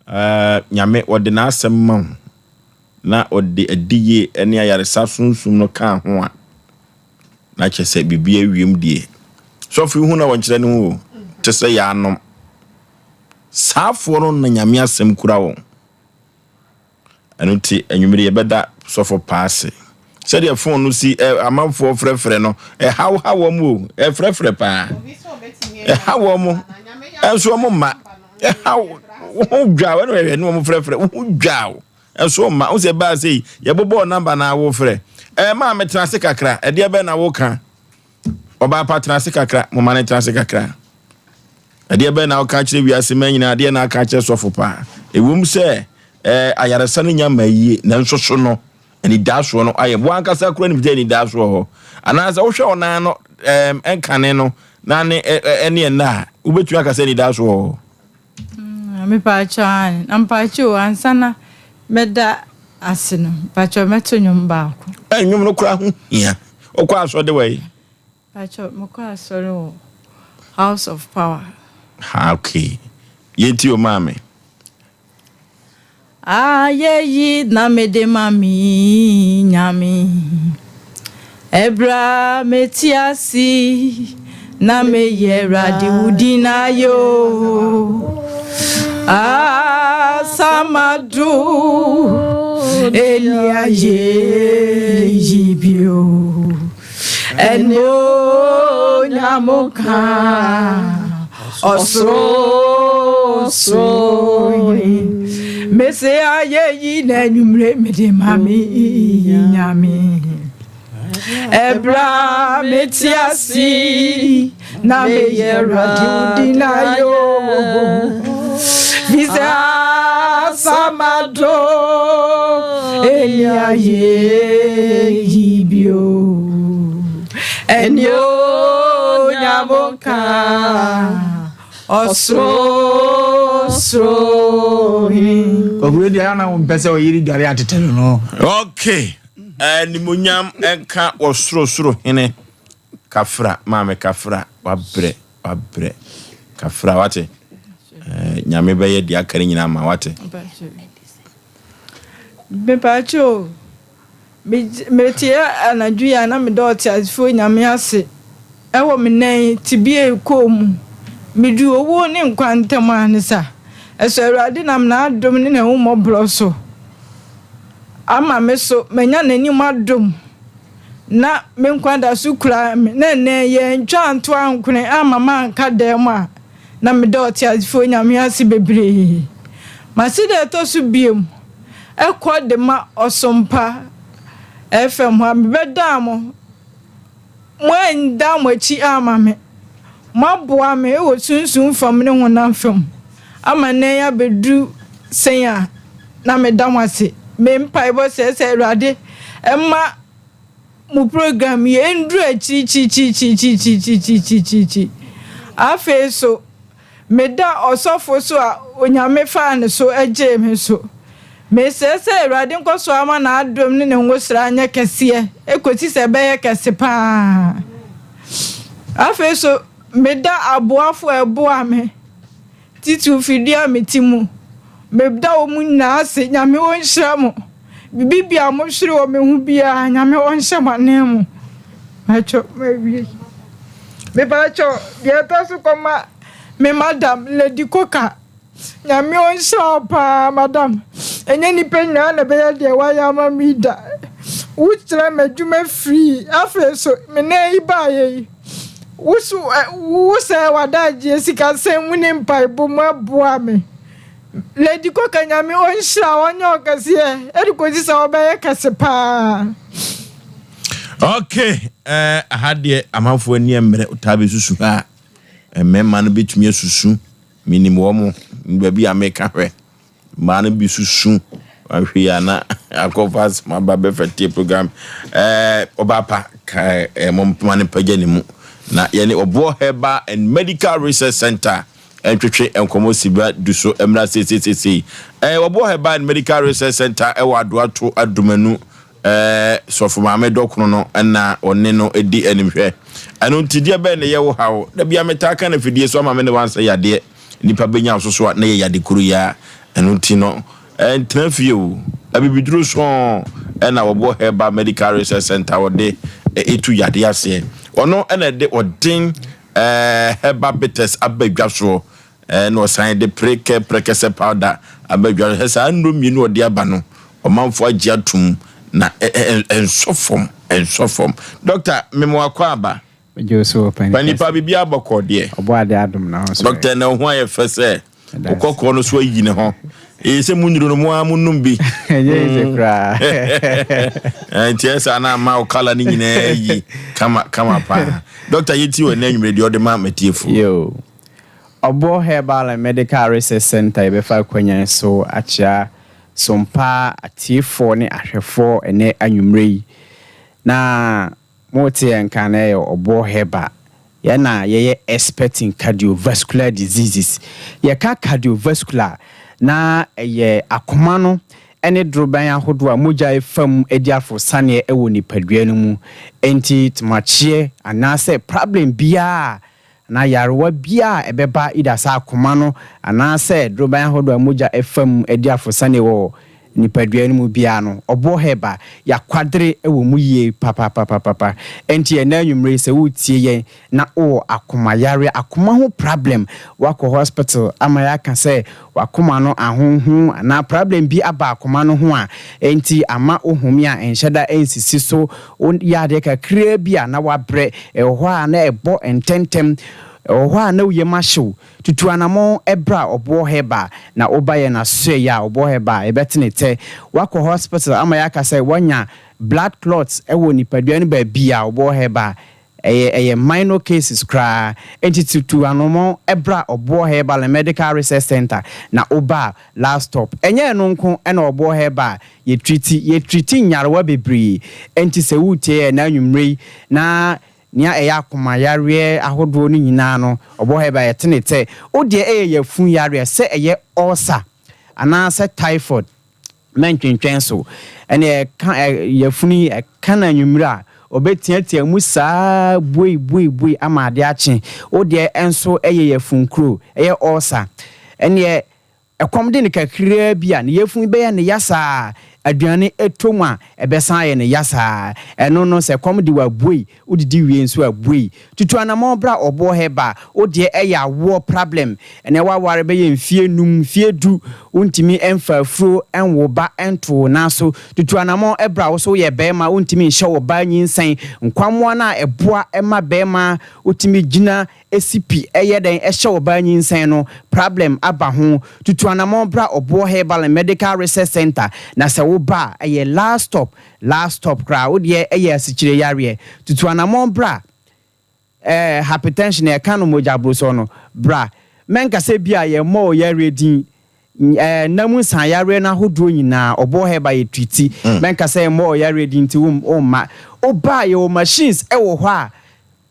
Eh, Nyame, wɔde n'asɛm ma wo, na ɔde adiyie ne ayaresa sunsum no kaa ho a, na kyerɛ sɛ biribi awiem die. Sɔfo yi hu na wɔnkyerɛ ne ho o, te sɛ yɛanom. Saafoɔ no na Nyame asɛm kura wɔn. Ɛno nti, anwummere yɛbɛda sɔfo paa ase. Sɛdeɛ fon no si ɛ, amanfoɔ frɛfrɛ no, ɛhaw ha wɔn o, ɛfrɛfrɛ paa. Ɛha wɔn, ɛnso wɔn mma. Ɛhaw, wo ho dwa, ɛna ɛhwɛ ne wɔn frɛfrɛ, wo ho dwa o, ɛnso wɔn mma. Wo sɛ ɛbaa sɛ yi, yɛbobɔɔ namba na wofrɛ. Ɛɛ, maa metena ase kakra, ɛdeɛ bɛn na woka? Ɔbaa pa tena ase kakra, mo ma no tena ase kakra. Ɛdeɛ bɛn na woka kyerɛ wiase ma nyinaa, adeɛ na aka kyerɛ sɔfo paa. Ɛwom sɛ ɛɛ ayaresa no nya ma yie, nanso so no anidaasoɔ no ayɛ. Wo ankasa kura nim sɛ anidaasoɔ hɔ. Anaasɛ wohwɛ ɔnan no ɛɛm ɛnkane no na ne ɛne ɛnna a, wobɛtumi aka sɛ anidaasoɔ hɔ. Mepaakyɛw aane, na mpaakyɛw o, ansa na mɛda ase no, mpaakyɛw mɛto nnwom baako. Nnwom no koraa ho hia. Wokɔ asɔre de wɔ yi? Mpaakyɛw, mekɔ asɔre wɔ House of Power. Ha, okay. Yɛnti o maame. Ayeyi na mede ma me Nyame. Ɛberɛ a mete ase na meyɛ Awurade wo din ayɛ o. Asamado ɛni ayeyi bio. Animuonyam nka Ɔsorosoroni. Mese ayeyi na anwummere mede ma me Nyame. Ɛberɛ a mete ase na meyɛ Awurade wo din ayɛ o. Fisɛ asamado ɛni ayeyi bio. Animuonyam nka Ɔsorosoroni. Kwaku wei deɛ ana wompɛ sɛ ɔyere dware atete no no. Okay. Animuonyam nka ɔsorosoro hene. Kafra, maame kafra, wabrɛ, wabrɛ. Kafra, wate? Eh, Nyame bɛyɛ deɛ aka no nyinaa ma, wate? Mepaakyɛ o, meteɛ anadwo yi a na meda ɔteasefoɔ Nyame ase ɛwɔ me nan tebea yi kɔɔ mu. Meduu owuo ne nkwa ntam a ne sa. Ɛso Awurade nam n'adom ne n'ahummɔborɔ so ama me so manya n'anim adom na me nkwa da so kura me na ɛnnɛ yɛantwa anto ankone amma manka dan mu a na meda ɔteasefoɔ Nyame ase bebree. M'aseda a ɛtɔ so biom ɛkɔ de ma Ɔsompa FM hɔ a mebɛdaa mo Moandan mo akyi amma me. Moaboa me wɔ sunsum fam ne honam fam ama nnɛ yi abɛduru sɛn a na meda mo ase. Me mpaebɔ srɛ sɛ Awurade mma mo program yi ɛnduru akyirikyirikyirikyirikyirikyirikyirikyiri. Afei nso Meda ɔsɔfo so a Onyame faa ne so gyee me so. Mesrɛ sɛ Awurade nkɔ so ara ma n'adom ne ne ngosra nyɛ kɛseɛ kɔsi sɛ ɛbɛyɛ kɛse pa ara. Afei nso, meda aboafo a ɛboa me, titiriw fidua a mete mu, meda wɔn nyinaa ase. Nyame ɔnhyira mo. Biribi biara a mohwere wɔ me ho biara, Nyame ɔnhyɛ mo ananmu. Mpakyɛw, mawie. Mepakyɛw, deɛ ɛtɔ so kɔma me madam, Lady Coker. Nyame ɔnhyira wo paa, madam. Ɛnyɛ nnipa nyinaa na ɛbɛyɛ deɛ woayɛ ama me yi da. Wokyerɛ m'adwuma free. Afei so, me nan yi baeɛ yi, wo so, wo sɛe w'adagyeɛ sikasɛm mu ne mpaebɔ mu aboa me. Lady Coker Nyame ɔnhyira wo ɔnyɛ wo kɛseɛ ɛde kɔsi sɛ wobɛyɛ kɛse paa. Ok, eh, aha deɛ amanfoɔ ani mmerɛ ɔtaa bɛsusu ha a mmarima no bɛtumi asusu menim wɔ mo baabi a meka hwɛ mmaa no bi susu ahwɛ yi a na akɔfa asɛm aba bɛfa tie program eh, ɔbaa pa ka eh, mo mpoma no pagya ne mu na yɛne ɔboɔ herbal and medical research center Ntwetwe nkɔmmɔ sibra du so mmra seiseiseisei. Ɛɛ wɔboa Herbal and Medical Research Center ɛwɔ Adoato Adomanu ɛɛ Sɔfo Maame Dɔkono no ɛna ɔne no di animhwɛ. Ɛno nti deɛ bɛn na ɛyɛ wo haw? Da bia metaa ka no afidie so ama me ne wansɛ yadeɛ. Nipa bɛnya wo so so a na ɛyɛ yade koro yi ara. Ɛno nti no ɛntena fie o. Abibiduro sɔn ɛna wɔboa Herbal Medical Research Center wɔde ɛtu yadeɛ aseɛ. Ɔno ɛna ɛde ɔden Ɛɛ herbal bitters aba dwa soɔ ɛɛ na ɔsan de prekɛ prɛkɛsɛ powder aba dwa so. Saa nnuro mmienu a ɔde aba no, ɔmanfoɔ agye atom na ɛ ɛ ɛnsɔ fam, ɛnsɔ fam. Doctor, mema wo akwaaba. Megye wo so ɔpanin Panin pa, biribiara bɔkɔɔ deɛ. Ɔbɔadeɛ adom na wo nso ɛ? Doctor, ɛnɛ wo ho ayɛ fɛ sɛ. Wo kɔkɔɔ no so ayi ne ho. Eye sɛ mo nnuru no mo ara mo nom bi. Ɛnyɛ easy koraa. Nti ɛsɛ ana ama wo kala no nyinaa yi kama kama paa. Doctor yɛti wɔ ɛnɛ anwummerɛ deɛ ɔde ma matiefo. Yo. Ɔboɔ Herbal and Medical Research Centre yɛbɛfa akwanyan so akyea Sompa atiefoɔ ne ahwɛfoɔ ɛnɛ anwummerɛ yi. Na Mote yɛn nka na yɛyɛ ɔboɔ herbal. Yɛn na yɛyɛ expert in cardiovascular diseases. Yɛka cardiovascular a, na ɛyɛ akoma no ne dorobɛn ahodoɔ a mogya fa mu di aforosianeɛ wɔ nipadua no mu. Enti tomakyeɛ anaasɛ problem biara a anaa nyarewa biara a ɛbɛba either sɛ akoma no anaasɛ dorobɛn ahodoɔ a mogya fa mu di afosane wɔ nipadua no mu biara no, ɔboɔ herb a, yɛakwadere wɔ mu yie papapapapa. Ɛnti ɛnnɛ anwummerɛ yi sɛ woretie yɛn na wowɔ akoma yareɛ, akoma ho prablɛm, woakɔ hospital ama yɛaka sɛ w'akoma no ahonhon anaa prablɛm bi aba akoma no ho a, ɛnti ama wo home a ɛnhyɛ da ɛnsisi so, woyɛ adeɛ kakraa bi a na woabrɛ, ɛwɔ hɔ a na ɛbɔ ntɛntɛm, ɛwɔ hɔ a na wo yam ahye wo, tutu anamɔn bra Ɔboɔ Herbal na woba yɛn asoɛeɛ a, Ɔboɔ Herbal, yɛbɛtene tɛ. Woakɔ hospital ama yɛaka sɛ woanya blood clots wɔ nipadua no baabi a, Ɔboɔ Herbal, Ɛyɛ ɛyɛ minor cases koraa. Enti tutu anomɔn bra Ɔboɔ Herbal and Medical Research Centre na woba a last stop. Ɛnyɛ ɛno nko na Ɔboɔ Herbal yɛ treati, yɛ treati nyarewa bebree. Enti sɛ woretie yɛn ɛnnɛ anwummerɛ yi na nea ɛyɛ akoma yareɛ ahodoɔ no nyinaa no Ɔboɔ Herbal yɛtene tɛ. Wo deɛ ɛyɛ yafunu yareɛ, sɛ ɛyɛ ulcer anaasɛ typhoid, Mɛntwentwɛn so. Ɛnna ɛka ɛ yafunu yi, ɛka no anwummere a, ɔbɛteatea mu saa buei buei buei ama adeɛ akye. Wo deɛ nso yɛ yafunkuro, ɛyɛ ulcer. Ɛnneɛ ɛkɔm de no kakraa bi a, ne yafunu bɛyɛ no ya saa. Aduane tɔ mu a, ɛbɛsan ayɛ no ya saa. Ɛno no, sɛ kɔm de wo a, buei. Wodidi wie nso a, buei. Tutu anamɔn bra ɔboɔ herbal. Wo deɛ ɛyɛ awoɔ prablɛm. Ɛnɛ woaware bɛyɛ mfie num, mfie du, wontumi mfa afuro nwo ba nto wo nan so. Tutu anamɔn bra, wo nso woyɛ barima, wontumi nhyɛ wo ba nyinsɛn. Nkwammoa no a ɛboa ma barima wotumi gyina si pi yɛ dɛn hyɛ ɔbaa nyinsɛn no prablɛm aba ho. Tutu anamɔn bra Ɔboɔ Herbal and Medical Research Centre na sɛ wo ba a ɛyɛ last stop, last stop koraa. Wo deɛ ɛyɛ asikyire yareɛ. Tutu anamɔn bra eh, hypertension ɛka no mogya borosɔ no bra. Mɛnka sɛ bi a yɛmmɔ wo yareɛ din eh, nna mu nsan yareɛ no ahodoɔ nyinaa Ɔboɔ Herbal yɛ treati. Mɛnka sɛ yɛmmɔ wo yareɛ din nti wo mma. Wo ba a yɛwɔ machines ɛwɔ hɔ a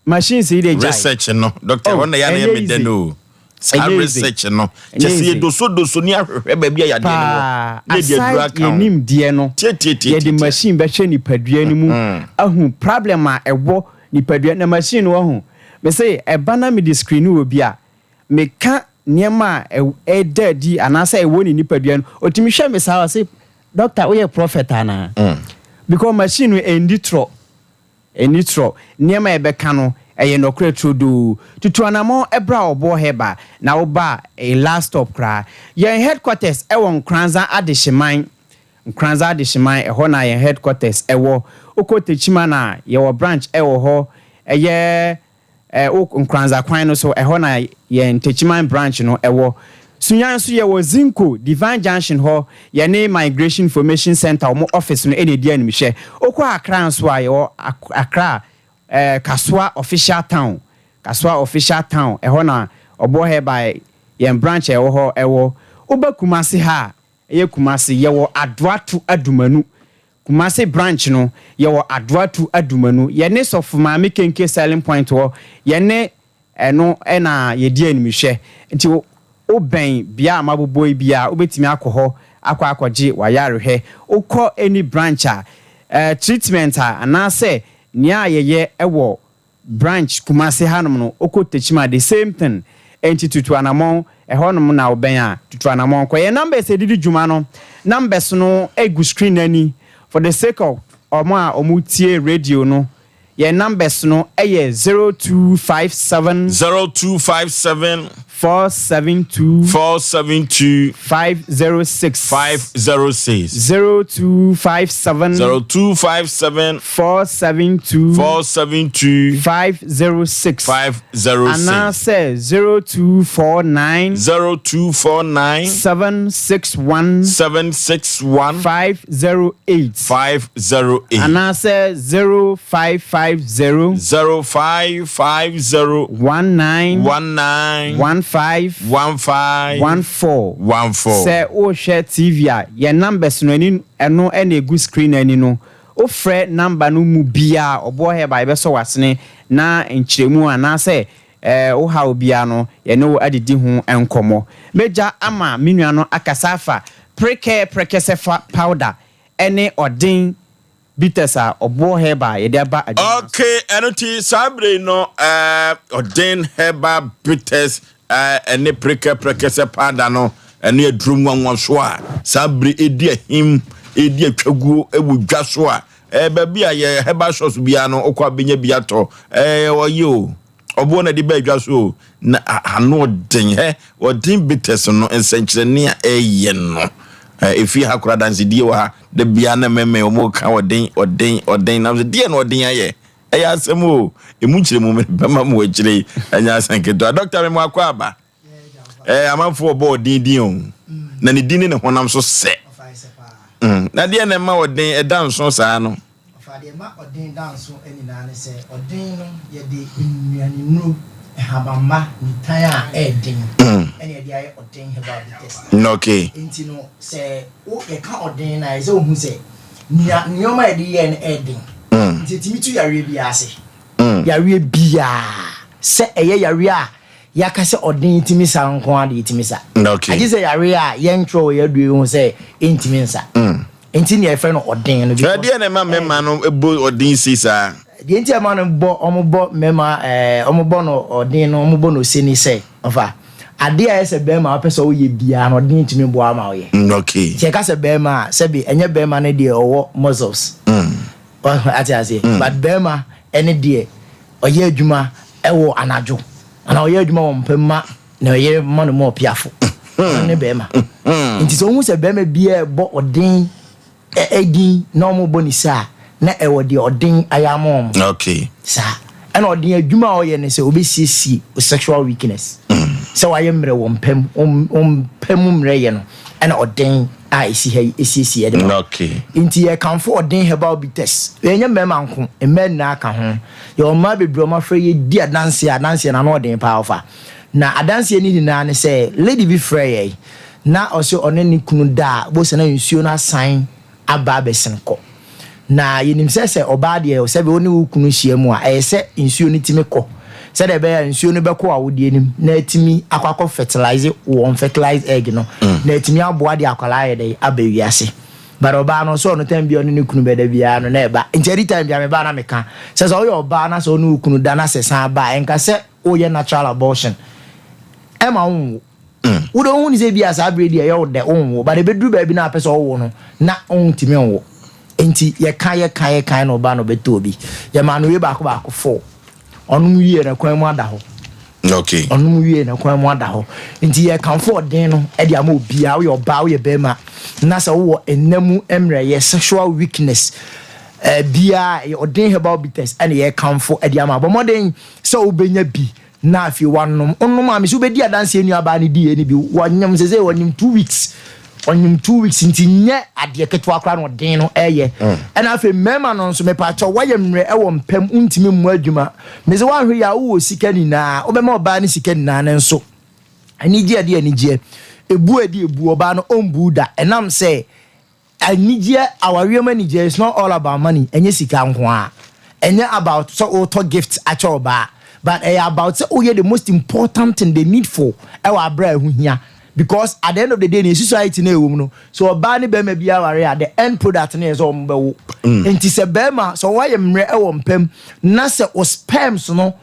Machines yi de gyae. Research no doctor Oh, ɛhɔ na yɛ na ɛnyɛ yɛ me dɛ easy. no o. Saa Ɛnyɛ easy. research no Ɛnyɛ kyɛ sɛ easy. yɛdosodoso ne ahwehwɛ baabi a yadeɛ no wɔ Paa, na yɛde aduru aside aka yɛn ho. nimdeɛ no, Tiatiatiatia. yɛde machine bɛhwɛ nipadua no mu ahu problem a ɛwɔ nipadua na machine no wahu. Me se ɛba na mede screen obi a, meka nneɛma a ɛda adi anaasɛ ɛwɔ ne nipadua no, otumi hwɛ me saa ɔse, doctor woyɛ prophet anaa? Because machine no ɛndi torɔ. Ɛnni torɔ. Nneɛma a yɛbɛka no, ɛyɛ nɔkorɛ turodoo. Tutu anamɔn bra Ɔboɔ Herbal na wo ba a, ɛyɛ last stop koraa. Yɛn headquarters wɔ Nkoranza Adehyeman. Nkoranza Adehyeman, ɛhɔ na yɛn headquarters wɔ. Wokɔ Techiman a, yɛwɔ branch wɔ hɔ. Ɛyɛ Ɛ wo Nkoranza kwan no so, ɛhɔ na yɛn Techiman branch no wɔ. Sunyani nso yɛwɔ Zinco, Divine Junction hɔ, yɛne Migration Information Centre wɔn office no na ɛdi animhwɛ. Wokɔ Accra nso a, yɛwɔ Accra, eh, Kasoa Official Town, Kasoa Official Town, ɛhɔ na Ɔboɔ Herbal yɛn branch a ɛwɔ hɔ wɔ. Woba Kumasi ha a, ɛyɛ Kumasi, yɛwɔ Adoato Adumanu, Kumasi branch no yɛwɔ Adoatu Adumanu yɛne Sɔfo Maame Kenke selling point hɔ yɛne ɛno na yɛdi animhwɛ nti wo bɛn bea a mabobɔ yi biara wobɛtumi akɔ hɔ akɔ akɔgye w'ayarehwɛ wokɔ any branch a treatment a anaasɛ nea yɛyɛ wɔ Branch Kumasi hanom no wokɔ Techiman the same thing enti tutu anamɔn ɛhɔnom na wobɛn a tutu anamɔn kɔ. Yɛn numbers a yɛde di dwuma no numbers no gu screen no ani for the sake of wɔn a wɔtie radio no yɛn numbers no yɛ 0257. 0257. 472. 472. 506. 506. 0257. 0257. 472. 472. 506. 506. Anaasɛ 0249. 0249. 761. 761. 508. 508. Anaasɛ 0550. 0550. 19. 19. 15. 15. 14. 14. Sɛ wohwɛ TV a, yɛn numbers no ani ɛno na egu screen no ani no. Wofrɛ number no mu biara a, Ɔboɔ Herbal yɛbɛsɔ w'asene na nkyerɛmu anaasɛ wo haw biara no yɛne wo adidi ho nkɔmmɔ. Mɛgya ama me nua no akasa afa Prekɛɛ Prɛkɛsɛ fa powder ne Ɔden Bitters a Ɔboɔ Herbal yɛde aba adwuma so. Okay, ɛno nti saa bere yi no Ɔden Herbal Bitters ɛne Prekɛ Prɛkɛsɛ powder no ɛne aduro nwanwaso a saa bere edi ahim edi atwaguo wɔ dwa so a baabi a yɛ herbal shops biara no wokɔ abɛnya bi atɔ ɔyɛ o. Ɔboɔ na ɛde ba adwa so o, na ano ɔden hɛ, ɔden bitters no nsɛnkyerɛnne a ɛyɛ no. Ɛfie ha koraa adansedie wɔ ha, da biara na mɛmɛ wɔn ka ɔden, ɔden, ɔden, na sɛ deɛ na ɔden ayɛ, ɛyɛ asɛm o, emu nkyerɛmu mede bɛma mo akyire yi, ɛnyɛ asɛm ketewa. Dɔkta me mo akɔ aba. Ɛɛ amanfoɔ ɔbɔ ɔden din o, na ne din ne ne honam so sɛ. Na deɛ na ɛma ɔden ɛda nso saa no. Ɔfa deɛ ɛma ɔden da nso nyinaa ne sɛ, ɔden no yɛde nnuanennuro, nhabamma, nitan a ɛyɛ den ɛna yɛde ayɛ ɔden herbal bitters no. Okay. Nti no sɛ wo yɛka ɔden no a ɛsɛ sɛ wohu sɛ nea nneɛma a yɛde yɛɛ no ɛyɛ den. Nti ɛtumi tu yareɛ biara ase. Yareɛ biara, sɛ ɛyɛ yareɛ a yɛaka sɛ ɔden tumi sa nko ara deɛ ɛtumi sa. Okay. Agye sɛ yareɛ a yɛntwerɛ wɔ yɛn aduro yi ho sɛ ɛntumi nsa. Nti nea yɛfrɛ no ɔden no. Because ɛdeɛ na ɛma mmarima no bɔ ɔden si saa? Deɛ nti a ɛma no bɔ wɔn bɔ mmarima ɛɛ wɔn bɔ no ɔden no wɔn bɔ no ose ni sɛ ɔfa. Adeɛ a ɛyɛ sɛ bɛrima a wopɛ sɛ woyɛ biara no ɔden tumi boa ma woyɛ. Mm, okay. Sɛ yɛka sɛ bɛrima a, sɛbi ɛnyɛ bɛrima no deɛ ɔwɔ muscles. Mm. Ate aseɛ? But bɛrima ɛne deɛ ɔyɛ adwuma ɛwɔ anadwo anaa ɔyɛ adwuma wɔ mpam ma na ɔyere ma no mu ɔpiafo. Ɔno ne bɛrima. Nti sɛ wohu sɛ bɛrima biara ɛbɔ ɔden Ɛ din na wɔbɔ ne saa na ɛwɔ deɛ ɔden ayɛ ama wɔn. Okay. Saa. Ɛna ɔden adwuma a ɔyɛ ne sɛ ɔbɛsiesie wo sexual weakness. Sɛ wayɛ mmerɛ wɔ mpa mu, wo mpa mu mmerɛ yɛ no, ɛna ɔden a ɛsi ha yi ɛsiesie ɛde ma wo. Okay. Nti yɛkamfo ɔden herbal bitters. Ɛnyɛ mmarima nko, mmaa nyinaa ka ho. Yɛwɔ mmaa bebree a wɔafrɛ yɛdi adanseɛ a adanseɛ no ano ɔden paa ɔfa. Na adanseɛ no nyinaa ne sɛ lady bi frɛɛ yɛn Na ɔse ɔne ne kunu da a, wobɛhu sɛ na nsuo no asan aba abɛsen kɔ. Na yɛnim sɛ sɛ ɔbaa deɛ sɛbe wo ne wo kunu hyia mu a, ɛyɛ sɛ nsuo no tumi kɔ sɛdeɛ ɛbɛyɛ a nsuo no bɛkɔ awodeɛ no mu na atumi akɔ akɔ fertilize wo unfertilized egg no na atumi aboa de akwadaa ayɛ dɛn aba wiase. But ɔbaa no ɔsɛ ɔno time biara ɔne ne kunu bɛda biara no na ɛba. Nti every time biara meba na meka sɛ sɛ woyɛ ɔbaa na sɛ wo ne wo kunu da na sɛ san ba a, ɛnka sɛ woyɛ natural abortion ɛma wonwo. Wo de wohu no sɛ ebia saa bere yi deɛ ɛyɛ wo dɛ wonwo but ebeduru baabi na apɛ sɛ ɔwo no na ontumi nwo. Enti yɛka yɛka yɛka na ɔba na ɔbɛtɔ obi. Yɛmaa no wei baako baako four. Ɔnom wie na kwan mu ada hɔ. Okay. Ɔnom wie na kwan mu ada hɔ. Nti yɛkamfo ɔden no de ama obiara, woyɛ ɔbaa woyɛ barima na sɛ wowɔ nna mu mmerɛyɛ, sexual weakness, eh, biara ɛyɛ ɔden herbal bitters ɛna yɛkamfo de ama. Bɔ mmɔden sɛ wobɛnya bi Na afei wanom onom a mese wobɛdi adanseɛ nuabaa no diiɛ no bi wɔnyem sese wɔnyem 2 weeks, ɔnyem 2 weeks, nti nyɛ adeɛ ketewa koraa na ɔden no ɛyɛ. Ɛna afei mmarima no nso, mepaakyɛw, woayɛ mmerɛ ɛwɔ mpam, wontumi mmɔ adwuma. Mese woanhwɛ yie a, wowɔ sika nyinaa, wobɛma ɔbaa no sika nyinaa no nso anigyeɛ ɛde anigyeɛ, ebu ɛde ebu, ɔbaa no ɔmbu da, ɛnam sɛ anigyeɛ, awareɛ mu anigyeɛ is not all about money. Ɛnyɛ sika nko ara, ɛnyɛ about sɛ wotɔ gift akyɛ ɔbaa, but ɛyɛ about sɛ woyɛ the most important thing, the needful, ɛwɔ aberɛ a ɛho hia, because at the end of the day ne society na ɛwɔ mu no, so ɔbaa ne bɛrima bi aware a, the end product no yɛ sɛ wɔn bɛwo. Nti sɛ bɛrima sɛ wɔayɛ mmerɛ ɛwɔ mpam na sɛ o sperms no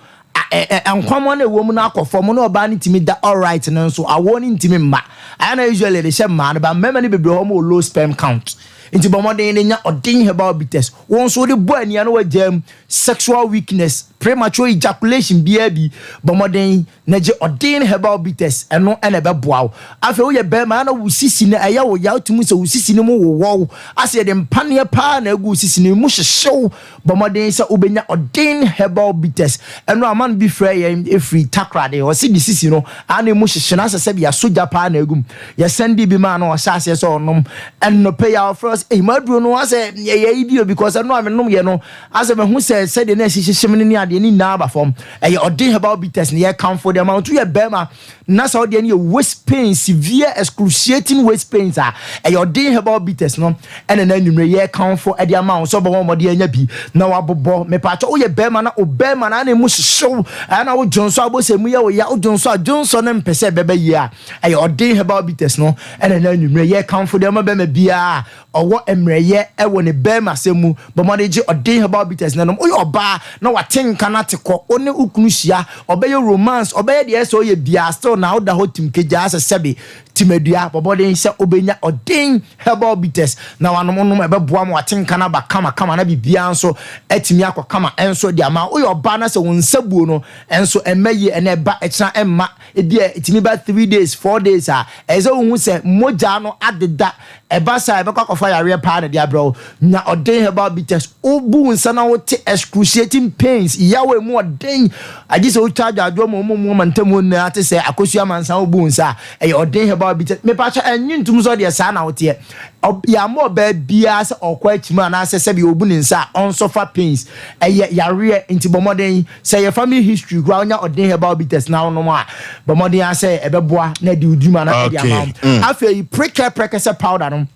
nkwammoa no ɛwɔ mu no akɔ fam na ɔbaa no tumi da alright no nso awoɔ no ntumi mma. Ayɛ na usually de hyɛ mmaa no ba, mmarima no bebree hɔ ma wɔ low sperm count. Nti bɔ mmɔden no nya ɔden herbal bitters. Wɔn nso wode bɔ ania no wagyaa mu sexual weakness, premature ejaculation biara bi, bɔ mmɔden na gye ɔden herbal bitters, ɛno ɛna ɛbɛboa wo. Afei woyɛ bɛrima na wo sisi no ɛyɛ wo ya, wotumi sɛ wo sisi no mu wowɔ wo asɛ yɛde mpaneɛ paa na agu wo sisi no mu hyehyew, bɔ mmɔden sɛ wobɛnya ɔden herbal bitters. Ɛno ama no bi frɛ yɛn ɛfiri Takoradi, ɔse de sisi no ana mu hyehye no asɛ sɛ yɛasɔ gya paa na agu mu. Yɛsɛn de bi maa no, ɔhyɛ aseɛ sɛ ɔnom. Ɛnnɔpɛ yi a ɔfrɛ sɛ ɛyi maduro no asɛ ɛyɛ yi bio, because ɛno a menom yɛ no asɛ mahu sɛ sɛdeɛ na ɛhyehyehye me no ne adeɛ ne nyinaa aba fam. Ɛyɛ ɔden herbal bitters ne yɛkamfo de ama wo. Nti woyɛ bɛrima na sɛ wodeɛ no yɛ waist pain, severe excruciating waist pains a, ɛyɛ ɔden herbal bitters no ɛna na anwummerɛ yɛkamfo de ama wo sɛ wobɛbɔ mmɔden anya bi na wabobɔ. Mepaakyɛ, woyɛ bɛrima na wo bɛrima na ana mu hyehyew, ɛna wo dwonso a wobɔ sɛ mu yɛ wo ya, wo dwonso a dwonso no mpɛ sɛ ɛbɛba yie a, ɛyɛ ɔden herbal bitters no ɛna na anwummerɛ yɛkamfo de ama bɛrima biara ɔwɔ mmerɛyɛ ɛwɔ ne bɛrima asɛm mu. Bɔ mmɔden gye ɔden herbal bitters no nom. Woyɛ ɔbaa na wate nka no ate kɔ, wo ne wo kunu hyia, ɔbɛyɛ romance, ɔbɛyɛ deɛ ɛsɛ ɔyɛ biara, still na woda hɔ tim kegyaa sɛ sɛbe timadua, bɔ mmɔden sɛ wobɛnya ɔden herbal bitters na wanom nom. Ɛbɛboa ma wate nka no aba kamakama na biribiara nso atumi akɔ kama ɛnso de ama. Woyɛ ɔbaa na sɛ wo nsa buo no ɛnso ɛmma yie, ɛnɛ ɛba, ɛkyena ɛmma, ebi a ɛtumi ba 3 days, 4 days a, ɛyɛ sɛ wohu sɛ mogya no adeda. Ɛba saa, ɛbɛkɔ akɔfa yareɛ paa na de abrɛ wo. Nya ɔden herbal bitters. Wobu wo nsa na wote excruciating pains, yaw a emu ɔden, agye sɛ wotwa adwadwoɔ ma ɔmo mu ɔma ntam hɔ nyinaa te sɛ akosua amansan, wobu wo nsa a, ɛyɛ ɔden herbal bitters. Mepakyɛ, ɛnye ntom sɛ ɔdeɛ saa na woteɛ. Yɛammɔ ɔbaa biara sɛ ɔkɔ akyim anaasɛ sɛbi ɔbu ne nsa a ɔnsɔfa pains. Ɛyɛ yareɛ, nti bɔ mmɔden sɛ yɛ family history koraa, wonya ɔden herbal bitters na wonom a, bɔ mmɔden a sɛ ɛbɛboa na ɛde wo dwuma na ɛde ama wo. Afei prekɛ prɛkɛsɛ powder no,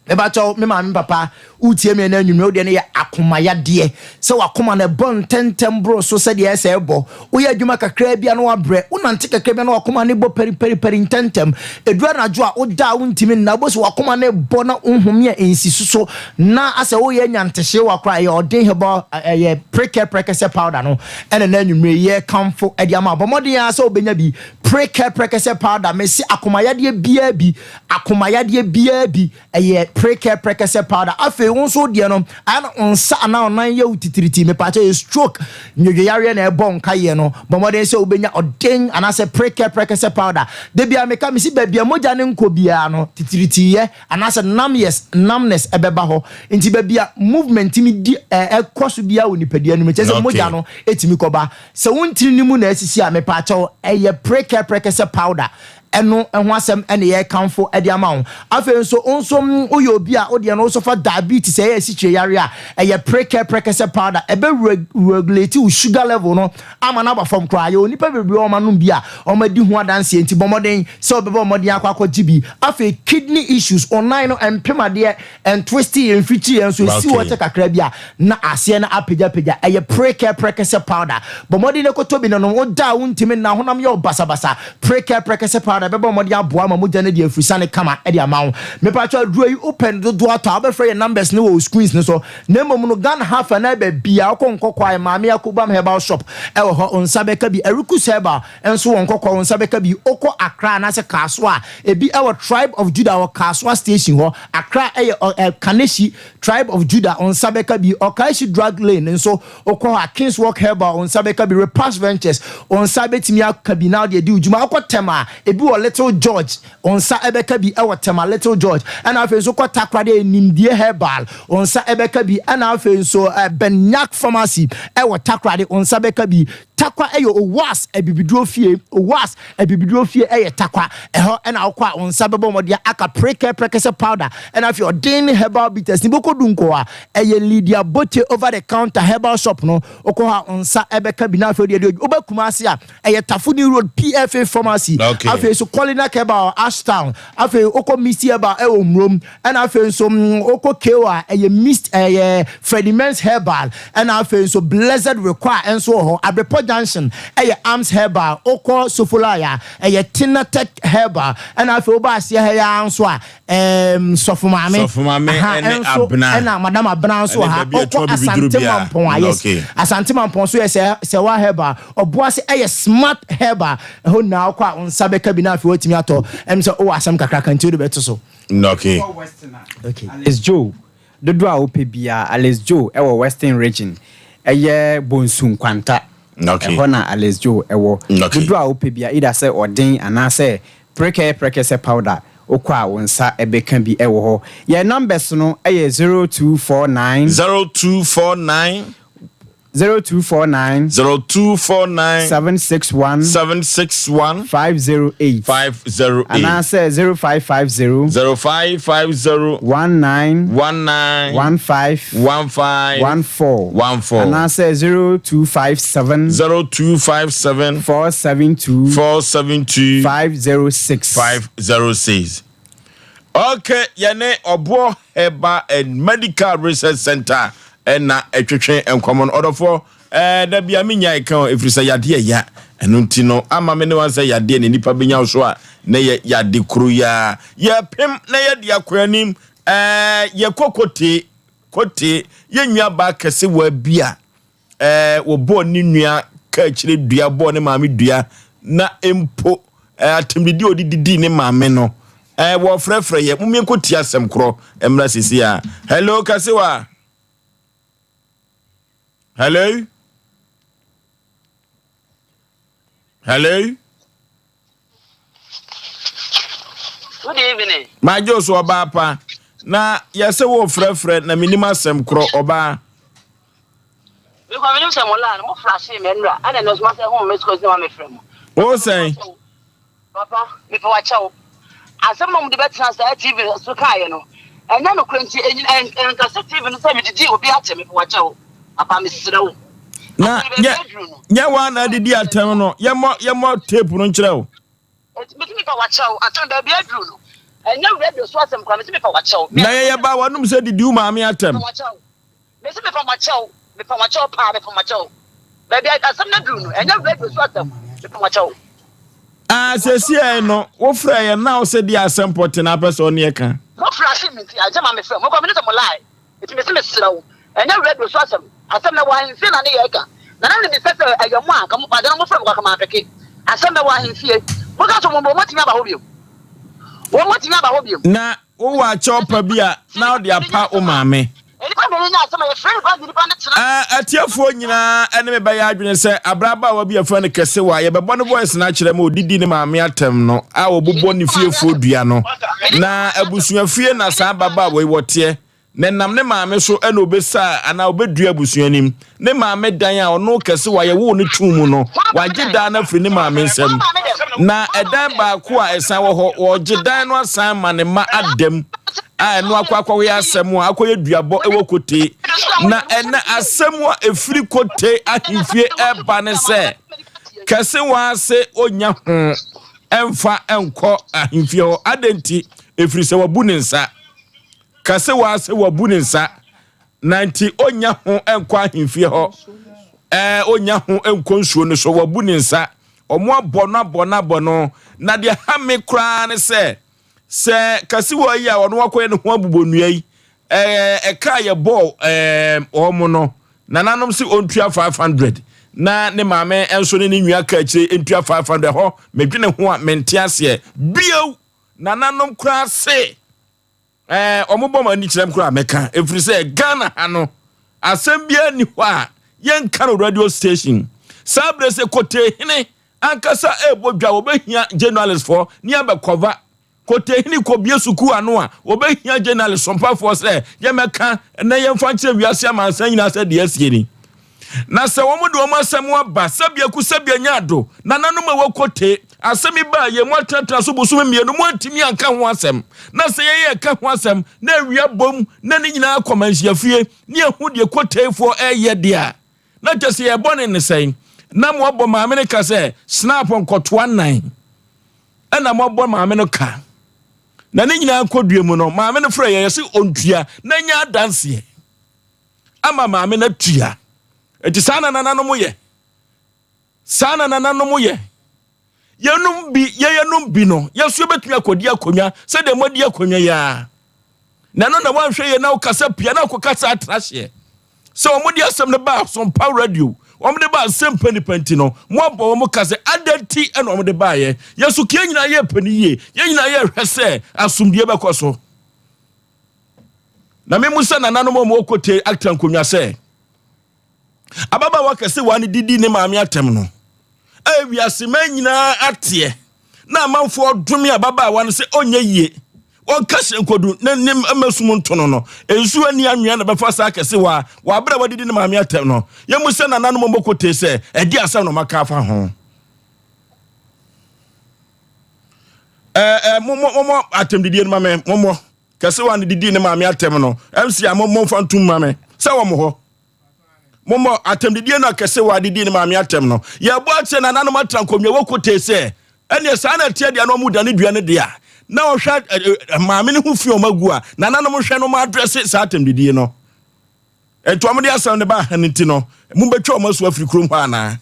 mebakyɛw, me maame, papa, wotie me ɛna anwummerɛ, wodeɛ no yɛ. akomayadeɛ, sɛ w'akoma no ɛbɔ ntɛntɛm boro so sɛdeɛ ɛsɛ sɛ ɛbɔ. Woyɛ adwuma kakraa bi a na wabrɛ, wonante kakra bi a na w'akoma no bɔ pariparipari ntɛntɛm. Ɛduru anadwo a woda a wontumi nna, wobɛhu sɛ w'akoma no rebɔ na wohome a ɛnsi so so na asɛ woreyɛ anya ntehyeewa koraa. Ɛyɛ ɔden herbal, ɛyɛ prekɛ prɛkɛsɛ powder no ɛna na anwummerɛ yi yɛrekamfo de ama wo. Bɔ mmɔden ara sɛ wobɛnya bi. Prekɛ prɛkɛsɛ powder, mese akomayadeɛ biara bi, akomayadeɛ biara bi. Ɛyɛ prekɛ prɛkɛsɛ powder. Afei wo nso wo deɛ no ayɛ na wo nsa anaa wo nan yɛ wo titiriti. Mepaakyɛ ɛyɛ stroke nnwodwoyareɛ na ɛbɔ wo nkaeɛ no. Bɔ mmɔden sɛ wobɛnya ɔden anaasɛ prekɛ prɛkɛsɛ powder. Da biara meka mesi baabi a mogya no nkɔ biara no titiritiyɛ anaasɛ numbness numbness ɛbɛba hɔ. Nti baabi a movement tumi di ɛkɔ so biara wɔ nipadua no mu kyerɛ sɛ mogya no ɛtumi kɔba. Sɛ wo ntini no mu na asisi a mepaakyɛw ɛyɛ prekɛ prɛkɛsɛ powder. Ɛno ho asɛm na yɛrekamfo de ama wo. Afei nso, wo nso woyɛ obi a wo deɛ no wosɔfa diabetes, ɛyɛ asikyire yareɛ a, ɛyɛ prekɛ prɛkɛsɛ powder. Ɛbɛ regulate wo sugar level no ama no aba fam koraa. Yɛwɔ nnipa bebree a wɔanom bi a wɔadi ho adanseɛ, nti bɔ mmɔden sɛ wobɛbɔ mmɔden akɔ akɔgye bi. Afei kidney issues, wo nan no mpem adeɛ, ɛntwiste yɛ, mfikyiri yɛ nso, ɛsi hɔ kyɛ kakra bi a, na aseɛ no apagyapagya. Ɛyɛ prekɛ prɛkɛsɛ powder. Bɔ mmɔden na kɔtɔ bi na nom. Woda a wontumi nna, honam yɛ wo basabasa. Prekɛ prɛkɛsɛ powder bɛbɔ mmɔden aboa ma mogya no adi afurusane kama de ama wo. Mepakyɛw aduro yi wopɛ no dodoɔ atɔ a, wobɛfrɛ yɛn numbers no wɔ wo screens no so. Na mmom no Ghana ha fa no baabiara wokɔ Nkɔkɔɔ a, Maame Akobam Herbal Shop wɔ hɔ, wo nsa bɛka bi. Arikus Herbal nso wɔ Nkɔkɔɔ, wo nsa bɛka bi. Wokɔ Accra anaasɛ Kasoa a, ebi wɔ Tribe of Judah wɔ Kasoa station hɔ. Accra yɛ ɔ Kaneshie, Tribe of Judah, wo nsa bɛka bi. Okaishie Drug Lane nso, wokɔ hɔ a, Kings Walk Herbal, wo nsa bɛka bi. Repass Ventures, wo nsa bɛtumi aka bi na wode adi wo dwuma. Wokɔ Tema a, ebi wɔ Little George, wo nsa bɛka bi wɔ Tema Little George. Ɛna afei nso wokɔ Takoradi a, Nimdie Herbal, wo nsa bɛka bi. Ɛna afei nso Benyak Pharmacy wɔ Takoradi, wo nsa bɛka bi. Tarkwa yɛ Owas abibiduro fie. Owas abibiduro fie yɛ Tarkwa. Ɛhɔ na wokɔ a wo nsa bɛbɔ mmɔden aka prekɛ prɛkɛsɛ powder ɛna afei ɔden ne herbal bitters ne bɛkɔ dunko a ɛyɛ Lydia Bote over the counter herbal shop no. Wokɔ hɔ a wo nsa bɛka bi na afei wodeɛ deɛ woba Kumasi a ɛyɛ Tafo New Road PFA Pharmacy. Okay. Afei nso Colinak Herbal wɔ Ashtown. Afei wokɔ Misty Herbal ɛwɔ Murom. Ɛna afei nso wokɔ KO a ɛyɛ Mist ɛyɛ Freddie Men's Herbal. Ɛna afei nso Blessed Require nso wɔ hɔ. Abrepɔ Junction ɛyɛ Arms Herbal. Wokɔ Sofolai a ɛyɛ Tinatech Herbal. Ɛna afei woba aseɛ ha yi ara nso a ɛɛm Sɔfo Maame. Sɔfo Maame Aha, ɛne ɛnso Abena. ɛna Madam Abena nso wɔ Ɛne ha. baabi a Wokɔ ɛtɔn abibiduro Asante biara. Mampɔn a yes. Okay. Asante Mampɔn nso yɛ sɛ Sɛwa Herbal. Ɔboase ɛyɛ Smart Herbal. Ɛhɔ nyinaa wokɔ a wo nsa bɛka bi na afei woatumi atɔ. Ɛm sɛ wowɔ asɛm kakra ka nti wode bɛto so. Okay. Okay. Alice Joe, dodoɔ a wopɛ biara, Alice Joe wɔ Western Region, ɛyɛ Bonsu Nkwanta, Okay. ɛhɔ na Alice Joe wɔ. Okay. Dodoɔ a wopɛ biara, either sɛ ɔden anaasɛ prekɛɛ prɛkɛsɛ powder, wokɔ a wo nsa bɛka bi wɔ hɔ. Yɛn numbers no yɛ 0249. 0249. 0249. 0249. 761. 761. 508. 508. Anaasɛ 0550. 0550. 19. 19. 15. 15. 14. 14. Anaasɛ 0257. 0257. 472. 472. 506. 506. Okay, yɛne Ɔboɔ Herbal and Medical Research Center ɛna ɛtwetwe nkɔmɔ no. Ɔdɔfoɔ, ɛɛ da bia menya ɛka o, ɛfiri sɛ yadeɛ ya. Ɛno nti no, ama me ne wan sɛ yadeɛ ne nipa bɛnya wo so a, na yɛ yade koro yaa. Yɛpem na yɛde akɔ anim, ɛɛ yɛkɔ kote, kote, yɛn nua baa kɛse wɔ bi a, Ɛɛ, wɔbɔɔ ne nua kaakyire dua, bɔɔ ne maame dua, na mpo ɛɛ atɛmdidi a ɔde didii ne maame no, ɛɛ wɔfrɛfrɛ yɛ. Mumie nkɔtie asɛm korɔ mmra sisi a. Hello, Kasewa. Hello. Hello. Good evening. Magye so ɔbaa pa. Na yɛsɛ wo frɛfrɛ na menim asɛm korɔ ɔbaa. Mekɔ menim sɛ mo laa no mo flashe me nnura ɛna ɛno nso masɛ ho me sukuu ma mefrɛ mo. Wo sɛn? Papa mepɛ wakyɛw. Asɛm na wɔde bɛtena saa TV so kaeɛ no ɛnyɛ nokorɛ nti ɛnkasa TV no sɛ medidi obi akyɛ mepɛ wakyɛw. Papa mesrɛ wo. Na nyɛ nyɛ wa na adidi atɛm no yɛmmɔ yɛmmɔ tape no nkyerɛ wo. Metumi pa wakyɛw asɛm baabi aduru no ɛnyɛ radio so asɛm koraa metumi pa wakyɛw. Na yɛyɛ ba wɔnom sɛ didi wo maame atɛm. Mese mepa mo akyɛw, mepa mo akyɛw paa, mepa mo akyɛw. Baabi a asɛm no aduru no, ɛnyɛ radio so asɛm, mepa mo akyɛw. Ah, sɛsiɛ no, wofrɛ yɛn na wo sɛ deɛ asɛm pɔte na apɛ sɛ ɔne ɛka. Mo frɛ ase me nti, ankyɛ ma mefrɛ mo, kɔ me ne sɛ mo lie. Nti mese mesrɛ wo, ɛnyɛ radio so asɛm, asɛm no ɛwɔ ahemfie na ne yɛreka. Na na menim sɛ sɛ ɛyɛ mo a, anka mo, ade no mofrɛ me kɔ anka mampeke. Asɛm no ɛwɔ ahemfie. Moka sɛ wɔn, wɔatumi aba hɔ bio. Wɔatumi aba hɔ bio. Na Wowɔ akyɛw pa bi a na wode apa wo maame. Atiefoɔ nyinaa ne me bɛyɛ adwene sɛ aberɛ abaawa bi a yɛfrɛ no Kɛsewa a yɛbɛbɔ ne voice no akyerɛ ma ɔdidi ne maame atɛm no a wɔbobɔ ne fiefoɔ dua no. Na abusuafie na saa ababaawa yi wɔteɛ. Na ɛnam ne maame so na ɔbɛsaa anaa ɔbɛdua abusua no mu. Ne maame dan a ɔno kɛse wa yɛwoo no too mu no, wagye dan no afiri ne maame nsam. Na ɛdan baako a ɛsan wɔ hɔ, wɔregye dan no asan ma ne mma ada mu a ɛno akɔ akɔyɛ asɛm a akɔyɛ duabɔ wɔ Kote. Na ɛnɛ asɛm a ɛfiri Kote ahemfie ɛreba ne sɛ, kɛse wa ase ɔnya ho ɛmfa nkɔ ahemfie hɔ. Adɛn nti? Ɛfiri sɛ wabu ne nsa. Kɛse wa ase wabu ne nsa. Na nti ɔnnya ho nkɔ ahemfie hɔ, ɛɛ ɔnnya ho nkɔ nsuo no so, wabu ne nsa. Wɔn abɔ no abɔ no abɔ no. Na deɛ ha me koraa ne sɛ, sɛ kasiwa yi a ɔno akɔyɛ ne ho abobɔnua yi, ɛɛ ɛka a yɛbɔɔ ɛɛ wɔn no, nananom se ɔntua 500 na ne maame nso ne ne nua ka akyire ntua 500 hɔ, medwene ho a mente aseɛ bio. Nananom koraa se Ɛɛ wɔn bɔ wɔn ani kyerɛ m koraa mɛka ɛfiri sɛ Ghana ha no asɛm biara nni hɔ a yɛnka no radio station saa berɛ sɛ Kotehene ankasa ɛrebɔ dwa wɔbɛhia journalist foɔ ne abɛkɔva Kotehene kɔbie sukuu ano a wɔbɛhia journalist sompafoɔ sɛ yɛmɛka na yɛmfa nkyerɛ wiase amansan nyinaa sɛ deɛ asie ni. Na sɛ wɔn de wɔn asɛm aba sɛbiaku sɛbia nya ado, nananom a ɛwɔ Kote, asɛm yi baa yɛn mu atenatena so bosome mmienu, moantumi anka ho asɛm. Na sɛ yɛn yɛka ho asɛm, na awia bom, na ne nyinaa kɔ manhyiafie, ne yɛhu deɛ Kotefoɔ reyɛ deɛ a, na kyerɛ sɛ yɛn bɔne ne sɛn? Na moabɔ maame no ka sɛ, Snap nkɔtoa nnan. Ɛna moabɔ maame no ka. Na ne nyinaa nkɔdua mu no, maame no frɛ yɛn, yɛse ɔntua, na nya adanseɛ. ama maame no atua. Enti saa na nananom yɛ. Saa na nananom yɛ. Yɛnom bi, yɛyɛnom bi no, yɛso yɛbɛtumi akɔdi akonnwa sɛdeɛ moadi akonnwa yi ara. Na ɛno na woanhwɛ yie na wokasa pia na wokɔkasa atra hyeɛ. Sɛ wɔde asɛm no baa Asompa radio, wɔde baa Asɛmpa Nipa nti no, moabɔ wɔn ka sɛ adɛn nti na wɔde baeɛ. Yɛso ka yɛn nyinaa yɛrepɛ no yie, yɛn nyinaa yɛrehwɛ sɛ asomdwie bɛkɔ so. Na memmisa nananom a wɔwɔ Kote atra nkonnwa sɛ, ababaawa kɛse waa no didi ne maame atɛm no, a wiase man nyinaa ateɛ na amanfoɔ dome ababaawa no sɛ ɔnyɛ yie, wɔnka hyɛ nkodu na ne mmasum nto no no, nsuo ani anwea na bɛfa saa kɛse waa wɔ abere a wadidi ne maame atɛm no. Yɛmmisa nananom a wɔwɔ Kote sɛ, ɛde asɛm na wɔaka afa ho? Ɛɛ, mo mo atɛmdidie no ma me, mommɔ. Kɛse wa no didi ne maame atɛm no, MC a mommɔ mfa ntom ma me sɛ wɔ mo hɔ. Mommɔ atɛmdidie no a kɛse wa didi ne maame atɛm no. Yɛbɔ akyerɛ nananom atra nkonnwa wɔ kotee sɛ ɛneɛ saa na ɛteɛ deɛ na ɔmo dane dua no deɛ a na ɔhwɛ maame no ho fi ɔmo agu a nananom hwɛ no ɔmo adrɛse saa atɛmdidie no. Nti ɔmo de asɛm no baa ha no nti no mobɛtwa ɔmo asu afiri kurom hɔ anaa?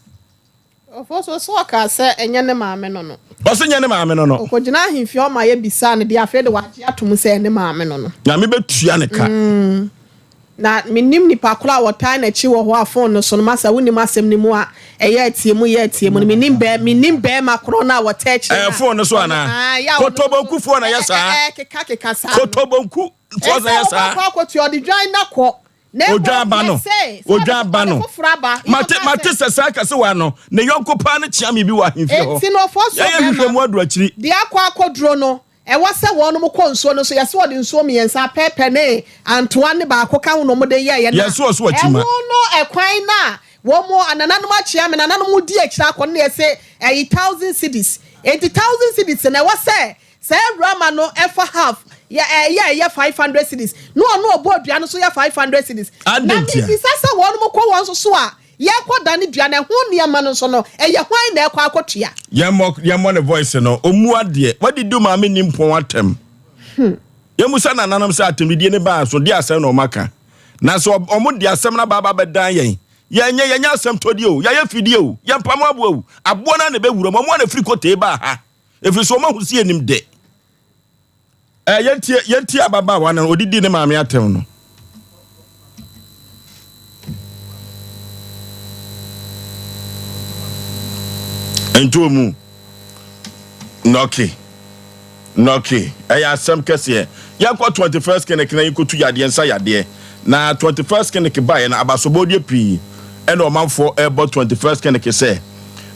Ofosu so ɔkaa sɛ ɛnyɛ ne maame no no. Ɔse nyɛ ne maame no no. Ɔkɔgyina ahemfie hɔ ma yɛbisaa no deɛ afei de wagye atom sɛ ɛyɛ ne maame no no. Nyame bɛtua ne ka. Na mennim nipa korɔ a wɔtaa n'akyi wɔ hɔ a phone no so no masa wonim asɛm no mu a ɛyɛ atiemu yɛ atiemu no mennim bɛɛ mennim bɛɛma korɔ no a wɔtaa akyire no a. Ɛyɛ phone no so anaa? Ae a ɔno nso Kotobonkufoɔ na ɛyɛ saa. ɛɛkeka keka saa no. Kotobonku foɔ na ɛyɛ saa. Ɛsɛ wobɛkɔ akɔtua ɔde dwan na kɔ. Na mmom Odwan ba no. yɛse sɛ Odwan ɔde ba no. ɔde foforɔ aba. Yɛ Mate ɔkaa mate sɛ. sɛ saa kasewa no, ne yɔnko paa no kyea me bi wɔ ahemfie hɔ. Enti no ɔfoɔ soɔ Yɛayɛ bɛrima, nhwehwɛmu adu akyiri. deɛ akɔ akɔduro no, ɛwɔ sɛ wɔnom kɔ nsuo no so. Yɛse wɔde nsuo mmiɛnsa, pɛpɛ ne antoa ne baako ka ho na wɔde yɛeɛ. Na Yɛse ɔso akyima. ɛho no ɛkwan no a wɔn, anananom akyea me, nananom di akyire akɔ no na yɛse ɛyi thousand cedis. Enti thousand cedis no, ɛwɔ sɛ Saa awurama no fa half yɛ ɛyɛ a ɛyɛ 500 cedis na ɔno ɔbɔ dua no so yɛ 500 cedis. Na Adɛn ntia? mebisa sɛ wɔnom kɔ wɔn nso so a yɛkɔ dane dua no ɛho nneɛma no nso no ɛyɛ hwan na ɛkɔ akɔtua? Yɛmmɔ yɛmmɔ ne voice no. Ɔmmu adeɛ. Wadidi wo maame nimpɔn atɛm. Yɛmmisa nananom sɛ atɛmdidie no baa so deɛ asɛm na wɔaka. Na sɛ wɔn de asɛm no aba aba abɛdan yɛn, yɛnyɛ yɛnyɛ asɛm tɔdeɛ o, yɛayɛ fidie o, yɛmpamo aboa o, aboa no ara na ɛbɛwura mu, wɔn ara na ɛfiri kotee baa ha, ɛfiri sɛ wɔn ahu sɛ yɛnim de. Ɛ yɛntie yɛntie ababaawa no ɔdidi ne maame atɛm no. Ntoɔ mu. Nɔke. Nɔke. Ɛyɛ asɛm kɛseɛ. Yɛnkɔ 21st clinic na yɛnkɔtu yadeɛ nsa yadeɛ. Na 21st clinic baeɛ no abasobɔdeɛ pii ɛna ɔmanfoɔ ɛrebɔ 21st clinic sɛ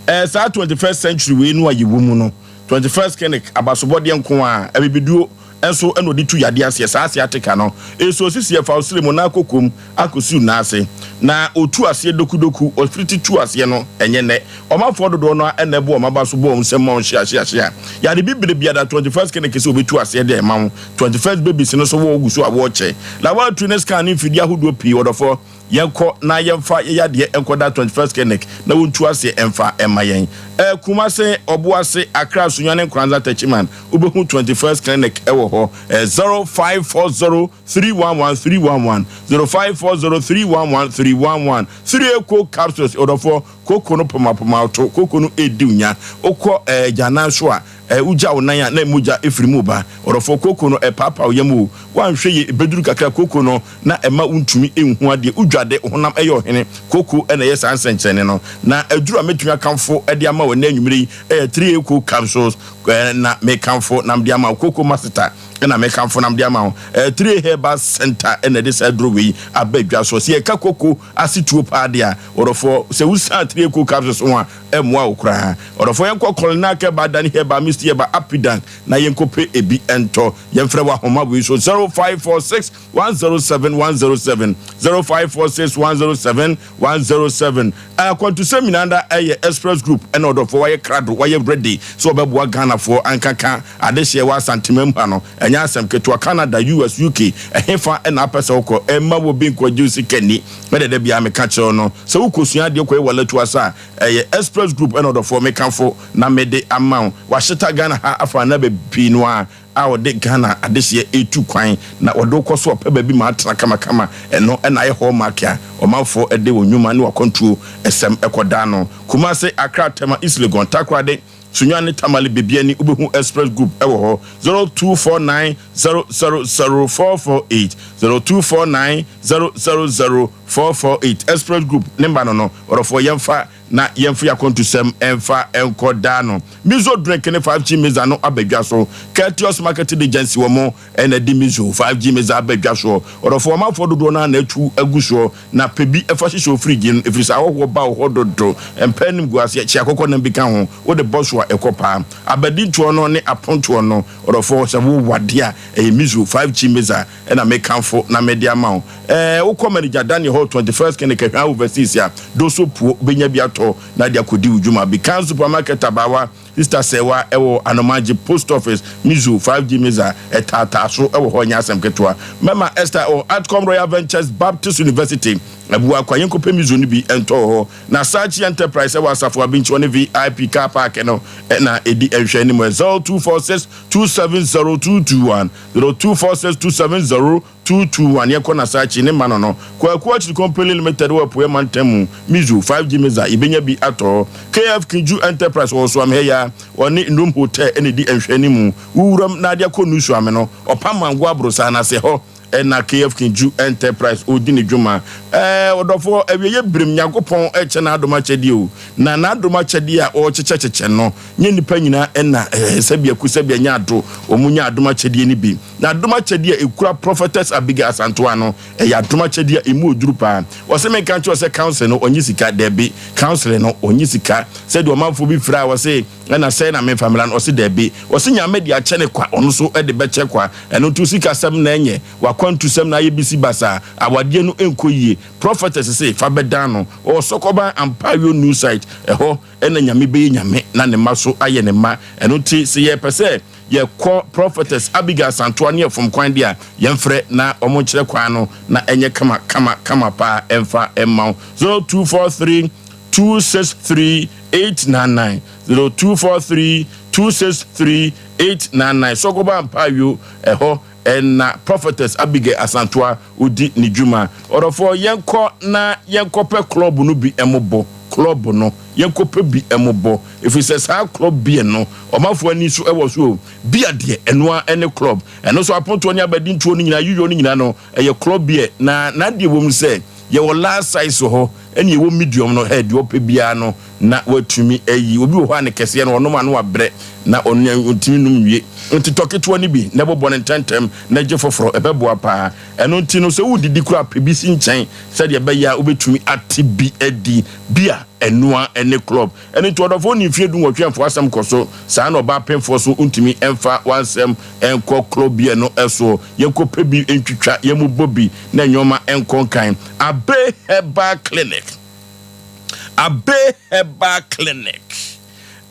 ɛɛ saa 21st century wei no a yɛwɔ mu no 21st clinic abasobɔdeɛ nko ara abibiduo nso na ɔde tu yadeɛ aseɛ saa sciatica no nso ɔsisi ɛfa ɔsrɛ mu na akɔkɔm akɔsiw nan ase na ɔtu aseɛ dokudoku ɔfiri ti tu aseɛ no ɛnyɛ nnɛ ɔmanfoɔ dodoɔ no ara na ɛbɔ wɔn aba so bɔ wɔn nsam ma wɔn hyea hyea hyea yade bibire biara 21st clinic sɛ ɔbɛtu aseɛ de ɛma wo 21st babies no so wɔ gu so a wɔrekyɛ laboratory ne scan ne mfidie ahodoɔ pii ɔdɔfoɔ Yɛnkɔ na yɛmfa yɛ yadeɛ nkɔda 21st Clinic na wɔntu aseɛ mfa mma yɛn. Ɛɛ Kumase, Ɔboase, Accra, Sunyani, Nkoranza, Techiman, wobɛhu 21st Clinic wɔ hɔ. Ɛɛ 0540 311 311, 0540 311 311. 3A Coke Capsules, ɔdɔfoɔ, koko no pomapoma to, koko no ɛredi wo nya. Wokɔ ɛɛ agyanan so a, ɛɛ wogya wo nan a na mogya firi mu reba. Ɔdɔfoɔ, koko no ɛpaapaa wo yam o, woanhwɛ yie ɛbɛduru kakra koko no na ɛma wontumi nhu adeɛ, wodwa de, honam yɛ ɔhene, kooko na ɛyɛ saa nsɛnkyerɛnne no. Na aduru a mɛtumi akamfo de ama wo ɛnnɛ anwumerɛ yi yɛ 3A Coke Capsules na mekamfo na mede ama wo, Coco Maseta na mekamfo na mede ama wo, 3A Herbal Center na ɛde saa aduro wei aba dwa soɔ. Sɛ yɛka koko asetuo paa deɛ a, ɔdɔfoɔ, sɛ wosan 3A Coke Capsules ho a, ɛmmoa wo koraa. Ɔdɔfoɔ, yɛnkɔ Colinac Herbal, Dani Herbal, Misty Herbal, Apidank na yɛnkɔpɛ ebi ntɔ. Yɛmfrɛ wɔ ahoma wei so, 0546 107 107 0546 107 107. Akwantusɛm nyinaa da ɛyɛ Express Group ɛna ɔdɔfoɔ wayɛ krado wayɛ ready sɛ ɔbɛboa Ghanafoɔ ankaka adehyeɛ wɔ Asanteman mu ha no ɛnyɛ asɛm ketewa. Canada, US, UK ɛhefa ɛna apɛ sɛ wokɔ ɛmma wɔ bi nkɔgye wo sika nni mɛdɛ da biara meka kyerɛ wo no sɛ wokɔsua adeɛ kɔyɛ walatu asa a ɛyɛ Express Group ɛna ɔdɔfoɔ mekamfo na mede ama wo wahyeta Ghana ha afa anaa baabi pii no a a ɔde Ghana adehyeɛ retu kwan na ɔde wo kɔ so ɔpɛ baabi ma atena kamakama, ɛno na ayɛ hallmark a ɔmanfoɔ de wɔn nnwuma ne wɔn akwantuo sɛm kɔda ano. Kumase, Accra, Tema, East Legon, Takoradi, Sunyani, Tamale, Bibiani, wobɛhu Express Group wɔ hɔ. 0249 000 448, 0249 000 448, Express Group ne mma no no, ɔdɔfoɔ yɛmfa na yɛmfa yɛn akwantusɛm mfa nkɔ daa no. Mizo drink ne 5G Mixer no aba dwa so. Keltius Marketing Agency wɔn na ɛde Mizo 5G Mixer aba dwa soɔ. Ɔdɔfoɔ, ɔmanfoɔ dodoɔ no ara na atu agu soɔ, na pɛ bi fa hyehyɛ wo fridge no, ɛfiri sɛ ahɔhoɔ ba wo hɔ dodo. Mpɛ animguaseɛ, kye akokɔnam bi ka ho, wode bɔ so a ɛkɔ paa. Abadintoɔ no ne apontoɔ no, ɔdɔfoɔ, sɛ wowɔ adeɛ a, ɛyɛ Mizo 5G Mixer na mekamfo na mede ama wo. Ɛɛ, wokɔ Manager Daniel hɔ 21st Clinic Ahwea Overseas a, Doso Puo, wobɛnya bi atɔ na de akɔdi wo dwuma. Bikan Supermarket Abaawa, Sister Sɛwa wɔ Anomagye Post Office, Mizu, 5G Miza, ɛtaataa so wɔ hɔ, ɛnyɛ asɛm ketewa. Mɛma Esther wɔ Atcom Royal Ventures Baptist University, Abuakwa, yɛnkɔpɛ Mizu no bi ntɔ wɔ hɔ. Na Sachi Enterprise wɔ Asafo Abinkyi, ɔne VIP Car Park no na ɛdi nhwɛanim. 0246 270 221, 0246 270 221 Yɛkɔ Nasachi ne mma no no Kwaku Akyiri Company Limited wɔ Apueɛ Mantam mu, Mizu, 5G Meza, yɛbɛnya bi atɔ. KF Kinju Enterprise wɔ Suame ha yi ara, wɔne Ndom Hotel na ɛdi nhwɛanimu. Wo wuram na ade akɔ nu Suame no, ɔpam mango aborosan no ase hɔ na KF Kinju Enterprise ɔredi ne dwuma. Ɛɛ ɔdɔfoɔ, awieeɛ berem Nyankopɔn rekyɛ n'adom akyɛdeɛ o, na n'adom akyɛdeɛ a ɔrekyekyɛkyekyɛ no, nyɛ nnipa nyinaa na ɛɛ sɛbea ku sɛbea nya ado, wɔn nya adom akyɛdeɛ no bi. Na adom akyɛdeɛ a ɛkura Prophetess Abigail Asantewaa no, ɛyɛ adom akyɛdeɛ a ɛmu ɔduru paa. Ɔse menka nkyerɛ wo sɛ council no ɔnye sika, dabi, council no ɔnye sika. Sɛdeɛ ɔmanfoɔ bi frɛ a wɔse ɛna sɛn na memfa mmra no, ɔse dabi. Ɔse Nyame de akyɛ no kwa, ɔno nso de bɛkyɛ kwa. Ɛno nti wo sikasɛm na ɛnyɛ, w'akwantusɛm na ayɛ bisi basaa, awadeɛ no nkɔ yie. Prophetess se fa bɛdan no, ɔwɔ Sɔkɔban Ampayo New Site, ɛhɔ na Nyame bɛyɛ Nyame na ne mma so ayɛ ne mma. Ɛno nti sɛ yɛpɛ sɛ. Yɛkɔ Prophetess Abigail Santoa ne ɛfom kwan deɛ a, yɛmfrɛ na wɔn nkyerɛ kwan no na ɛnyɛ kama kama kama paa ɛmfa mma wo. 0243 263 899 0243 263 899 Sɔgɔba Mpaayuo ɛhɔ. Ɛna Prophetess Abigail Asantoa odi ne dwuma. Ɔdɔfoɔ yɛnkɔ na yɛnkɔpɛ club no bi mmobɔ, club no yɛnkɔpɛ bi mmobɔ, ɛfiri sɛ saa club beer no ɔmanfoɔ ani nso wɔ so o. Beer deɛ ɛno ara ne club, ɛno nso apontoɔ ne abadintoɔ no nyinaa, ayuyɔ no nyinaa no ɛyɛ club beer, na n'adeɛ wɔ mu sɛ yɛwɔ large size wɔ hɔ ɛne yɛwɔ medium no, hɛ deɛ ɔpɛ biara no na watumi ayi. Obi wɔ hɔ a ne kɛseɛ no ɔnom a na wabrɛ na ɔntumi nnom nwie. Nti tɔ ketewa no bi na bobɔ no ntɛmntɛm na gye foforɔ, ɛbɛboa paa. Ɛno nti no sɛ woredidi koraa a pɛ bi si nkyɛn sɛdeɛ ɛbɛyɛ a wobɛtumi ate bi adi. Bi a ɛnoa ne club. Ɛno nti ɔdɔfoɔ ɔnni mfeɛ dunwɔtwe ɛmfa w'asɛm kɔ so. Saa na ɔbaa pemfoɔ so ntumi mfa w'asɛm nkɔ club bi ɛno soɔ. Yɛnkɔpɛ bi ntwitwa, yɛmmobɔ bi na nnoɔma nkɔ nkan. Abe Herbal Clinic. Abe Herbal Clinic,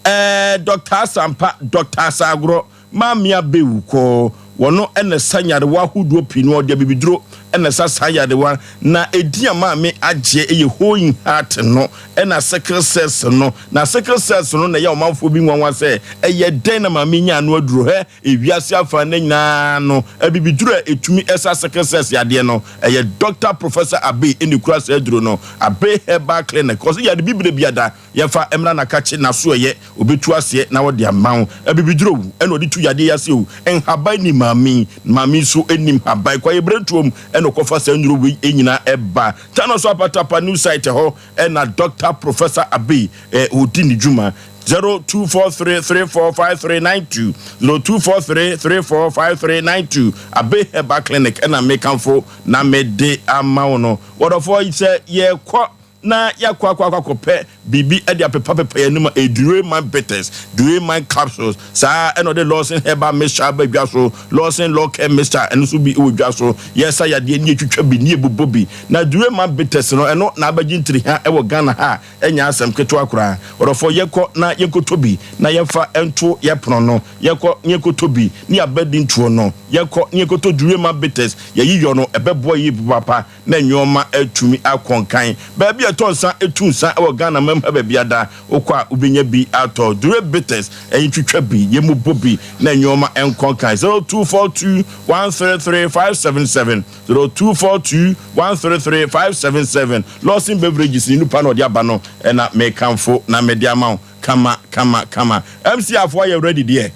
eh, Doctor Asampa, Doctor Asagorɔ, Maame Abewu kɔ, wɔno na ɛsa nyarewa ahodoɔ pii no, ɔde abibiduro na ɛsa saa nyarewa, na edin a maame agyeɛ yɛ Hoeing Heart no, ɛna Sickle Cells no, na Sickle Cells no na ɛyɛ ɔmanfoɔ bi nwanwa sɛ, ɛyɛ dɛn na maame nyaa ano aduro, hɛ, ewiase afa no nyinaa no, abibiduro a ɛtumi sa sickle cells yadeɛ no, Ɛyɛ Dɔkta Professor Abbey na ekura saa aduro no, Abbey Herbal Clinic. Ɔse yare bibire biada, yɛmfa mmra na kakye n'asoɛeɛ, ɔbɛtu aseɛ na ɔde ama wo. Abibiduro o, ɛna ɔde tu yadeɛ yi ase o, nhaban nim maame yi, maame yi nso nim haban. Kwaeɛbirentuom na ɔkɔfa saa nnuro wei nyinaa ba. Tano so Apatapa New Site hɔ na Dɔkta Professor Abbey ɔdi ne dwuma. 0243345392 0243345392 Abe Herbal Clinic ɛna mekamfo na mede ama wo no. Wɔdɔfoɔ sɛ yɛkɔ na yɛakɔ akɔ akɔ akɔpɛ biribi de apepapepa yɛn anim a Dureman bitters, Dureman capsules, saa ɛna ɔde Lawson herbal mixture aba dwa so, Lawson law care mixture ɛno nso bi wɔ dwa so, yɛsa yadeɛ ne yɛtwitwa bi ne yɛbobɔ bi. Na Dureman bitters no ɛno na abɛgye ntiriha wɔ Ghana ha a Ɛnyɛ asɛm ketewa koraa. Ɔdɔfoɔ, yɛkɔ na yɛnkɔtɔ bi na yɛmfa nto yɛn pono no. Yɛkɔ na yɛnkɔtɔ bi na yɛabɛdi ntoɔ no. Yɛkɔ na yɛnkɔtɔ Durema bitters, yɛyi yɔ no, ɛbɛboa yie papaapa na nnoɔma atumi akɔ nkan. Baabi a ɛtɔ nsa tu nsa wɔ Ghana man mu ha baabiada, wokɔ a wobɛnya bi atɔ. Dure bitters, yɛntwitwa bi, yɛmmobɔ bi na nnoɔma nkɔ nkan. 0242 133 577. 0242 133 577 Lawson Beverages ne nupa na ɔde aba no na mekamfo na mede ama wo kama kama kama. MC Afoa yɛ ready deɛ?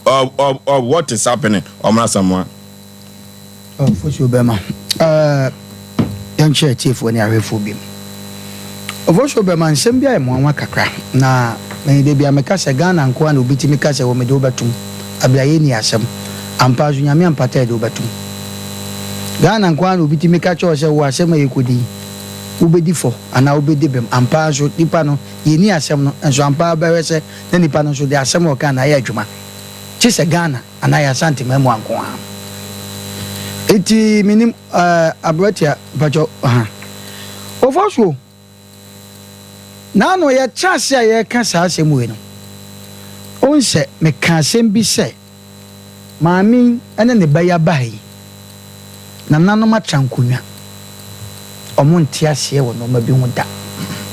Of of of what is happening? Ɔmra Samoa. Oh, Fosuo bɛma. Uh, yɛnkyerɛ atiefoɔ ne ahwɛfoɔ bi mu. Ofosuo bɛma nsɛm bi ayɛ mmoanwa kakra na me da bi a meka sɛ Ghana nko ara na obi tumi ka sɛ wɔ mede wo bɛtom abere a yɛnni asɛm. Ampa nso Nyame ampata yɛde wo bɛtom. Ghana nko ara na obi tumi ka kyerɛ wo sɛ wo asɛm a yɛkɔdi yi wobɛdi fɔ anaa wobɛdi bem. Ampa ara nso nipa no yɛnni asɛm no nso ampa ara wobɛhwɛ sɛ na nipa no nso de asɛm a ɔka no ayɛ adwuma. Kye sɛ Ghana anaa yɛ Asante mmamu nko ara. Enti menim eh, Aberanteɛ mpakyɛw aha. Ofosuo. Naano yɛtra ase a yɛreka saa asɛm wei no, wohu sɛ meka asɛm bi sɛ, maame yi ne ne ba yi aba ha yi, nananom atra nkonnwa, wɔnte aseɛ wɔ nnoɔma bi ho da.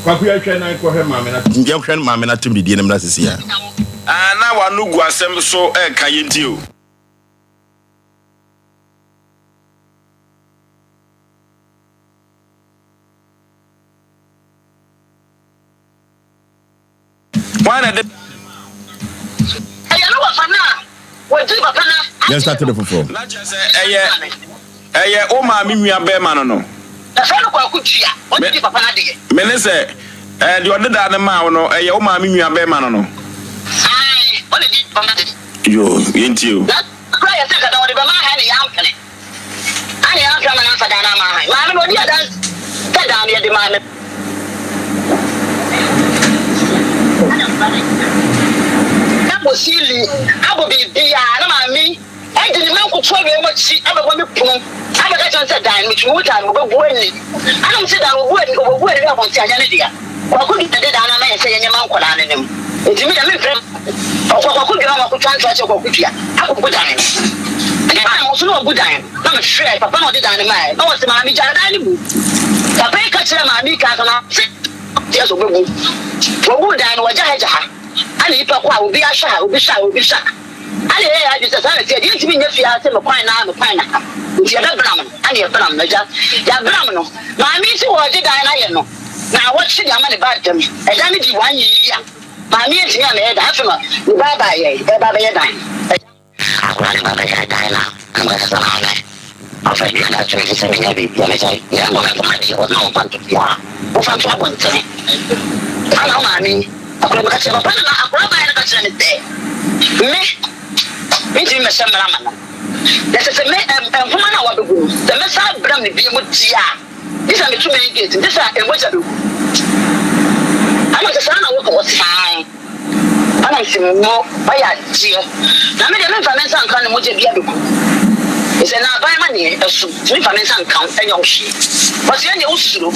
Kwaku yɛnhwɛ na nkɔhwɛ maame no yɛnhwɛ maame no atem didie no mmra sisi a. Ah na wano gu asɛm so ɛka yɛntie o. Hwan na ɛde Ɛyɛ ne wɔfa no a wɔdii papa no Yɛn start no foforɔ. Na kyerɛ sɛ ɛyɛ ɛyɛ wo maame nua bɛɛma no no. Yɛfrɛ no Kwaku Dua, ɔne dii papa no adeɛ. Me ne sɛ ɛɛ deɛ ɔde daa no maa wo no ɛyɛ wo maame nua bɛɛma no no. Ae, ɔne dii papa no adeɛ. Yoo, yɛntie o. Na koraa yɛse nka da wɔde bɛma ha ne yɛampene. Ana yɛamfrɛ ama no amfa dan no amma han? Maame no ɔdi adanse sɛ dan no yɛde maa me. Abɔ siili, abɔ biribiara na maame yi adi ne mma nkotoa wei mu akyi abɛbɔ me kunu abɛka kyerɛ no sɛ dan no metumi wu dan no wɔbɛbu ani. Ana mese dan no wɔbu ani wɔbɛbu ani wɔ abɔnten anyɛ ne dea. Kwaku Dua de dan no ama yɛn sɛ yɛnyɛ ma nkwadaa no no mu. Nti me deɛ memfrɛ Ɔkɔ Kwaku Dua hɔ akɔtwa ntorɔ akyerɛ Kwaku Dua akɔbu dan no. Ɛde maa me nso na wabu dan no. Na mefrɛɛ papa na ɔde dan no maeɛ. Na ɔse maame gyaa dan no bu. Papa yi ka kyerɛɛ maame yi kaa sɛ na ɔse ɔteɛ sɛ ɔbɛbu. Wɔbuu dan no wɔgya ha gya ha. Ana nnipa kɔ a obi ahwɛ ha obi hwɛ ha obi hwɛ ha. Ɛna yɛyɛɛ yɛn adwene sɛ saa na ɛteɛ deɛ, yɛntumi nyɛ fie ha sɛ me kwan na me kwan na ha. Nti yɛbɛbram no. Ɛna yɛbram no. Agya, yɛabram no. Maame yi se wɔregye dan no ayɛ no naawɔtwe de ama ne ba ada mu. Ɛdan no dii one year. Maame yi antumi ammɛyɛ dan. Afei na ne ba baeɛ, ɛreba abɛyɛ dan. Agya. Akwadaa no ba bɛyɛɛ dan no a, na meka sɛ maame, ɔfa aduane ato me so sɛ menya biribi a mɛgyae. Yɛn mmɔ me ntoma deɛ, wɔma wɔmfa nto fie a, wɔmfa nto abɔntene. Ana wo maame yi? Akwadaa bi ka kyerɛɛ papa no na akwadaa baeɛ no ka kyerɛɛ me sɛ me mentumi mmɛhyɛ mmara ma no. Na ɛsɛ sɛ me nwoma no a wabɛgu no, sɛ mɛsan abram no bio mu deɛ a, gye sɛ meto main gate, gye sɛ mogya bɛgu. Ɛna ɔse saa na wokɔ? Ɔse aane. Ɛna mese mo wayɛ adeɛ, na me deɛ memfa me nsa nka ne mogya bi abɛgu. Mesɛ na aban amaneɛ ɛso, nti memfa me nsa nka wo ɛnyɛ wo hwee. Ɔse ɛneɛ wo suro.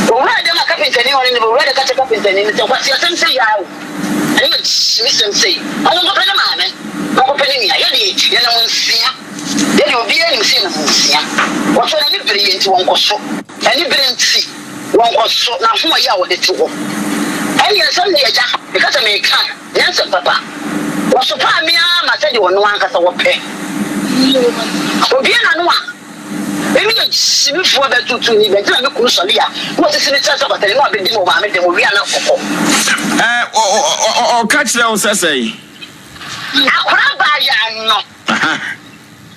Owura dɛm a kapentani hɔ no ne owura de ka kyerɛ kapentani no sɛ kwasi asɛm sei aa o, ɛne yɛ kyimisɛm sei, monkɔpɛ ne maame, monkɔpɛ ne nua, yɛdeɛ yɛnam nsia. Yɛ deɛ obiara nim sɛ yɛnam nsia. Wɔtɔ no anibere yɛ nti wɔnkɔ so. Anibere nti wɔnkɔ so. N'ahoɔyɛ a wɔde te hɔ. Ɛnneɛ nsɛm deɛ agya, meka sɛ mereka a, nyɛ nsɛm papa. Wɔsopaa me ara ma sɛdeɛ ɔno ankasa wɔpɛ. Obue n'ano a, me meyɛ gyimifoɔ bɛtuutuuni bɛ nti na me kunu sɔre a, na ɔsisi me kyerɛ sɛ ɔbatani na wabɛdi me wɔ maame dɛm, ɔwie a na ɔkɔ. Ɛ, ɔ, ɔ, ɔ, ɔka kyerɛ wo sɛ sɛn? Akwadaa baayaa no.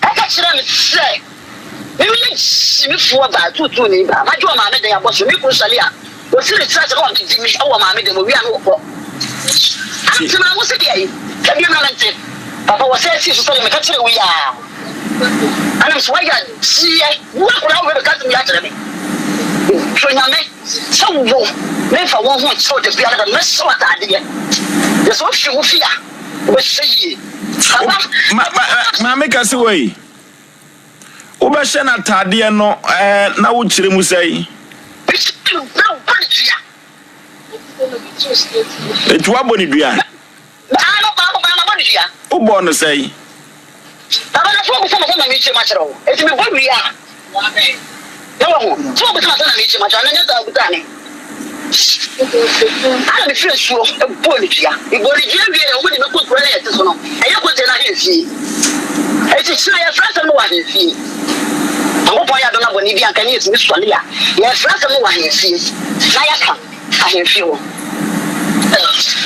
Ɔka kyerɛɛ me sɛ, Me meyɛ gyimifoɔ baa, tuutuuni baa, magye ɔmaame dan abɔ so, me kunu sɔre a, ɔsi ne tiri ase na wabɛdi me wɔ ɔmaame dan mu, ɔwie a na ɔkɔ. Ante maa wo se deɛ yi, ka biom na mente. Papa wɔsɛe sii so sɛdeɛ meka kyerɛɛ wo yi ara. Ɛna mese woayɛ adeɛ, wo akwadaa wei bɛka asɛm yi akyerɛ me. Medɔ Nyame sɛ wo, memfa wo ho nkyɛ wo da biara da, mɛhyɛ wo ataadeɛ. Na sɛ wofiri wo fie a, Wobɛhwɛ yie. Papa. Ma, ma, maame kɛse wɔ yi. Wobɛhyɛ no ataadeɛ no ɛɛ na wokyerɛ mu sɛn? Mehyɛ no bɛbɔ ne dua. Eti woabɔ ne dua? Aa no, maabɔ, mabɔ ne dua. Wobɔɔ no sɛn? Papa na sɛ wobisa me sɛ na mekyerɛ mu akyerɛ wo. Eti mebɔ wie a, na wahu. Sɛ wobisa me sɛ na mekyerɛ mu akyerɛ wo, na nyɛ saa wobisaa me. Ana mefiri asuo bɔɔ no dua. Mebɔɔ no dua wieeɛ, wɔde me kɔɔ kuro no a yɛte so no, ɛyɛ Kote no ahemfie. Enti kyena yɛfrɛ asɛm no wɔ ahemfie. Nyankopɔn yɛ adom na bɔne bi anka ne yɛtumi sɔre a, yɛfrɛ asɛm no wɔ ahemfie na yɛaka ahemfie hɔ.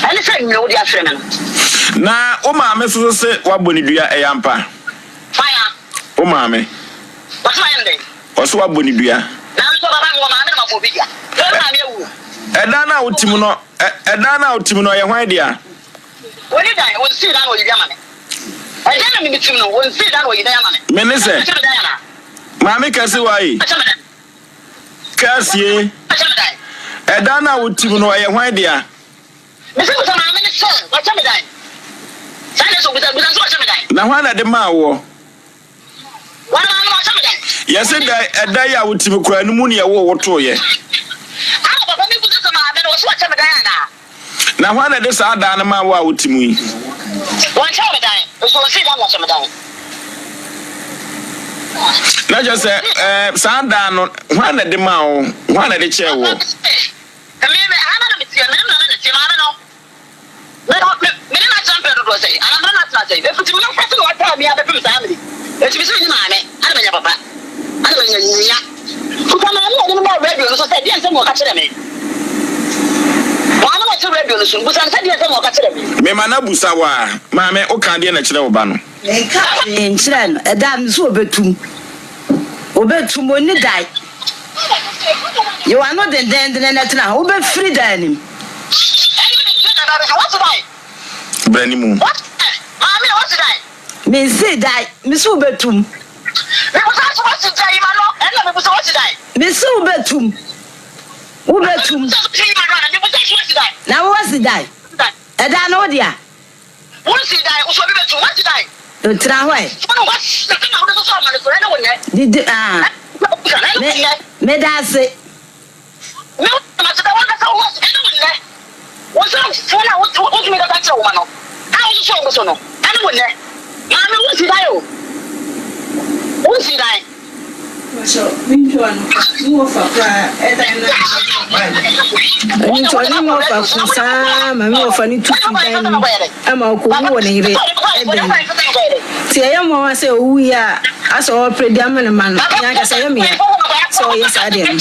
Ɛne sɛ nea wode afrɛ me no. Na wo maame nso so se woabɔ no dua, ɛyɛ ampa? Hwan a? Wo maame. Ɔse mayɛ no dɛn? Ɔse wabɔ ne dua. Nanso papa mewɔ maame na mabɔ obi dua. Me maame awu. Ɛdan no a wote mu no, ɛdan no a wote mu no, ɛyɛ hwan dea? Wɔnni dan, wɔnsii dan na wɔyi bi ama me. Ɛdan na mete mu no, wɔnsii dan na wɔyi dan ama me. Me ne sɛ, Wɔakyɛ me dan anaa? Maame kɛse wa yi. Wɔakyɛ me dan. Kɛseɛ. Wɔakyɛ me dan. Ɛdan no a wote mu no, ɛyɛ hwan dea? Mese bisa maame no sɛ, wɔakyɛ me dan? Saa na ɛsɛ obisa, bisa no sɛ wɔakyɛ me dan. Na hwan na ɛde maa woɔ? Yɛse da ɛda yi a wote mu koraa no mu ne yɛwoo wo tooyɛ. Na hwan na ɛde saa dan no maa wo a wote mu yi? Na kyerɛ sɛ ɛɛ saa dan no hwan na ɛde maa wo? Hwan na ɛde kyɛɛ wo? Me no, me, me ne no atena mprɛ dodoɔ sɛn? Anaa me ne no atena sɛn? Ɛfiti me mfɛse na wataa me ara bɛpem saa mmerɛ yi. Enti me sɛ menni maame, ana manya papa, ana manya nua. Nka maame a ɔde me baa radio no so sɛ deɛn nsɛm na ɔka kyerɛɛ me? Maame no a ɔte radio no so no, busa no sɛ deɛn nsɛm na ɔka kyerɛɛ me? Mema no abusa wo a, maame, wokaa deɛn na kyerɛɛ wo ba no? Menkaa hwee nkyerɛɛ no. Ɛda a mese ɔbɛtum, ɔbɛtum, ɔnni dae. Yɛ w'ano dendeenden na tena hɔ, wobɛfiri dan no mu. Bra ne mu. Mensii dan, mese wobɛtum. Mese wobɛtum, wobɛtum. Na wowasi dan, ɛdan no wo dea. Tena hɔ ɛ. Didi ah. Me, meda ase. Me wo ma sɛ wankasa wo ho ase ɛne wo nnɛ wo nsɛmfoɔ no a wotumi kasa kyerɛ wo ma no a wososo wɔn so no ɛne wo nnɛ maame wonsi dan o wonsi dan. Ɛno nti ɔne me wɔfa ko saa ma me wɔfa no tu firi dan no mu ma ɔkɔwu wɔ ne yere dan mu. Nti ɛyɛ mmoawa sɛ ɔwuiɛ a asɛ ɔrepere de ama ne mma no, me ankasa ɛyɛ me ya sɛ ɔyɛ saa adeɛ no.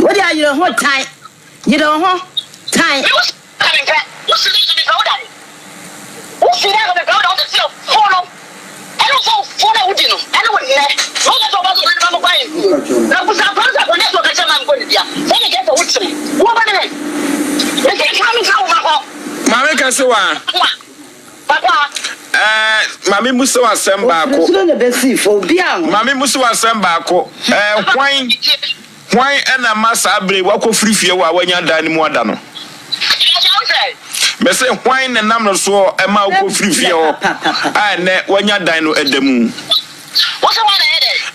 Wode ayere ho tan, yere wo ho tan. Maame kɛse wa. Ɛɛ maame musa wo asɛm baako. Maame musa wo asɛm baako. Ɛɛ hwan hwan ɛna ma saa bere wakɔ firi fie wɔ a wanya dan no mu ada no? Mese hwan na nam no soɔ ɛma wokɔ firi fie hɔ a ɛnɛ wanya dan no ɛda mu?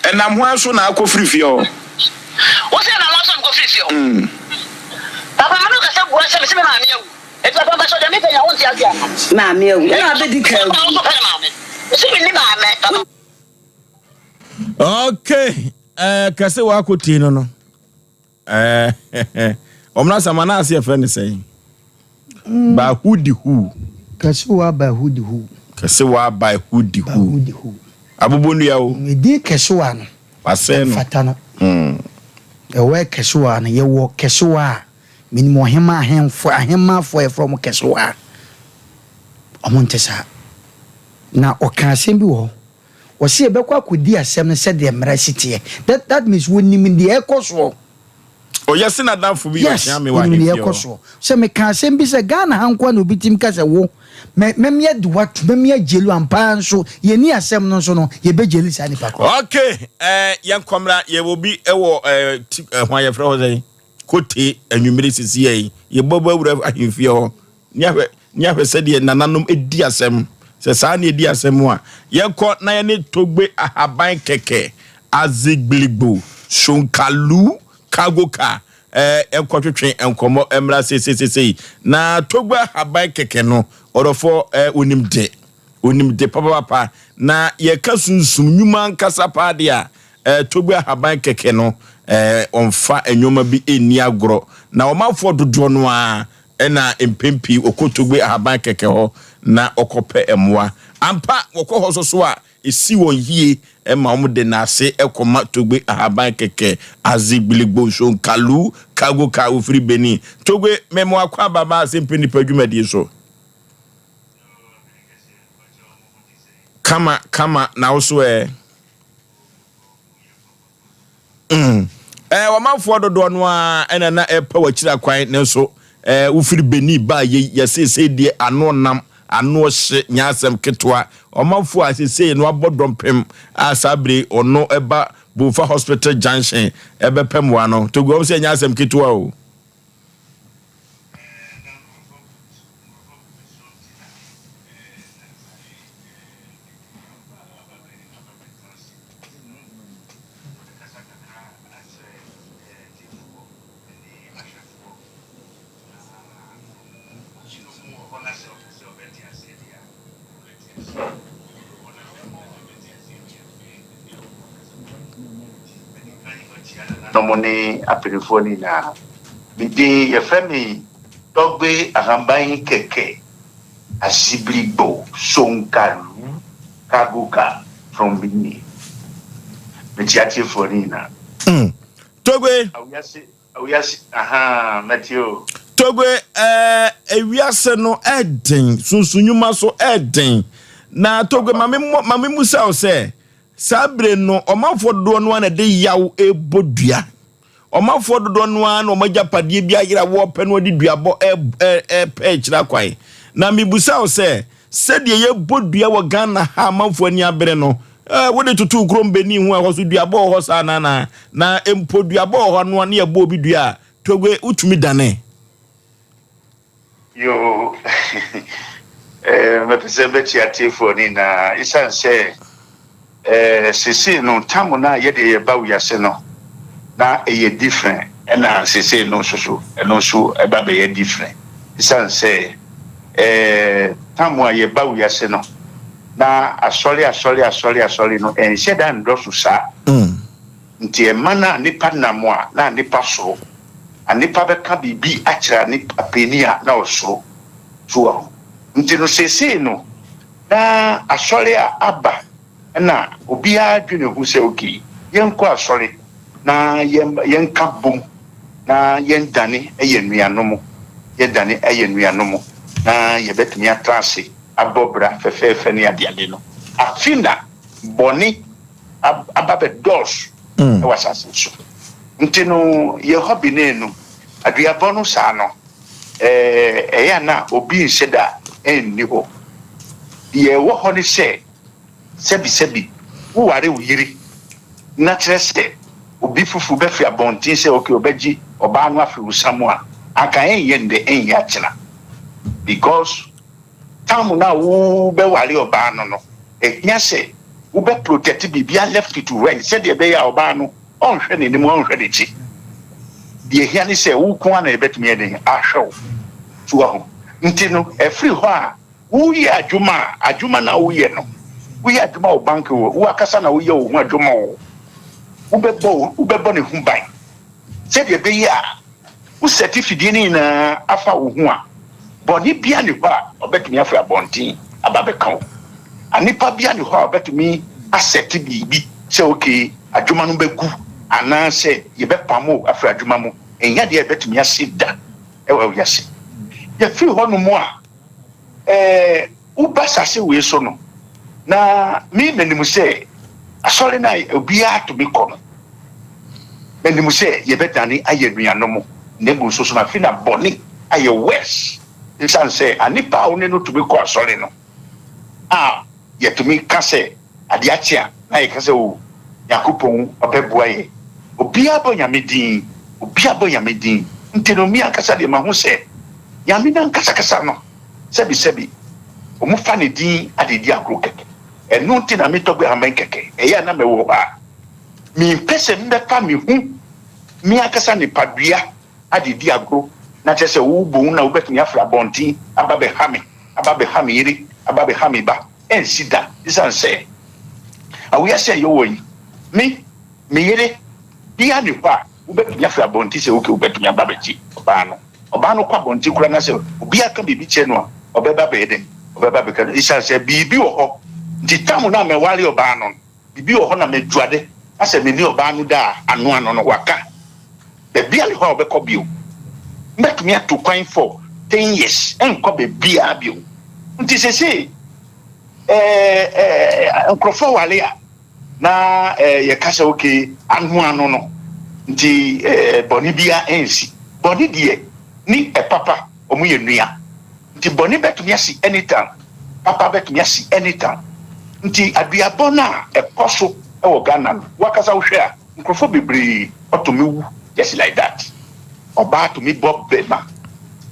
Ɛnam hwan so na akɔ firi fie hɔ? Mm. Maame awu ɛna abɛdi ka awu. Okay, eh, kɛse wakɔ tie no no. Eh, ɔmena sama na ase yɛfrɛ no sɛn? Mm. By who di who? Kɛse wa by who di who? Kɛse wa by who di who? By who di who? Abobo nnua o. Edin kɛse wa no. Wasɛn no. Fata no. Mm. Ɛwɔ kɛse wa no yɛwɔ kɛse wa a menim ɔhema ahemfo ahemmafoɔ a yɛfrɛ wɔn kɛse wa. Wɔn nte saa. Na ɔka asɛm bi wɔ hɔ. Wɔse yɛbɛkɔ akɔdi asɛm no sɛdeɛ mmara si teɛ. That, that means wɔnim deɛ ɛrekɔ soɔ. Ɔyɛ se n'adamfo bi Yes, ɔkyea me wɔ wɔnim deɛ ahemfie ɛrekɔ hɔ. soɔ. Sɛ meka asɛm bi sɛ Ghana ha nkoa na obi tumi ka sɛ wo, mɛ, mɛmea de wo ato, mɛmea gyeli wo, ampa ara nso, yɛnni asɛm no nso no, yɛbɛgyeli saa nipa korɔ. Ok, eh, yɛnkɔ mmra, yɛwɔ bi wɔ eh, ti, eh, hwan yɛfrɛ hɔ sɛn? Kote anwummere sisi yɛn, yɛbɔ bɔ awura ahemfie hɔ. Ne ahwɛ, ne ahwɛ sɛdeɛ nananom di asɛm. Sɛ saa ne ɛdi asɛm a, yɛnkɔ na yɛne Togbe Ahaban Kɛkɛ, Azigbiligbo, Shonkalu, Kagoka, eh, nkɔtwetwe nkɔmmɔ mmra seiseiseisei. Na Togbe Ahaban Kɛkɛ no, ɔdɔfoɔ, eh, onim de. Onim de papapapa. Na yɛka sunsum nnwuma ankasa paa deɛ a, eh, Togbe Ahaban Kɛkɛ no, eh, ɔmfa nneɛma bi nni agorɔ. Na ɔmanfoɔ dodoɔ no ara Ɛnna mpɛn pii wɔkɔ Togbe ahaban kɛkɛ hɔ na wɔkɔpɛ mmoa. Ampa, wɔkɔ hɔ nso so a, esi wɔn yie ma wɔde n'ase kɔma Togbe ahaban kɛkɛ, Aze Gbiligbo Nso Nkalu Kagoka a ofiri Benin. Togbe, mema wo akwaaba ba Asɛmpɛ Nnipa dwumadie so. Kama, kama, na wo so ɛ? Mm. Eh, ɔmanfoɔ dodoɔ no ara ɛna na ɛpɛ w'akyiri akwan nanso eh, wofiri Benin baa yei yɛseesei deɛ ano nam ano hye nyɛ asɛm ketewa ɔmanfoɔ a seesei no abɔ dɔmpem a saa bere ɔno ɛba Bomfa Hospital Junction ɛbɛpɛ mmoa no Togo ɔm sɛ ɛnyɛ asɛm ketewa o. Mɛkasa kakra akyerɛ atiefoɔ ne ahwɛfoɔ, na ebinom wɔ hɔ na sɛ ɔpɛ sɛ ɔbɛte aseɛ deɛ a, ɔbɛte aseɛ. Ebi wɔ hɔ na sɛ ɔmpɛ sɛ ɔbɛte aseɛ deɛ a, ɛndeɛ ɔno ankasa Nti madi kan makyia nananom ne apanimfoɔ no nyinaa. Me din, yɛfrɛ me Tɔgbe Ahamban Kɛkɛ Azibligbo Sonkalu. Cargo car from Benin. Mekyia atiefoɔ no nyinaa. Mm. Togbe. Awiase, awiase, ahaa, mɛte o. Togbe, ɛɛ, eh, ewiase no ɛden, sunsun nnwuma so ɛden. Na Togbe, ma me mmɔ, ma me musa wo sɛ, saa bere no, ɔmanfoɔ dodoɔ no ara na ɛde yaw ɛbɔ dua. Ɔmanfoɔ dodoɔ no ara na wɔn agyapadeɛ bi ayera wɔrepɛ no de duabɔ repɛ akyira kwan. Na mebisa wo sɛ, sɛdeɛ yɛbɔ dua wɔ Ghana ha amanfoɔ ani abere no, wode toto kurom Benin ho a ɛhɔ so duabɔ wɔ hɔ saa anaa? Na mpo duabɔ wɔ hɔ no a ne yɛbɔ obi dua a, Togbe, wotumi dane? Yoo, eh, mɛpɛ sɛ mɛkyia atiefoɔ no nyinaa. Esiane sɛ eh, seesei no tam no a yɛde yɛba wiase no na ɛyɛ different ɛna seesei no nso so ɛno nso ɛba bɛyɛ different. Esiane sɛ eh, tam a yɛba wiase no na asɔre asɔre asɔre asɔre no ɛnhyɛ da ndɔso saa. Nti ɛma no a nnipa nam a na nnipa soro, a nnipa bɛka biribi akyerɛ a nnipa panin a na ɔsoro. So wahu? Nti no seesei no na asɔre a aba na obiara dwene ho sɛ okay yɛnkɔ asɔre na yɛn yɛnka bom na yɛndane yɛ nuanom, yɛdane yɛ nuanom na yɛbɛtumi atra ase abɔ bra fɛfɛɛfɛ ne adeade no. Afe na bɔne aba bɛdɔɔso wɔ asase so. Nti no, yɛ hobby no enu. Aduabɔ no saa no, ɛyɛ a na obi nhyɛ da nni hɔ. Deɛ ɛwɔ hɔ ne sɛ, sɛbisɛbi, woware wo yere na kyerɛ sɛ obi foforo bɛfiri abɔnten sɛ okay ɔbɛgye ɔbaa no afiri wo sa mu a, anka ɛnyɛ nnɛ, ɛnyɛ akyena. Because Time no a wobɛware ɔbaa no no, ɛhia sɛ wobɛ protect biribiara left to right sɛdeɛ ɛbɛyɛ a ɔbaa no ɔnhwɛ n'anim ɔnhwɛ n'akyi. Deɛ ɛhia ne sɛ wo nko ara na ɛbɛtumi ayɛ dɛn ahwɛ wo. So wahu? Nti no, ɛfiri hɔ a woyɛ adwuma a, adwuma no a woyɛ no, woyɛ adwuma wɔ bank o, wo akasa na woyɛ wo ho adwuma o, wobɛbɔ wobɛbɔ ne ho ban sɛdeɛ ɛbɛyɛ a Wo sɛte fidie no nyinaa afa wo ho a, bɔne biara nni hɔ a ɔbɛtumi afiri abɔnten aba abɛka wo. Anipa biara nni hɔ a ɔbɛtumi asɛte biribi sɛ okay adwuma no bɛgu anaasɛ yɛbɛpam wo afiri adwuma mu. Ɛnyɛ adeɛ a ɛbɛtumi asi da wɔ wiase. Yɛfiri hɔnom a, ɛɛ woba asase wei so no, na me menim sɛ asɔre no a obiara tumi kɔ no, menim sɛ yɛbɛdane ayɛ anuanom, na mmom nso so no afei na bɔne ayɛ worse, esiane sɛ anipa a wo ne no tumi kɔ asɔre no a yɛtumi ka sɛ adeɛ akye a na yɛka sɛ o Nyankopɔn ɔbɛboa yɛ, obiara bɔ Nyame din, obiara bɔ Nyame din, nti no me ankasa deɛ mahu sɛ Nyame no ankasa kasa no sɛbi sɛbi ɔmo fa ne din ade di agorɔ kɛkɛ, ɛno nti na metɔ guahaman kɛkɛ, ɛyɛ a na mɛwɔ hɔ a mempɛ sɛ mbɛfa me ho me ankasa nipadua ade di agorɔ na kyerɛ sɛ wo bohu na wobɛtumi afiri abɔnten aba bɛha me, aba bɛha me yere, aba bɛha me ba, ɛnsi da esiane sɛ awiase a yɛwɔ yi me, me yere biara nni hɔ a wobɛtumi afiri abɔnten sɛ okay wobɛtumi aba abɛgye ɔbaa no. Ɔbaa no kɔ abɔnten koraa na sɛ obiara ka biribi kyerɛ no a, ɔbɛba abɛyɛ dɛn? Ɔbɛba abɛka no esiane sɛ biribi wɔ hɔ nti tam no a mɛware ɔbaa no no, biribi wɔ hɔ na maduade na sɛ me ne ɔbaa no da a, ano ano no waka. Baabiara nni hɔ a ɔbɛkɔ bio. Mɛtumi atu kwan for ten years, ɛnkɔ baabiara bio. Nti seesei ɛɛ ɛɛ nkurɔfoɔ ware a, na yɛka sɛ okay ano ano no nti bɔne biara ɛnsi. Bɔne deɛ ne ɛpapa wɔn yɛ nua. Nti bɔne bɛtumi asi anytime, papa bɛtumi asi anytime. Nti aduabɔ no a ɛkɔ so wɔ Ghana no, w'akasa wohwɛ a nkurɔfoɔ bebree ɔtumi wu just like that. Ɔbaa tumi bɔ bɛma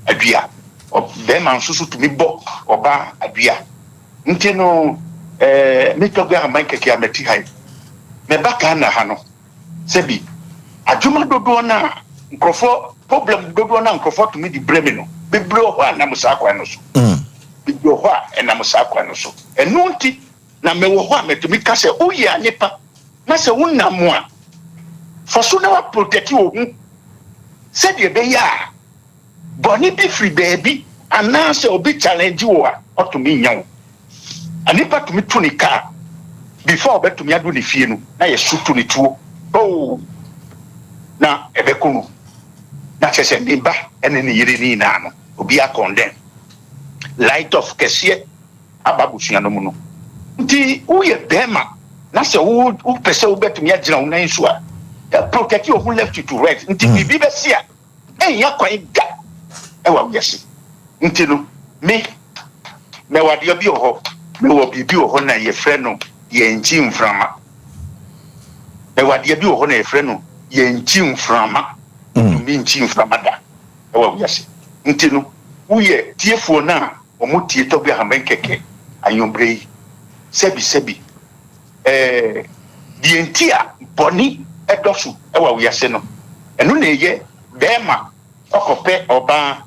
adua, bɛma nso so tumi bɔ ɔbaa adua. Nti no eh, me tɔgbe aman kɛkɛ a mɛte ha yi, mɛba Ghana ha no, sɛbi adwuma dodoɔ no a nkurɔfoɔ, problem dodoɔ no a nkurɔfoɔ tumi de brɛ me no, bebree wɔ hɔ a ɛnam saa kwan no so. Bebree wɔ hɔ a ɛnam saa kwan no so. Ɛno nti na mewɔ hɔ a mɛtumi ka sɛ woyɛ anepa na sɛ wonam a, fa so na wa protect wo ho sɛdeɛ ɛbɛyɛ a Bɔne bi firi baabi anaasɛ obi challenge wo a, ɔtumi nya wo. Nipa tumi tu ne car before ɔbɛtumi adu ne fie no na yɛso tu ne tuo oh na ɛbɛko no na kyerɛ sɛ ne ba ne ne yere ne nyinaa no obiara condemn. Light off kɛseɛ aba abusua no mu no. Nti woyɛ bɛrima na sɛ wopɛ sɛ wobɛtumi agyina wo nan so a, protect your ho left to right. Nti biribi bɛsi a, Ɛnnya kwan da wɔ wiase. Nti no, me, mɛwɔ adeɛ bi wɔ hɔ, mewɔ biribi wɔ hɔ na yɛfrɛ no yɛnkyi mframa. Mɛwɔ adeɛ bi wɔ hɔ na yɛfrɛ no yɛnkyi mframa. Ntumi nkyi mframa da wɔ wiase. Nti no, Woyɛ tiefoɔ no a wɔn tie tɔgbe ahaban kɛkɛ anwummerɛ yi, sɛbi sɛbi, ɛɛ, deɛ nti a bɔne dɔ so wɔ wiase no, ɛno na ɛyɛ bɛɛma ɔkɔpɛ ɔbaa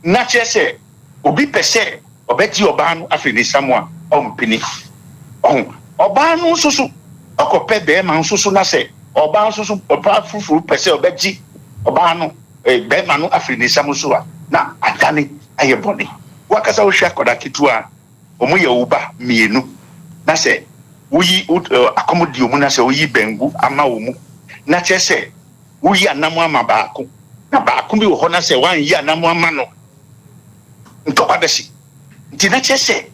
na kyerɛ sɛ obi pɛ sɛ ɔbɛgye ɔbaa no afiri ne nsam a, ɔmpene. Ɔho, ɔbaa no nso so ɔkɔpɛ bɛɛma nso so na sɛ ɔbaa nso so ɔbaa foforo pɛ sɛ ɔbɛgye ɔbaa no, eh, bɛɛma no afiri ne nsam nso a, na adane ayɛ bɔne. W'ankasa wohwɛ akwadaa ketewa a, wɔn yɛ wo ba mienu, na sɛ woyi wo, eh, akɔm di wɔn na sɛ woyi banku ama wɔn, na kyerɛ sɛ woyi anam ama baako, na baako bi wɔ hɔ na sɛ woanyi anam ama no, ntɔkwa bɛsi. Nti na kyerɛ sɛ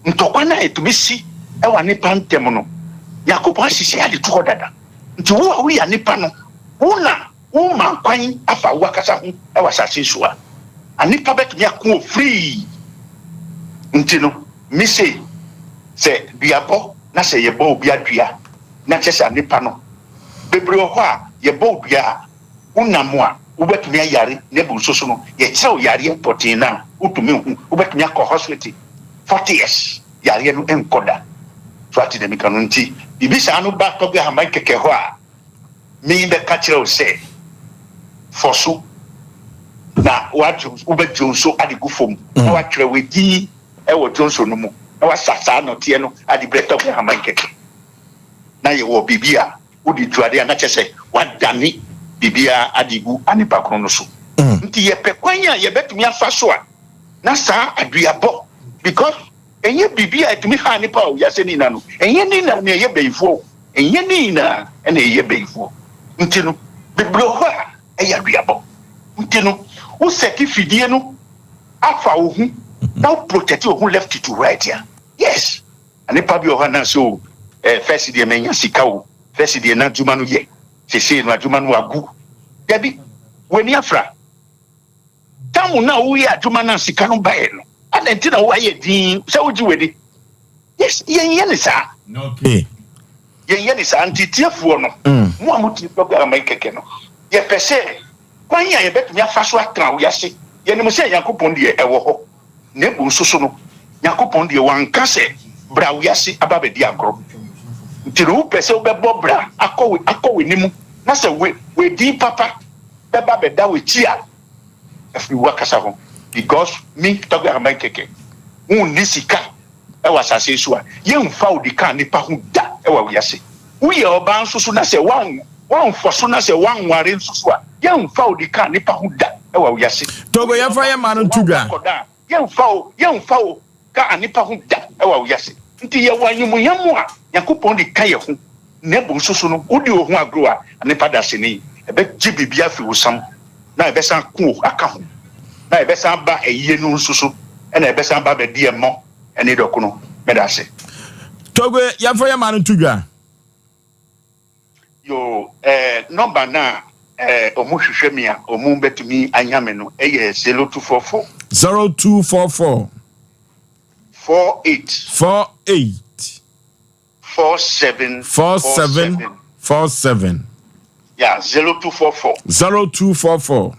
ntɔkwa no a ɛtumi si wɔ anepa ntam no, Nyankopɔn ahyehyɛ ade to hɔ dada. Nti wo a woyɛ anepa no, wo na woma kwan afa wo akasa ho wɔ asase so a, anepa bɛtumi ako wɔ firii. Nti no, me sei, sɛ duabɔ na sɛ yɛbɔ obi adua, na kyerɛ sɛ anepa no, bebree wɔ hɔ a yɛbɔ wo dua a, wonam a wobɛtumi ayare na bu nso so no yɛkyerɛ wo yareɛ pɔtee no a wotumi hu wobɛtumi akɔ hospital 40 years yareɛ no nkɔ da so ate deɛ meka no nti biribi saa no ba tɔgbe ahaman kɛkɛ hɔ a me bɛka kyerɛ wo sɛ fɔ so na wobɛdwo nso ade gu fam na watwerɛ w'edin wɔ dwonso no mu na wasa saa nɔteɛ no ade brɛ tɔgbe ahaman kɛkɛ na yɛwɔ biribi a Wode tu ade a, na kyerɛ sɛ woadane biribiara ade gu onipa koro no so. Nti yɛpɛ kwan a yɛbɛtumi afa so a na saa aduabɔ, because ɛnyɛ biribi a ɛtumi ha nipa o, wiase ne nyinaa no, ɛnyɛ ne nyinaa na ɛyɛ bayifoɔ o, ɛnyɛ ne nyinaa na ɛyɛ bayifoɔ. Nti no, bebree wɔ hɔ a ɛyɛ aduabɔ. Nti no, wo sɛte fidie no afa wo ho na wo protect wo ho left to right a, yes. Nipa bi wɔ hɔ a na sɛ o eh, first deɛ manya sika o, first deɛ na adwuma no yɛ, sesei no adwuma no agu. Dabi, w'ani afra. Tam no a woyɛ adwuma no a sika no baeɛ no, adɛn nti na woayɛ din sɛ wogye w'ani? Yes, yɛnyɛ ne saa. Okay. Yɛnyɛ ne saa. Nti tiefoɔ no, mo a motie program yi kɛkɛ no, yɛpɛ sɛ kwan a yɛbɛtumi afa so atena wiase, yɛnim sɛ Nyankopɔn deɛ ɛwɔ hɔ. Na mmom nso so no, Nyankopɔn deɛ wanka sɛ, Bra wiase aba abɛdi agorɔ. Nti no wopɛ sɛ wobɛbɔ bra akɔ akɔ w'anim na sɛ w'edin papa bɛba abɛda w'akyi a, afiri w'akasa ho. Because me, Tɔgbe Ahaman kɛkɛ, wonni sika wɔ asase yi so a, yɛmfa wo de ka nnipa ho da wɔ wiase. Woyɛ ɔbaa nso so na sɛ woamfɔ so na sɛ woanware nso so a, yɛmfa wo de ka nnipa ho da wɔ wiase. Togo, yɛmfa yɛn mma no nto dwa. Yɛmfa wo, yɛmfa wo ka nnipa ho da wɔ wiase. Nti yɛwɔ animuonyam a Nyankopɔn de ka yɛn ho, na mmom nso so no, wodi wo ho agorɔ a, nnipa dasani, ɛbɛgye biribi afiri wo nsam, na ɛbɛsan ako wo aka ho, na ɛbɛsan aba ayie no nso so, ɛna ɛbɛsan aba abɛdi ɛmmɔ ne dɔkono. Meda ase. Togo, yɛmfa yɛn mma no nto dwa. Yoo, eh, nɔmba no a eh, ɔmo hwehwɛ me a ɔmo bɛtumi anya me no yɛ 0244. 0244. 48. 48. 47. 47. 47. Yeah, 0244. 0244.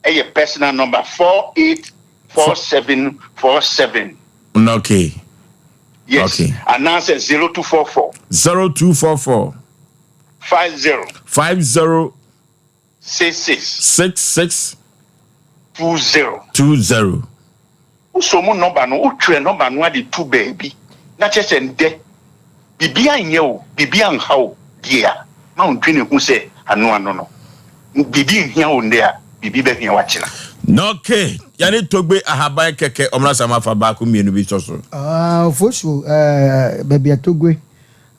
Ɛyɛ personal number 48 47 47. Okay. Yes. Okay. Anaasɛ 0244. 0244. 50. 50. 66. 66. 20. 20. Wosɔ mu nɔmba no, wotwerɛ nɔmba no ade to baabi na kyerɛ sɛ ndɛ biribi anyɛ wo, biribi anha wo deɛ a, ma wondwene ho sɛ ano ano no, biribi nhia wo ndɛ a, biribi bɛhia wo akyena. Okay, yɛne Togbe ahaban kɛkɛ ɔmra sama fa baako mienu bi sɔ so. Ah, Ofosu, eh, baabi a Togbe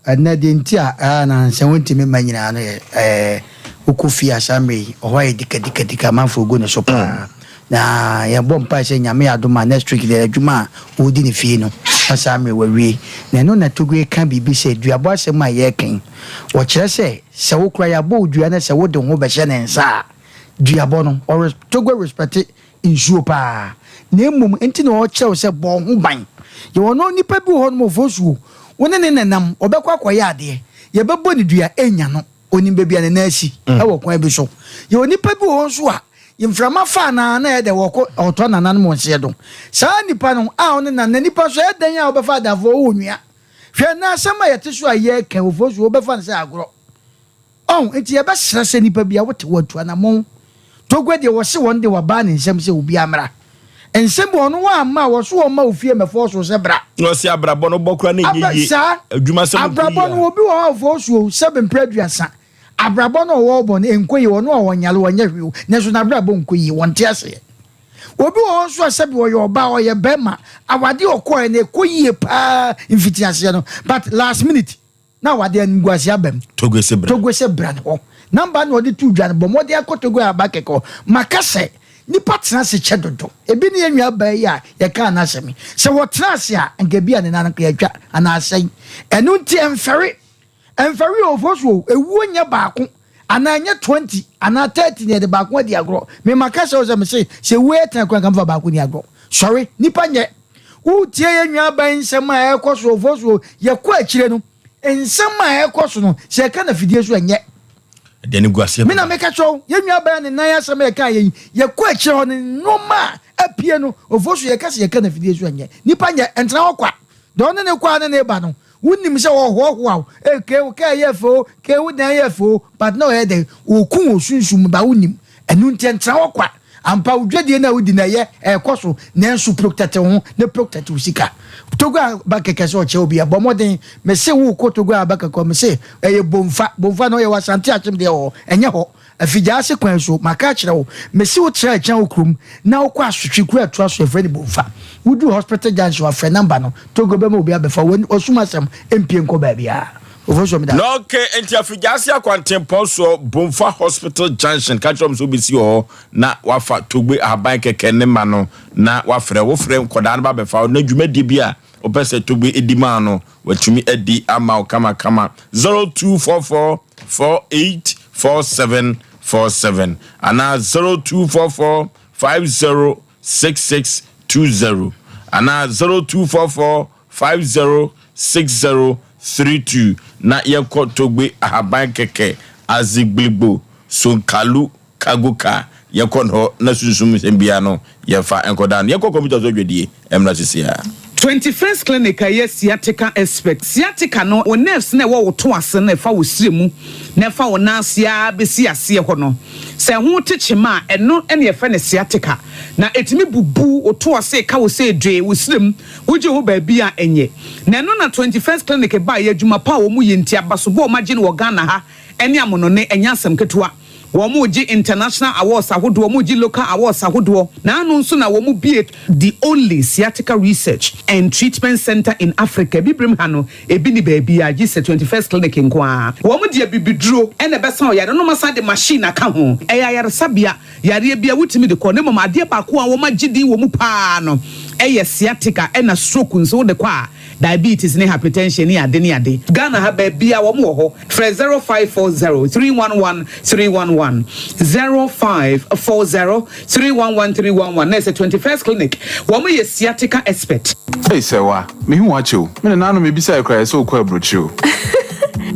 Ɛnnɛ, deɛ nti a ɛyɛ a na sɛ wontumi mma nyinaa no yɛ ɛɛ wokɔ fie a saa mmerɛ yi, ɔhɔ ayɛ dikadikadika, amanfoɔ gu ne so paa. Na yɛbɔ mpaeɛ sɛ Nyame yɛ adom a next week deɛ adwuma a ɔredi ne fie no na saa mmerɛ wawie. Na ɛno na Togbe ka biribi sɛ duabɔ asɛm a yɛreka yi, ɔkyerɛ sɛ sɛ wo koraa yɛabɔ wo dua na sɛ wode wo ho bɛhyɛ ne nsa a, duabɔ no, ɔres Togbe respɛte nsuo paa, na mmom enti na ɔrekyerɛ wo sɛ bɔ wo ho ban. Yɛwɔ no nipa bi wɔ hɔ nom ɔfɔ suo, wo ne ne nenam, ɔbɛkɔ akɔyɛ adeɛ, yɛbɛbɔ no dua, ɛnnya no, ɔnim baabi a ne nan asi wɔ kwan bi so. Yɛwɔ nipa bi wɔ hɔ nso a, mframa fa anaa na ɛyɛ dɛ wɔkɔ ɔtɔ nananom wɔn seɛ do. Saa nipa no a ɔne na na nipa so ɛyɛ dɛn a wobɛfa adamfoɔ wowɔ nua. Hwɛ na asɛm a yɛte so a yɛreka ofosu wobɛfa no sɛ agorɔ. Ɔho nti yɛbɛsrɛ sɛ nipa bi a wote hɔ atu anamɔn. Togbe deɛ wɔse wɔn de wabaa ne nsam sɛ obiara mmra. Nsɛm bi ɔno wamma a wɔso wɔmma ofie mmɛfɔɔso sɛ bra. Na ɔse abrabɔ no bɔ koraa na ɛnyɛ yie. Saa Adwuma sɛm nkɔ yie abrabɔ a. no obi wɔ hɔ a ɔfɔɔso o sɛbe mprɛ aduasa. Abrabɔ no a ɔwɔ bɔ no ɛnkɔ yie ɔno a ɔnyare ɔnyɛ hwee o nanso n'abrabɔ nkɔ yie wɔnte aseɛ. Obi wɔ hɔ nso a sɛbe ɔyɛ ɔbaa ɔyɛ bɛrima awadeɛ ɔkɔɛ no ɛkɔ yie paa mfitiaseɛ no but last minute na awadeɛ animguaseɛ aba mu. Togo se bra. Togo se bra ne hɔ. Number na ɔde too dwa no bɔ mmɔden akɔ Togo aba kɛkɛ hɔ. Maka sɛ nipa tena ase kyɛ dodo. Ebi ne yɛn nua baa yi a yɛkaa n'asɛm yi. Sɛ wɔtena ase a nka ebi a ne nan nka yɛatwa anaa asɛe. Ɛno nti ɛmfɛre. Ɛmfɛre o Ofosu o, ewuo nyɛ baako anaa ɛnyɛ 20 anaa 30 na yɛde baako adi agorɔ. Me maka kyerɛ wo sɛ mese sɛ ewuo yɛ tena koraa nka mfa baako nni agorɔ. Sɔre, nipa nyɛ. Woretie yɛn nua baa yi nsɛm a ɛrekɔ so Ofosu o, yɛkɔ akyire no, nsɛm a ɛrekɔ so no, sɛ yɛka no afidie so a ɛnyɛ. Ɛdeɛ no gu aseɛ Me na meka kyerɛ wo, yɛn nua baa ne nan asɛm a yɛkaa yɛ yi, yɛkɔ akyire hɔ no, nneɛma a apue no, Ofosu yɛka sɛ yɛka no afidie so a ɛnyɛ. Nipa nyɛ, ɛntena hɔ kwa. Deɛ ɔne ne kɔ a ne ne ba no, wonim sɛ ɔhoahoa wo, ee kee wo kaa yɛ fɛ o, kee wo dan yɛ fɛ o, but na ɔyɛ dɛn? Ɔku wo sunsum mu, ba wonim. Ɛno nti ɛntena hɔ kwa. Ampa wo dwadie no a wodi no ɛyɛ, ɛrekɔ so, nanso protect wo ho na protect wo sika. Togo aba kɛkɛ sɛ ɔkyɛ obi a, bɔ mmɔden. Mese wokɔ Togo aba kɛkɛ, mese ɛyɛ Bomfa, Bomfa no ɔyɛ wɔ Asante Akyem deɛ wɔ hɔ, ɛnyɛ hɔ. Afigyaase kwan so, maka akyerɛ wo, mese wo tra Akyea wo kurom na wokɔ Asotwe kuro a ɛtoa so yɛfrɛ no Bomfa. Woduru Hospital Junction a frɛ number no, Togo bɛma obi abɛfa wo, w'asum asɛm mpue nkɔ baabiara. Ofosuo meda ase. Na ok, nti Afigyaase akwantempɔn soɔ, Bomfa Hospital Junction, ka kyerɛ wɔn sɛ wobɛsi wɔ hɔ na wafa Togbe ahaban kɛkɛ ne ma no na wafrɛ wo, frɛ nkɔdaa no ba bɛfa wo na dwumadie bi a wopɛ sɛ Togbe di ma no, watumi adi ama wo kamakama. 0244 48 47 47 anaa 0244 50 66 20 anaa 0244 50 60 32 na yɛnkɔ Togbe Ahaban Kɛkɛ Azigligbo Sonkalu Kagoka yɛnkɔ hɔ na sunsum nsɛm biara no yɛmfa nkɔda no. Yɛnkɔ kɔmputa so adwadie mmra sisi a. 21st Clinic a ɛyɛ sciatica expert. Sciatica no, wo nerves no a ɛwɔ wo to ase no a ɛfa wo srɛ mu na ɛfa wo nan ase ara bɛsi aseɛ hɔ no, sɛ ɛho te kyema a, ɛno na yɛfrɛ no sciatica. Na ɛtumi bubu wo to ase, ɛka wo sɛ dwee, wo srɛ mu, wogye hɔ baabi a ɛnyɛ. Na ɛno na 21st Clinic baeɛ, adwuma pa a wɔyɛ nti, abasobɔ a wɔagye no wɔ Ghana ha ne amonone, ɛnyɛ asɛm ketewa. Wɔregye international awards ahodoɔ, wɔregye local awards ahodoɔ. Na ano nso na wɔbue the only sciatica research and treatment centre in Africa. Abibirem ha no, ebi nni baabiara gye sɛ 21st Clinic nko ara. Wɔde abibiduro na ɛbɛsa ɔyare no na wɔasan de machine aka ho. Ɛyɛ ayaresabea, yareɛ biara wotumi de kɔ. Na mmom adeɛ baako a wɔagye din wɔ mu pa ara no yɛ sciatica ɛna stroke nso wode kɔ a, diabetes ne hypertension ne ade ne ade. Ghana ha baabiara wɔn wɔ hɔ. Frɛ 0540 311 311, 0540 311 311 na ɛsɛ 21st Clinic. Wɔn yɛ sciatica expert. Ei Sɛwa, mehu wo akyɛ o. Me nananom mebisae koraa yɛ sɛ wokɔ aburokyire o.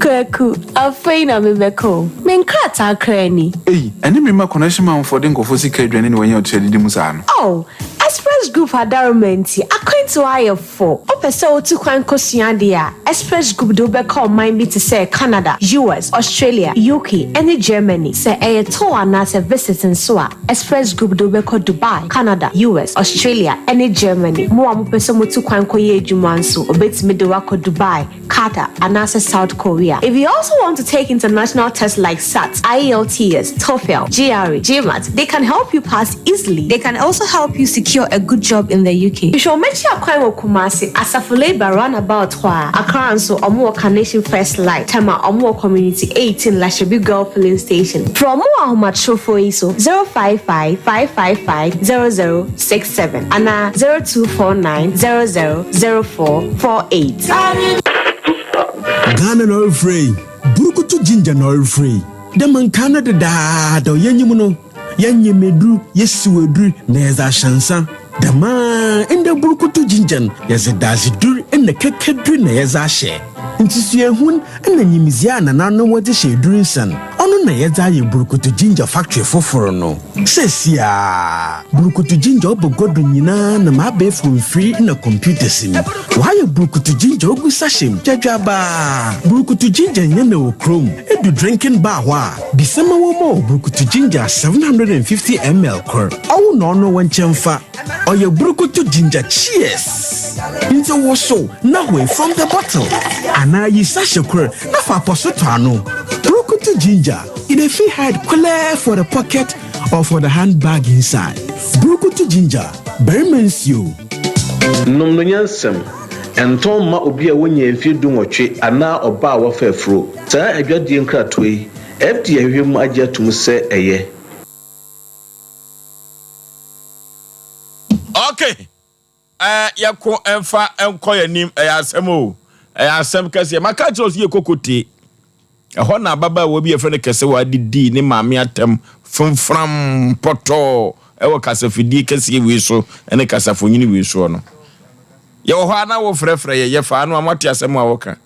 Kwaku, afei na mebɛkɔ o. Me nkrataa koraa ni. Ei, ɛne me mma connection manfoɔ de nkurɔfoɔ sika adwane na wɔanya ɔtiri adidi mu saa no. Oh, Express Group adaworoma nti, akwantuo ayɛ fo. Wopɛ sɛ wotu kwan kosua adeɛ a, Express Group de wo bɛkɔ ɔman bi te sɛ Canada, US, Australia, UK, ne Germany. Sɛ ɛyɛ tour anaasɛ visit nso a, Express Group de wo bɛkɔ Dubai, Canada, US, Australia, ne Germany. Mo a mopɛ sɛ motu kwan kɔyɛ adwuma nso, wɔbɛtumi de wo akɔ Dubai, Qatar, anaasɛ South Korea. If you also want to take international tests like SAT, IELTS, TOEFL, GRE, GMAT, they can help you pass easily. They can also help you secure a good job in the UK. Hwehwɛ wɔn akyi akwan wɔ Kumasi, Asafo Labour roundabout hɔ a. Accra nso, wɔn wɔ Carnation First Light, Tema, wɔn wɔ Community 18, Lashibi Girl Filling Station. Frɛ wɔn wɔ ahomatrofoɔ yi so, 055 555 0067 anaa 0249 00 0448. Ghana na ɔrefrɛ yi, burukutu ginger na ɔrefrɛ yi. Dɛ ma nkaa no dedaada yɛnyim no, yɛnyem edur, yesiw edur na yɛdze ahyɛ nsa. Dɛm ara ndɛ burukutu ginger no, yɛdze dadzedur na kɛkɛdur na yɛdze ahyɛ. Ntsi suahun na nyimdzee a nananom wɔdze hyɛ edur nsa no, ɔno. Ɔno na yɛdze ayɛ Burukutu Ginger Factory fofor no. Seseiara, Burukutu Ginger ɔba gua do nyina nam abaɛfor mfir na computers mu. Wɔayɛ Burukutu Ginger ogu sachet mu dwadwaabaa. Burukutu Ginger nnyɛ na wɔ kurom. Edu drinking bar hɔ a, bisa ma wɔmma wo Burukutu Ginger 750 ml kor. Ɔwo na ɔno wo nkyɛn fa. Ɔyɛ Burukutu Ginger Cheers! Ntsi wosow na hoe from the bottle anaa yi sachet kor na fa apɔso tɔ ano. Burukutu Ginger, e dey fit hide kwelɛɛ for the pocket or for the handbag inside. Burukutu Ginger, barima nsuo. Nom no nyansam. Ɛntɔn mma obi a wanya mfeɛ dunwɔtwe anaa ɔbaa a wafa afuro. Saa adwadie nkratoɔ yi, FDA ahwehwɛ mu agye atom sɛ ɛyɛ. Okay. Eh, yɛko mfa nkɔ yɛn anim. Ɛyɛ asɛm o. Ɛyɛ asɛm kɛseɛ. Maka kyerɛ wo sɛ yɛkɔ kote. Ɛhɔ na ababaawa bi a yɛfrɛ no Kɛsewa de dii ne maame atɛm fomfram pɔtɔɔ ɛwɔ kasafidie kɛseɛ wei so ne kasafonyini wei soɔ no. Yɛwɔ hɔ a na wofrɛfrɛ yɛ, yɛfaa no a moate asɛm a wɔka.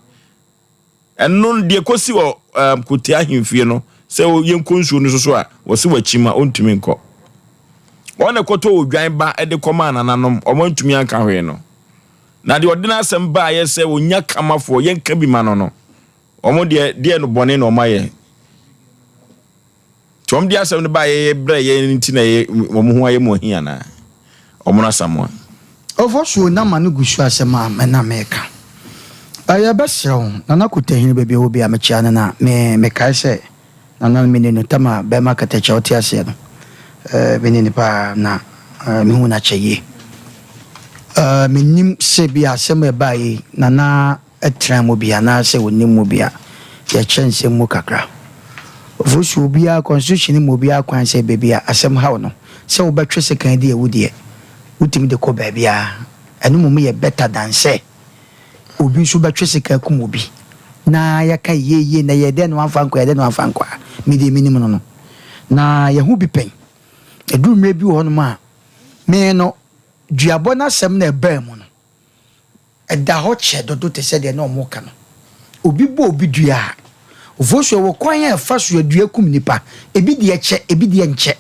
Ɛno deɛ kɔsi wɔ um, Kote ahemfie no, sɛ yɛnkɔ nsuo no so so a, wɔse wakyim a ɔntumi nkɔ. Wɔn na ɛkɔtɔ odwan ba de kɔmaa nananom, wɔn antumi anka hwee no. Na deɛ ɔde n'asɛm baeɛ sɛ ɔnya kamafoɔ, yɛnka bi ma no no, wɔn deɛ, deɛ no bɔne na wɔn ayɛ. Nti wɔn de asɛm no baeɛ yɛ brɛ yɛn nti na yɛ wɔn ho ayɛ mu ahi anaa? Wɔn no asamoa. Ofosuo na ma no gu so asɛm a me na meka. Ɛyɛ bɛsrɛ wo Nana Kotahene baabi a ɔwɔ biara mekyea no na me mekae sɛ Nana no meni no tam a bɛrima katakyie a ɔte aseɛ no eh, meni no paa na eh, mehu no akyɛ yie. Eh, menim sɛ bi a asɛm a ɛbaa yi Nana tra mu bi anaasɛ ɔnim mu bi a, yɛkyɛ nsɛm mu kakra. Ofosu, obiara, constitution no ma obiara kwan sɛ baabi a asɛm haw no, sɛ wobɛtwe sekan di awu deɛ, wotumi de kɔ baabiara. Ɛno mmom yɛ better than sɛ obi nso bɛtwe sekan akum obi na yɛaka yie yie na ɛyɛɛ dɛn na wamfa ankɔ, ɛyɛɛ dɛn na wamfa ankɔ a, me deɛ menim no no. Na yɛho bi pɛn. Ɛduru mmerɛ bi wɔ hɔnom a, me no, duabɔ no asɛm na ɛbaa mu no, Ɛda hɔ kyɛ dodo te sɛ deɛ na wɔreka no. Obi bɔ obi dua a, Ofosu ɛwɔ kwan a ɛfa so a dua kum nipa. Ebi deɛ kyɛ, ebi deɛ nkyɛ.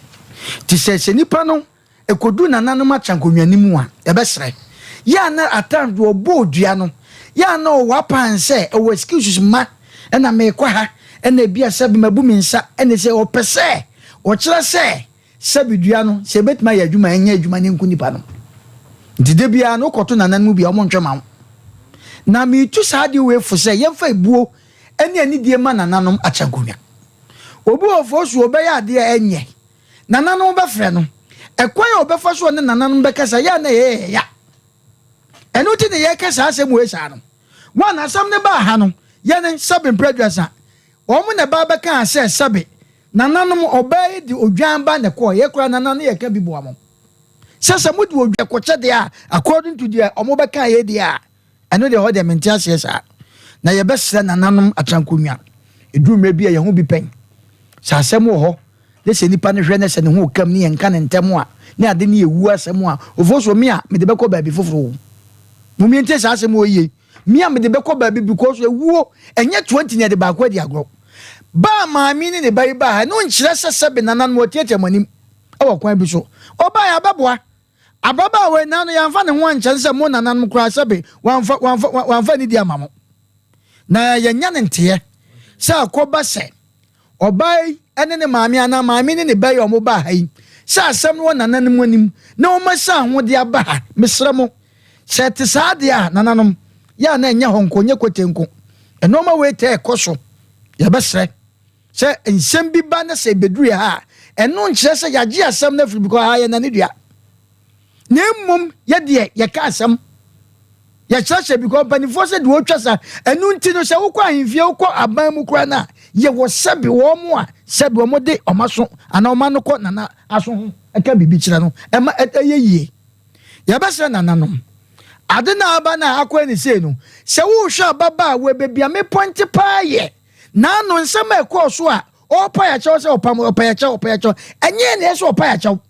Te sɛ sɛ nipa no ɛkɔdu nananom atrankonwa no mu a, yɛbɛsrɛ. Yɛ a na at times deɛ ɔbɔɔ dua no, yɛ a na ɔwɔ apan sɛ ɛwɔ excuses ma ɛna merekɔ ha, ɛna ebi a sɛbe mabu me nsa, ɛna sɛ ɔpɛ sɛ ɔkyerɛ sɛ Sɛbi dua no, sɛ ebetumi ayɛ adwuma a, ɛnyɛ adwuma na enku nipa no. Nti da biara no, wokɔto nananom mu bi a, wɔntwe ma wo. Na metu saa adeɛ wei fo sɛ yɛmfa ebuo ne anidie mma nananom akyɛnkonnwa. Obi wɔ hɔ so ɔbɛyɛ adeɛ a ɛnyɛ, nananom bɛfrɛ no. Ɛkwan a ɔbɛfa so ɔne nananom bɛkasa yɛ a na ɛyɛ yɛ ya. Ɛno nti na yɛka saa asɛm wei saa no. One, asɛm no baa ha no, yɛne sɛbe mprɛ aduasa, wɔn na ɛbaa bɛkaa sɛ sɛbe Nananom, ɔbaa yi de odwan ba na ɛkɔɔ, yɛ koraa nana no yɛka bi boa mo. Sɛ sɛ mode odwan kɔkyɛ deɛ a, according to deɛ ɔmo bɛka yɛ deɛ a, ɛno deɛ hɔ deɛ mente aseɛ saa. Na yɛbɛsrɛ nananom atrankonnwa, ɛduru mmerɛ bi a yɛn ho bi pɛn. Sɛ asɛm wɔ hɔ, ne sɛ nipa no hwɛ ne sɛ ne ho rekam ne yɛnka no ntɛm a, ne ade ne yɛwu asɛm a, ofosuo me a, mede bɛkɔ baabi foforɔ o. Mom yɛntie saa asɛm wɔ yie. Me a mede bɛkɔ baabi because ewuo ɛnyɛ 20 na yɛde baako adi agorɔ. Ba a maame ne ne ba yi baa ha ɛno nkyerɛ sɛ sɛbe nananom wɔatiatia mo anim wɔ kwan bi so. Ɔbaeɛ abɛboa. Ababaawa yi nano yɛamfa ne ho ankyɛ no sɛ mo nananom koraa sɛbe wamfa wamfa wamfa anidie ama mo. Na yɛanya ne nteɛ sɛ akɔba sɛ Ɔbaa yi ne ne maame anaa maame ne ne ba yi a wɔbaa ha yi, sɛ asɛm no wɔ nananom anim na wɔasian ho de aba ha, mesrɛ mo, sɛ ɛte saa deɛ a, nananom, yɛ a na ɛnyɛ hɔ nko, ɛnyɛ kote nko. Nnoɔma wei taa ɛkɔ so. Yɛbɛsrɛ sɛ nsɛm bi ba na sɛ ɛbɛduru yɛ ha a, ɛno nkyerɛ sɛ yɛagye asɛm no afiri because ha yɛ nane dua. Na mmom yɛ deɛ yɛka asɛm. Yɛkyerɛkyerɛ because mpanimfoɔ sɛ deɛ ɔtwa sa. Ɛno nti no sɛ wokɔ ahemfie wokɔ aban mu koraa no a yɛwɔ sɛbe wɔn a sɛbe wɔn de wɔn aso anaa wɔn ano kɔ nana aso ho ɛka biribi kyerɛ no ɛma ɛyɛ yie. Yɛbɛsrɛ nananom ade no a aba no a akɔyɛ ne sei no sɛ wohwɛ ababaawa baabi a me pɔnte paa yɛ n'ano nsɛm a ɛkɔɔ so a ɔrepa yɛkyɛw sɛ ɔpam ɔpa yɛkyɛw ɔpa yɛkyɛw ɛnyɛ na ɛsɛ ɔpa yɛkyɛw.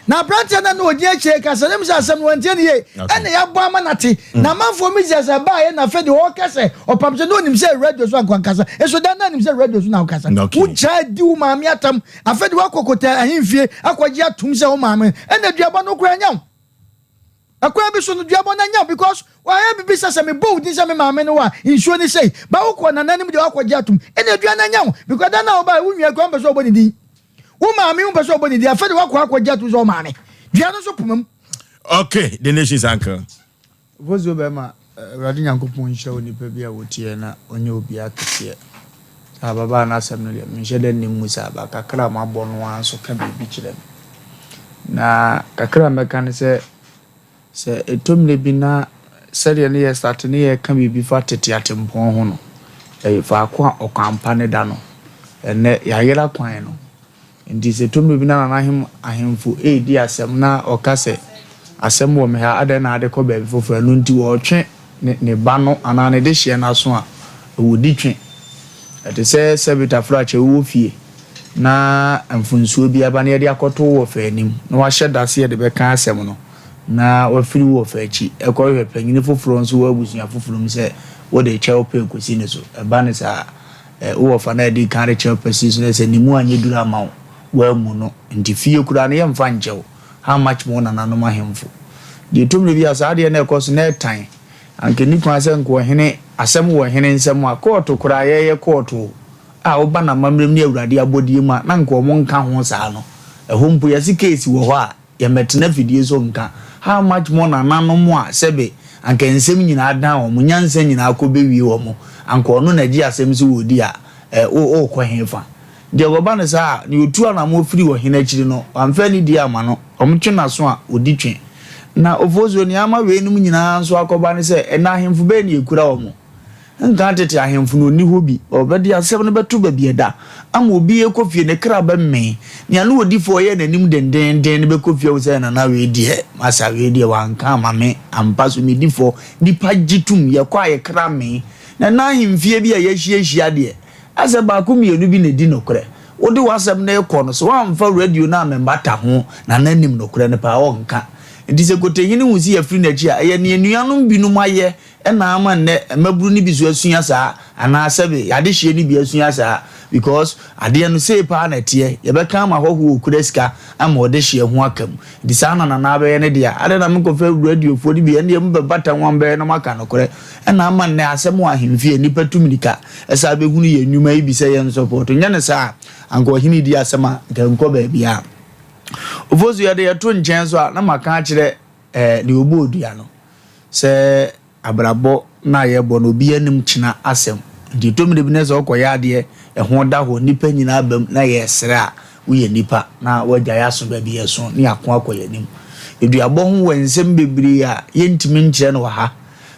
Na aberanteɛ no a na ɔgyina akyire rekasa no, ɛm sɛ asɛm no wantie no yie, ɛna yɛabɔ ama no ate. Na amanfoɔ misia sɛ ɛbaeɛ na afei deɛ ɔreka sɛ ɔpam sɛ na ɔnim sɛ radio so anka ɔnkasa. Nso da no anim sɛ radio so na ɔkasa. Wogyaa di wo maame atam, afei deɛ woakɔ kɔtɛ ahemfie akɔgye atom sɛ wo maame. Ɛna aduabɔ no koraa anya wo. Ɛkwan bi so no duabɔ no anya wo because wayɛ biribi sɛ sɛ mebɔ wo din sɛ me maame no wo a nsuo ne sei. Ba wokɔ nana anim deɛ woakɔgye atom. Ɛna dua no anya wo because da no a wobaeɛ wo nua koraa wompɛ sɛ ɔbɔ ne din. Wo maame wompɛ sɛ ɔbɔ ne din afei de woakɔ akɔgye atom sɛ wo maame. Dua no nso poma mu. Okay, the nation's uncle. Ofosuo bɛma Awurade Nyankopɔn nhyira onipa bi a ɔteɛ na ɔnyɛ obiara kɛseɛ. Saa ababaa no asɛm no deɛ menhyɛ da nnim mu saa but kakra a mabɔ no ara nso ka biribi kyerɛ me. Na kakra a mɛka ne sɛ, sɛ ɛtɔ mmerɛ bi na sɛdeɛ ne yɛ start ne yɛka biribi fa tete atempɔn ho no, ɛyɛ faako a ɔkwan pa no da no, ɛnnɛ yɛayera kwan no. Enti sɛ ɛtɔ mmere bi na Nana Ahem ahemfo redi asɛm na ɔka sɛ, Asɛm wɔ me ha, adɛn na ade kɔ baabi foforɔ? Ɛno nti ɔretwe ne ne ba no anaa ne dehyeɛ no aso a, ɛwɔ di twe. Ɛte sɛ sɛbe tafrakyɛ wowɔ fie na mfonsuo bi aba na yɛde akɔto wo wɔfa anim na wahyɛ da sɛ yɛde bɛka asɛm no na wafiri wo wɔfa akyi kɔhwehwɛ panyini foforɔ nso wɔ abusua foforɔ mu sɛ wode kyɛw pɛ rekɔsi ne so. Ɛba no saa a, Eh, wo wɔfa no a adi kan rekyerɛ wo pɛsee so no sɛ ne mu anyɛ duru amma wo, woammu no. Nti fie koraa no yɛmfa nkyɛ wo. How much more nananom ahemfo. Deɛ ɛtɔ mmerɛ bi a saa adeɛ no ɛkɔ so na ɛtan. Anka ɛnni kwan sɛ nka ɔhene, asɛm wɔ ɔhene nsam a, kɔɔto koraa yɛyɛ kɔɔto a woba n'amammerɛ mu ne Awurade abɔdeɛ mu a na nka wɔn nka ho saa no. Ɛhɔ mpo yɛse case wɔ hɔ a, Yɛmmɛtena afidie so nka. How much more nananom a sɛbe anka nsɛm nyinaa dan wɔn, nyansa nyinaa kɔ bɛwie wɔn, anka ɔno na ɛgye asɛm sɛ wɔredi a, ɛ, wo, worekɔ hefa? Deɛ wɔba no saa a, nea ɔtu anammɔn firi ɔhene akyiri no, wamfa anidie amma no, wɔtwe n'aso a, ɔdi twe. Na Ofosuo, nea ama weinom nyinaa nso akɔba ne sɛ, ɛnnɛ ahemfo bɛn na ɛkura wɔn? Nka tete ahemfo no ɔnni hɔ bi. Ɔbɛde asɛm no bɛto baabi a ɛda ama obi rekɔ fie, ne kra bɛmee. Nea na ɔdi fɔ ɔyɛɛ n'anim dendeenden no bɛkɔ fie ahu sɛ, Nana wei deɛ, masa wei deɛ wanka amma me ampa so medi fɔ. Nnipa gye tom, yɛkɔ a yɛ kra mee. Na na ahemfie bi a yɛahyiahyia deɛ, asɛ baako mmienu bi na ɛdi nokorɛ. Wode w'asɛm no rekɔ no, sɛ woamfa radio no ammɛbata ho, Nana nim nokorɛ no paa, ɔnka. Enti sɛ Kotehene hu sɛ yɛafiri n'akyi a, ɛyɛ nea anuanom binom ayɛ Ɛna ama nnɛ mmabunu no bi so asua saa anaa sɛbe y'adehyeɛ no bi asua saa because adeɛ no sei paa na ɛteɛ yɛbɛka ama hɔhoɔ ɔkura sika ama ɔdehyeɛ ho aka mu nti saa na Nana abɛyɛ ne deɛ adɛn na menkɔfa radiofoɔ no bi ɛndeɛ mobɛbata ho a mobɛyɛ na moaka nokorɛ ɛna ama nnɛ asɛm wɔ ahemfie a nnipa tu mirika ɛsan bɛhunu yɛn nnwuma yi bi sɛ yɛn support nyɛ no saa a anka ɔhene di asɛm a nka ɛnkɔ baabiara Ofosu yɛde yɛto nkyɛn so a na maka akyerɛ eh, deɛ ɔbɔɔ dua no Sɛ abrabɔ no a yɛbɔ no obiara nim kyena asɛm nti ɛtɔ mmerɛ bi na sɛ wokɔyɛ adeɛ ɛho da hɔ nnipa nyinaa ba mu na yɛresrɛ a woyɛ nnipa na woagyae aso baabi ɛso ne yɛako akɔ yɛn anim. Aduabɔ ho wɔ nsɛm bebree a yɛntumi nkyerɛ no wɔ ha.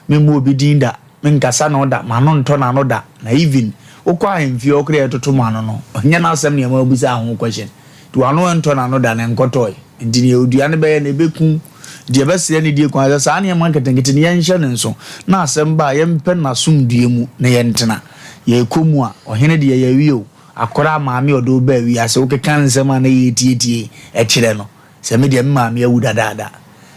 Memmɔ obi din da, menkasa ne ho da, m'ano ntɔ n'ano da na even wokɔ ahemfie hɔ koraa a yɛtoto mo ano no ɔnyɛ n'asɛm na yɛma wobisaa ho question. Nti w'ano ntɔ n'ano da na ɛnkɔtɔe. Nti nea odua no bɛyɛ no, ebeku. Nti yɛbɛsrɛ ne die kwan sɛ saa nneɛma nketenkete no yɛnhyɛ no nso, na asɛm ba a, yɛmpɛ no n'asomdwoeɛ mu na yɛntena. Yɛrekɔ mu a, ɔhene deɛ yɛawie o, akwadaa maame a ɔde wo baa wiase, wokeka nsɛm a na yɛretietie kyerɛ no, sɛ me deɛ me maame awu dadaada.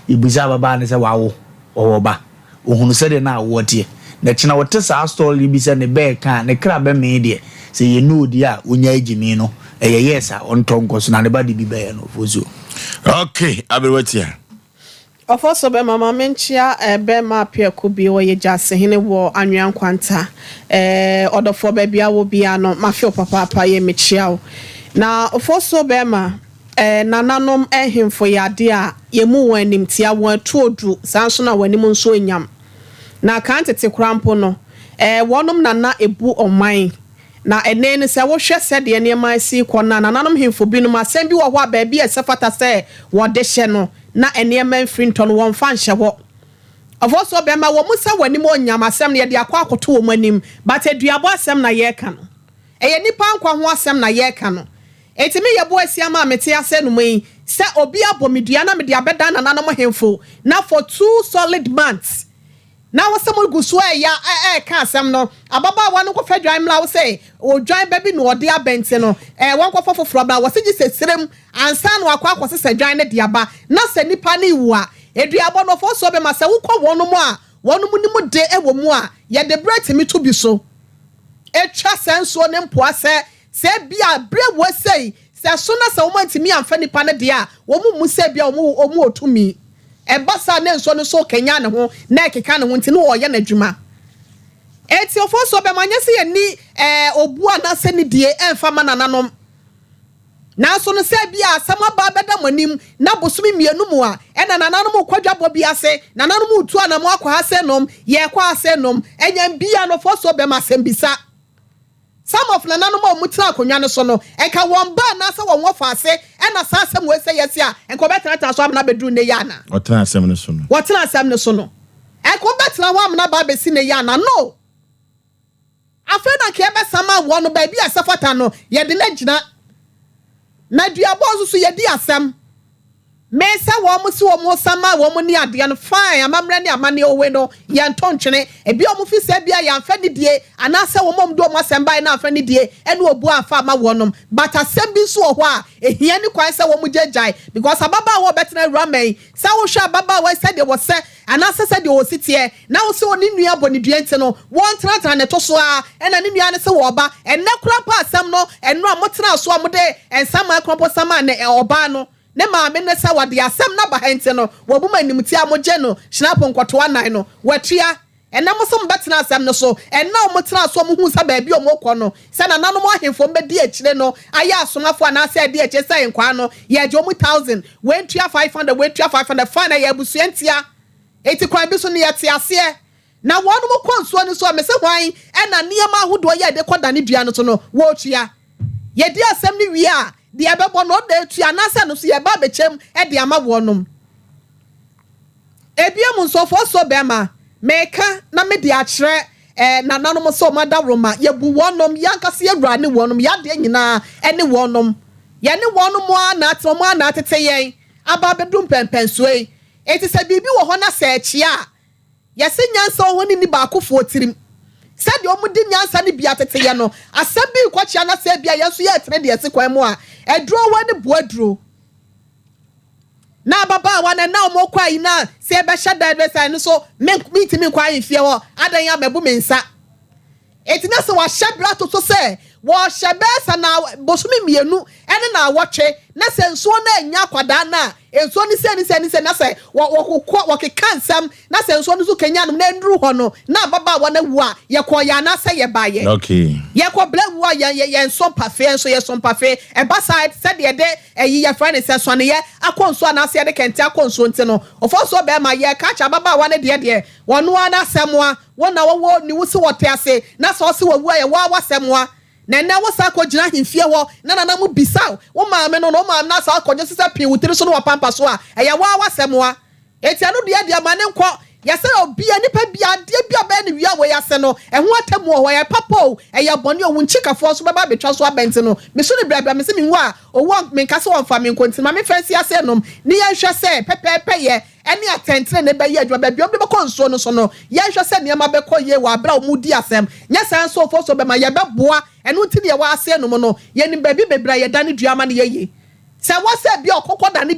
Yɛbisa ababaa no sɛ wawo, ɔwɔ ba? Ɔhunu sɛdeɛ na awoɔ teɛ. Na kyena ɔte saa story no bi sɛ ne bɛ reka a, ne kra bɛmee deɛ, sɛ ɛyɛ no deɛ a, ɔnyae gyimii no, ɛyɛ yes a, ɔntɔ nkɔ so na ne ba de bi bɛyɛ no, Ofosuo. Ok, aberewa tia. Ɔfɔso bɛma ma menkyea eh, bɛma Apiaku bi ɔyɛ Gyasehene wɔ Anwea Nkwanta eh, ɔdɔfoɔ baabi a wɔ biara no mafe wo papaapa yɛ mekyea wo na Ofosuo bɛma Nananom nhemfo yɛ ade a yemmu wɔn animtia, wɔn atuo duru, saa nso na wɔn anim nso nyam. Na kan tete koraa mpo no, wɔnom na na ebu ɔman. Na ɛnnɛ no, sɛ wohwɛ sɛdeɛ nneɛma resi rekɔ no a, nananom hemfo binom, asɛm bi wɔ hɔ a baabi a ɛsɛ fata sɛ wɔde hyɛ no, na nneɛma mfiri ntɔ no, wɔmfa nhyɛ hɔ. Ɔfɔsoɔ bɛma wɔn mu sɛ wɔn anim onyam asɛm no, yɛde akɔ akɔto wɔn anim, but aduabɔ asɛm na yɛreka no. Ɛyɛ nnipa nkwa ho asɛm na yɛreka no. Enti me yɛboa asiam a mete ase nom yi, sɛ obi abɔ me dua na mede abɛdan nananom hemfo, na for two solid months, Na wo se mo gu so ɛɛya ɛɛka asɛm no, ababaawa no nkɔfa dwan mmra wo se odwan ba bi na ɔde aba nti no ɛɛ wɔnkɔfa foforɔ mmra, wɔse gye sɛ serem ansa na wakɔ akɔsesa dwan no de aba, na sɛ nipa no rewu a, aduabɔ no ɔfɔɔsoɔ bɛma, sɛ wokɔ wɔnom a wɔnom nim de wɔ mu a, yɛde berɛ tumi to bi so twa saa nsuo no mpoa sɛ sɛ ebia berɛ wɔ sei Sɛ ɛso na sɛ wɔantumi amfa nipa no deɛ a, wɔn mmu sɛ ebia wɔn wɔn wɔ tumi. Ɛba saa a na nsuo no nso rekanyan ne ho na ɛrekeka ne ho nti na ɔreyɛ n'adwuma. Enti Ofosuo bɛma nyɛ sɛ yɛnni ɛɛ obuo anaasɛ nidie ɛmfa mma nananom. Nanso no sɛ ebia asɛm aba abɛda mo anim na bosome mmienu mu a ɛna nananom rekɔ dwabɔ bi ase, nananom retu anamɔn akɔ ha sɛ nom, yɛrekɔ ha sɛ nom, ɛnyɛ mbia no Ofosuo bɛma asɛmbisa. Some of nananom a wɔtena akonnwa no so no, nka wɔn ba anaasɛ wɔn wɔfa ase na saa asɛm wei sɛ yɛse a, nka wɔbɛtenatena so amena abɛduru nnɛ yi anaa? Wɔtena asɛm no so no. Wɔtena asɛm no so no, nka wɔbɛtena hɔ amena aba abɛsi nnɛ yi anaa? No! Afei na nka yɛbɛsama wɔn no baabi a ɛsɛ fata no, yɛde no agyina. Na duabɔ nso so yɛdi asɛm. Me sɛ wɔn se wɔn sa ma wɔn ni adeɛ no fine amammerɛ ne amanneɛ owe no yɛnto ntwene ebi a wɔn fi sɛ ebia yɛanfa nidie anaasɛ wɔn a wɔn de wɔn asɛm baeɛ no anfa nidie ɛne obuo anfa ama wɔnom but asɛm bi nso wɔ hɔ a ehia ne kwan sɛ wɔn gye gyae because ababaawa a ɔbɛtena awura mɛn sɛ wohwɛ ababaawa yi sɛdeɛ wɔsɛ anaasɛ sɛdeɛ ɔsi teɛ na wo sɛ ne nua bɔ ne dua nti no wɔntenatena ne to so ara ɛna ne nua no sɛ wɔba ɛnɛ koraa mpo asɛm no ɛno a motenaa so a mode nsaman koraa mpo samaa ne ɔbaa no Ne maame no sɛ wɔde asɛm no aba ha nti no, wɔabu mo animtia a mogye no hyinapo nkɔtoa nan no, wɔatua. Ɛnnɛ mo nso mobɛtena asɛm no so. Ɛnnɛ a wɔtenaa so a wɔhuu sɛ baabi a wɔrekɔ no, sɛ nananom ahemfo a wɔbɛdi akyire no ayɛ asomafoɔ anaasɛ adi akyire sɛ nkwaa no, yɛregye wɔn thousand, wei ntua 500, wei ntua 500, fine, ɛyɛ abusua ntia. Enti kwan bi so no yɛte aseɛ. Na wɔnom kɔ nsuo no so a, mese hwan na nneɛma ahodoɔ yi a yɛde kɔdane dua no so no, wɔretua? Yɛdi asɛm no wie a, deɛ ɛbɛbɔ no, ɔda atua anaasɛ ɛno nso yɛba abɛkyɛm de ama wɔnom. Ebiem nso, ɔfɔɔsoɔ bɛrima, meka na mede akyerɛ eh, nananom sɛ wɔn adaworoma, yɛbu wɔnom, yɛn ankasa yɛn wura ne wɔnom, yɛn adeɛ nyinaa ne wɔnom. Yɛne wɔnom ara na atena, wɔn ara na atete yɛn aba abɛduru mpɛnpɛnsoɔ yi. Enti sɛ biribi wɔ hɔ na sɛ ɛkyea a, Yɛse nyansa wɔ hɔ no nni baakofoɔ tirim. Sɛdeɛ wɔde nyansa no bi atete yɛn no, asɛm bi rekɔkyea na sɛ ebia yɛn nso yɛretene deɛ ɛte kwan mu a, aduro wɔ ne boa duro. Na ababaawa no, ɛna wɔn kɔ ayi na sɛ yɛbɛhyɛ da ɛbɛsa ɛno nso mentumi nkɔ ahemfie hɔ, adɛn a mabu me nsa. Enti na sɛ wɔahyɛ bere ato so sɛ wɔrehyɛ bɛyɛ sɛ na bosome mmienu ne naawɔtwe, na sɛ nsuo no annya akwadaa no a, nsuo no sei ne sei ne sei, na sɛ wɔkokɔ, wɔkeka nsɛm, na sɛ nsuo no nso kanyan nom na ɛnnuru hɔ no, na ababaawa no awu a, yɛkɔɔ yɛ anaasɛ yɛbaeɛ. Okay. Yɛkɔ berɛ wu a, yɛn, yɛn, yɛnsɔ mpafe, yɛn nso yɛsɔ mpafe. Ɛba saa, sɛdeɛ yɛde ɛyi, yɛfrɛ no sɛ sɔneeɛ akɔ nsuo anaasɛ yɛde kɛntɛn akɔ nsuo nti no, ɔfɔnsoɔ bɛrima, yɛreka akyerɛ ababaawa no deɛ deɛ, ɔno ara n'asɛm a, Wo na wɔwɔ ne wo se wɔte ase na sɛ ɔse wawu a yɛ woa w'asɛm a. Na ɛnɛ wo san kɔ gyina ahemfie hɔ na nana mo bisa wo maame no na wo maame no asan akɔgye sesɛ pee wo tiri so ne w'apampa so a ɛyɛ woa w'asɛm a. Enti ɛno deɛ deɛ ma ne nkɔ. Yɛsɛ obia nipa bia adeɛ bia ɔbɛyɛ no wia wei ase no ɛho atamu wɔ hɔ ɛyɛ papa o ɛyɛ bɔne o wo nkyikafoɔ nso bɛba abɛtwa so aba nti no meso no brɛbrɛ mese menwu a owu a menka sɛ wɔmfa me nkɔ nti ma memfa nsi ase nom ne yɛnhwɛ sɛ pɛpɛɛpɛ yɛ ne atɛntrenee bɛyɛ adwuma. Baabi a wɔde bɛkɔ nsuo no so no, yɛnhwɛ sɛ nneɛma bɛkɔ yie wɔ aberɛ a wɔredi asɛm. Nyɛ saa nso, ofosuo bɛma yɛbɛboa. Ɛno nti na yɛwɔ aseɛ nom no. Yɛnim baabi bebree a yɛdane dua ma no yɛ yie. Sɛ ɛwɔ sɛ ebia ɔkɔkɔ dane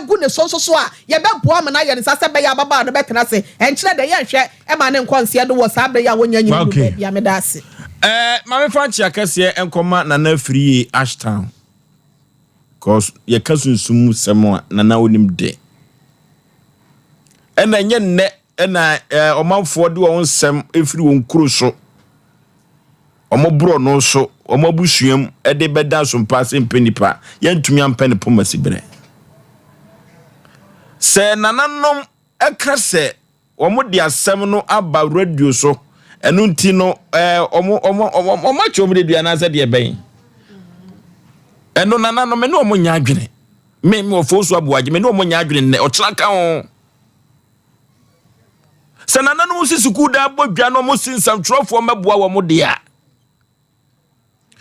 gu ne so nso so a, yɛbɛboa ama no ayɛ no saa sɛ ɛbɛyɛ a ababaawa no bɛtena ase. Ɛnkyerɛ dɛ yɛnhwɛ ma no nkɔ nseɛ do wɔ saa berɛ yi a wɔnnya nyini nnuru baabi a. Meda ase. Eh, ma memfa nkyea kɛseɛ nkɔma Nana Afriyie Ashtown. Cause yɛka sunsum mu sɛm a Nana onim de. Ɛna ɛnyɛ nnɛ ɛna ɔmanfoɔ de wɔn nsɛm ɛfiri wɔn kuro so, wɔn borɔno so, wɔn abusua mu ɛde bɛda asompa ase mpɛ nipa. Yɛntumi ampɛ ne poma si berɛ. Sɛ nananom ɛka sɛ Wɔn de asɛm no aba radio so, ɛno nti no ɛɛ wɔn wɔn wɔn wɔn akyɛ wɔn de dua anaasɛ deɛ bɛn. Ɛno nananom me ne wɔn nyɛ adwene. Me me wɔ so aboagye me ne wɔn nyɛ adwene nnɛ ɔkyena ka ho. Sɛ nananom si sukuu dan bɔ dwa na wɔn si nsɛmtwerɛfoɔ mmɛboa wɔn deɛ a,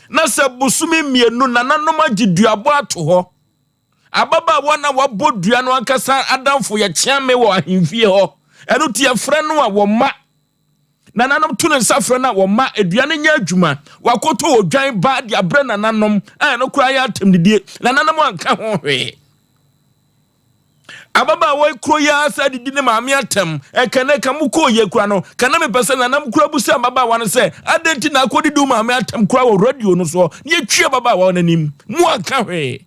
na sɛ bosome mmienu nananom agye duabɔ ato hɔ. Ababaawa no a wabɔ dua no ankasa adamfo yɛ kyeame wɔ ahemfie hɔ. Ɛno nti yɛfrɛ no a wɔma. Nananom to ne nsa frɛ no a wɔma adua no nyɛ adwuma. Wakɔtɔ odwan ba de abrɛ nananom a ɛno koraa yɛ atɛmdidie. Nananom anka ho hwee. Ababaawa yi kuro yi ara sɛ didi ne maame atɛm. Ɛka ne ka mo kɔɔ yie kora no, ka na mepɛ sɛ nanam kora bu sɛ ababaawa no sɛ adɛn nti na akɔdidi wo maame atɛm kora wɔ radio no soɔ na yɛtwi ababaawa no anim. Mo anka hwee.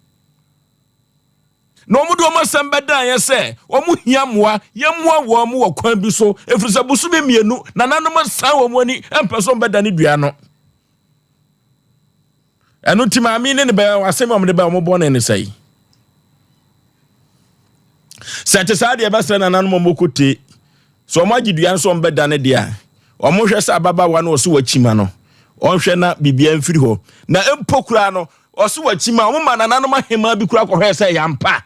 Na wɔn de wɔn asɛm bɛdaeɛ sɛ wɔn hia mmoa, yɛmmoa wɔn wɔ kwan bi so, ɛfiri sɛ bosome mmienu nananom asan wɔn ani mpɛ sɛ wɔbɛdane dua no. Ɛno nti maame ne ne bɛyɛ asɛm a wɔde bɛyɛ wɔn bɔne ne sɛe. Sɛ ɛte saa deɛ ɛbɛsrɛ nananom wɔn kɔte sɛ wɔn agye dua nso wɔn bɛdane deɛ a wɔn hwɛ sɛ ababaawa no ɔso wakyima no wɔnhwɛ na biribiara mfiri hɔ na mpo koraa no ɔso wakyima wɔn ma nananom ahemaa bi koraa kɔhwɛ sɛ ɛyɛ ampa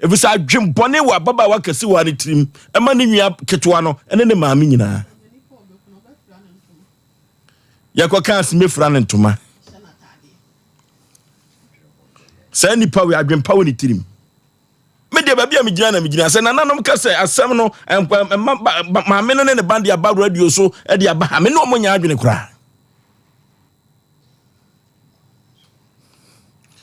efisɛ adwembɔne wɔ ababaawa kɛse wɔ ne tirim ɛma ne nua ketewa no ne ne maame nyinaa yɛkɔka aseme fira ne ntoma saa nipa wei adwempa wɔ ne tirim me deɛ baabi a megyina na megyina sɛ nananom ka sɛ asɛm no maame no ne ne ba de aba radio so de aba ha me ne ɔmo nyɛ adwene koraa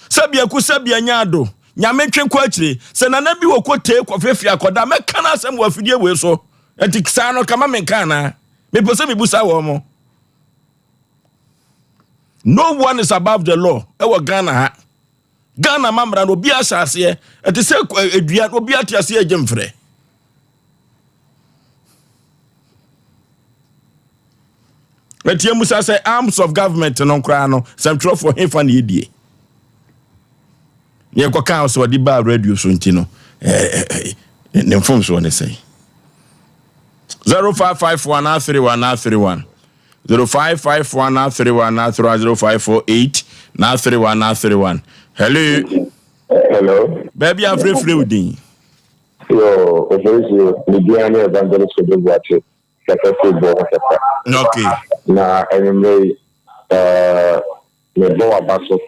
Sɛbia ku sɛbia nya ado. Nyame ntwe nkɔ akyire. Sɛ nana bi wɔ kotee kɔfefe akɔda mɛka no asɛm wɔ afidie wei so. Nti saa no kama menka anaa? Mepɛ sɛ mebusa wɔn mo. No one is above the law ɛwɔ Ghana ha. Ghana ma mmara no obi ahyɛ aseɛ. Ɛte sɛ edua obi ate aseɛ agye mfrɛ. Ɛteɛ mu sa sɛ arms of government no koraa no sɛmtwerɛfoɔ hefa na ɛdie ne ɛkɔka sɛ ɔde baa radio so nti no ne mfomsoɔ ne sɛn 0551 31 31 0551 31 31 0548 31 31 hello hello baabi afrɛfrɛ wo din Yo, Ofosuo, me din ne Evangelist Kojo Boakye, kasa firi Boɔ ho kasa. Okay. Na anwummerɛ yi, uh, mebɔ w'aba so.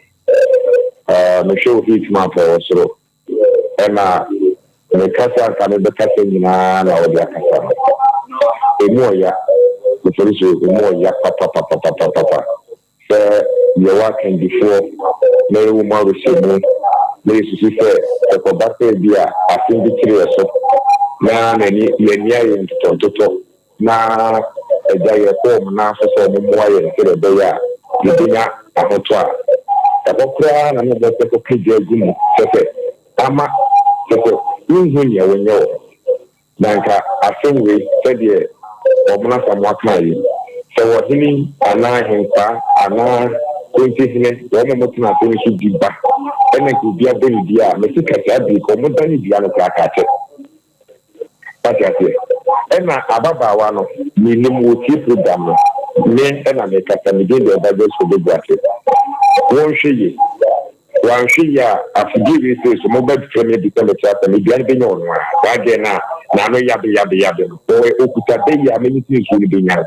Uh, mehwɛ wo heat map wɔ soro. Ɛna me kasa nka mebɛkasa nyinaa na wɔde akasa no. Emu ɔya, Ofosuo, emu ɔya papapapapapapa. Sɛ yɛwɔ akandifoɔ na yɛwɔ mu awerɛhyɛmu na yɛsusu sɛ ɛkɔba sɛ ebia asɛm bi kyere yɛn so na n'ani yɛn ani ayɛ ntotɔntotɔ na agya yɛkɔ wɔn nan so sɛ wɔmmoa yɛn sɛdeɛ ɛbɛyɛ a yɛbɛnya ahotɔ a, ɛhɔ koraa na na wɔbɛsɛ kɔka gya agu mu kyerɛ sɛ ama kyerɛ sɛ wonhu nea wonyɛ wɔ hɔ. Na anka asɛm wei, sɛdeɛ Ɔmena Asamoah kaa yi, sɛ ɔhene yi anaa ahenkwaa anaa kontihene, wɔn a wɔtena ase no so bi ba, ɛna anka obi abɔ ne dua a, mese ka saa bere yi, ka wɔdane dua no koraa ka akyɛ. Wate aseɛ? Ɛna ababaawa no, menim, wɔtie program no, me ɛna mekasa, me din de Evangelist Kojo Boakye. Wɔnhwɛ yie. Wanhwɛ yie a, afidie wei sei so, mobɛfrɛ me abisa me kyerɛ asɛm, aduane bɛnya ɔno ara. Saa girl no a n'ano yabe yabe yabe no, ɔwɔ ɔkuta bɛ yi a m'ani sɛ nsuo no bɛnya no.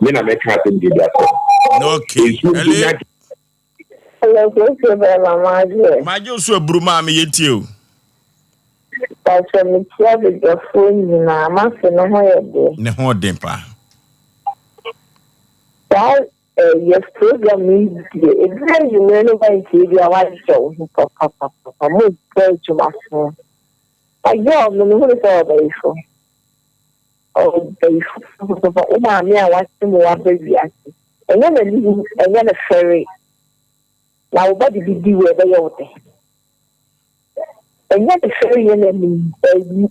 Me na mɛka asɛm deɛ bi akyerɛ no. Okay. Nsuo no bɛnya. Hello, Kofi Bɛrima, maagye. Maagye wo so aburu maame yɛtie o. Pakyɛ mekyia badwafoɔ nyinaa, m'ase ne ho yɛ deɛ. Ne ho ɔden paa. Saa Yes program yi deɛ ɛduru anwummerɛ no wantie bi a wayɛ wo ho papapapa mo bɔ adwuma so na girl no mehunu sɛ ɔbayifo ɔbayifo papapapa wo maame a wate mu waba wiase ɛnyɛ n'ani wu ɛnyɛ ne fɛre na wo ba de bi di wo ɛbɛyɛ wo dɛ ɛnyɛ ne fɛre yɛ n'ani ɛyi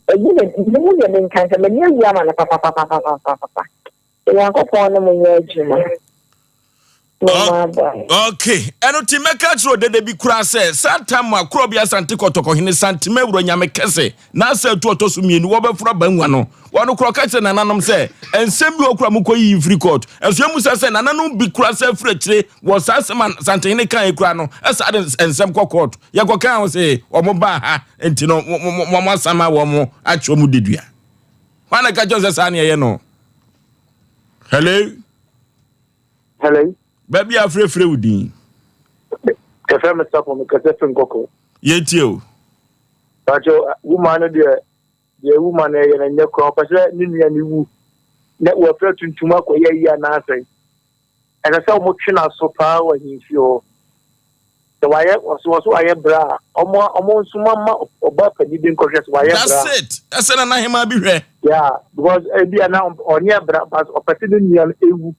ne mu yɛ ne nkanka m'ani awu ama no papapapapapapa Onyankopɔn ne mo nyɛ adwuma. Mo aba. Okay, ɛno ti mɛka kyerɛ ɔdede bi koraa sɛ saa tam a korɔ bi asante kɔtɔkɔhene santema awura nyame kɛse n'asɛ atu ɔtɔ so mmienu wɔbɛforo abangua no wɔn korɔ ka kyerɛ nananom sɛ nsɛm bi wɔ kora mokɔ yiyi mfiri court ɛso emu sɛ sɛ nananom bi kora sɛ afiri akyire wɔ saa asɛm a santehene kan kora no ɛsaa de nsɛm kɔ court yɛkɔ kan ho sɛ wɔn baa ha nti no wɔn asama wɔn akyerɛ wɔn dedua Hwan na ɛka kyerɛ sɛ saa ne ɛyɛ no? Hello? Hello? Baabi a afrɛfrɛ wo din. Kɛfɛ me safo me kɛsɛ fi nkɔkɔ. Yɛtie o. Pacho, woman no deɛ, Deɛ awu ma no ɛyɛ no nyɛ koraa. Ɔpɛ sɛ ne nua no wu na wafira tuntum akɔyɛ ayi anaasɛ ɛsɛ sɛ wɔtwe n'aso paa wɔ ahemfie hɔ. Sɛ wayɛ ɔso ɔso wayɛ bra a, wɔn wɔn nso ma ɔbaa panin bi nkɔhwɛ sɛ wayɛ bra. That's it. Ɛsɛ na n'ahemaa bi hwɛ. Yeah, because ebi a na ɔnyɛ bra but ɔpɛ sɛ ne nua no ewu.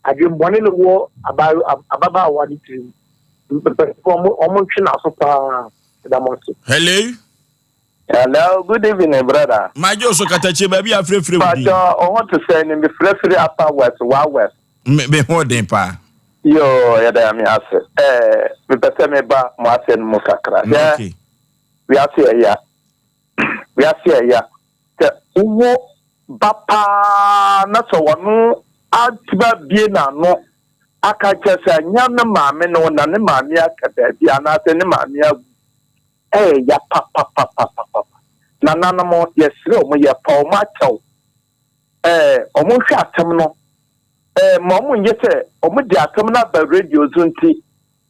Adwemmɔne no wɔ ababaawa no tirim. Mpɛsɛ wɔn wɔn ntwe n'aso paa. Ɛda mo ase. Hello. Hello, good evening, brother. Magye wo so katakyie baabi a afirafira wo din. Pacho, wo ho te sɛn ni? Mefirafiri Upper West, Wa West. Me, me ho den paa. Yoo, yɛda Nyame ase. Eh, mepɛ sɛ meba mo asɛm no mu kakra. Hwɛ, Okay. wiase ɛya. Wiase ɛya. Sɛ wowɔ ba paa na sɛ ɔno atumi abie n'ano aka kyerɛ sɛ ɛnyɛ ne maame no na ne maame aka baabi anaasɛ ne maame awu. Ɛyɛ ya papapapapapa. Nananom yɛsrɛ wɔn yɛpa wɔn akyɛw ɛɛ wɔn nhwɛ asɛm no ɛɛ ma wɔn nyɛ sɛ wɔn de asɛm no aba radio so nti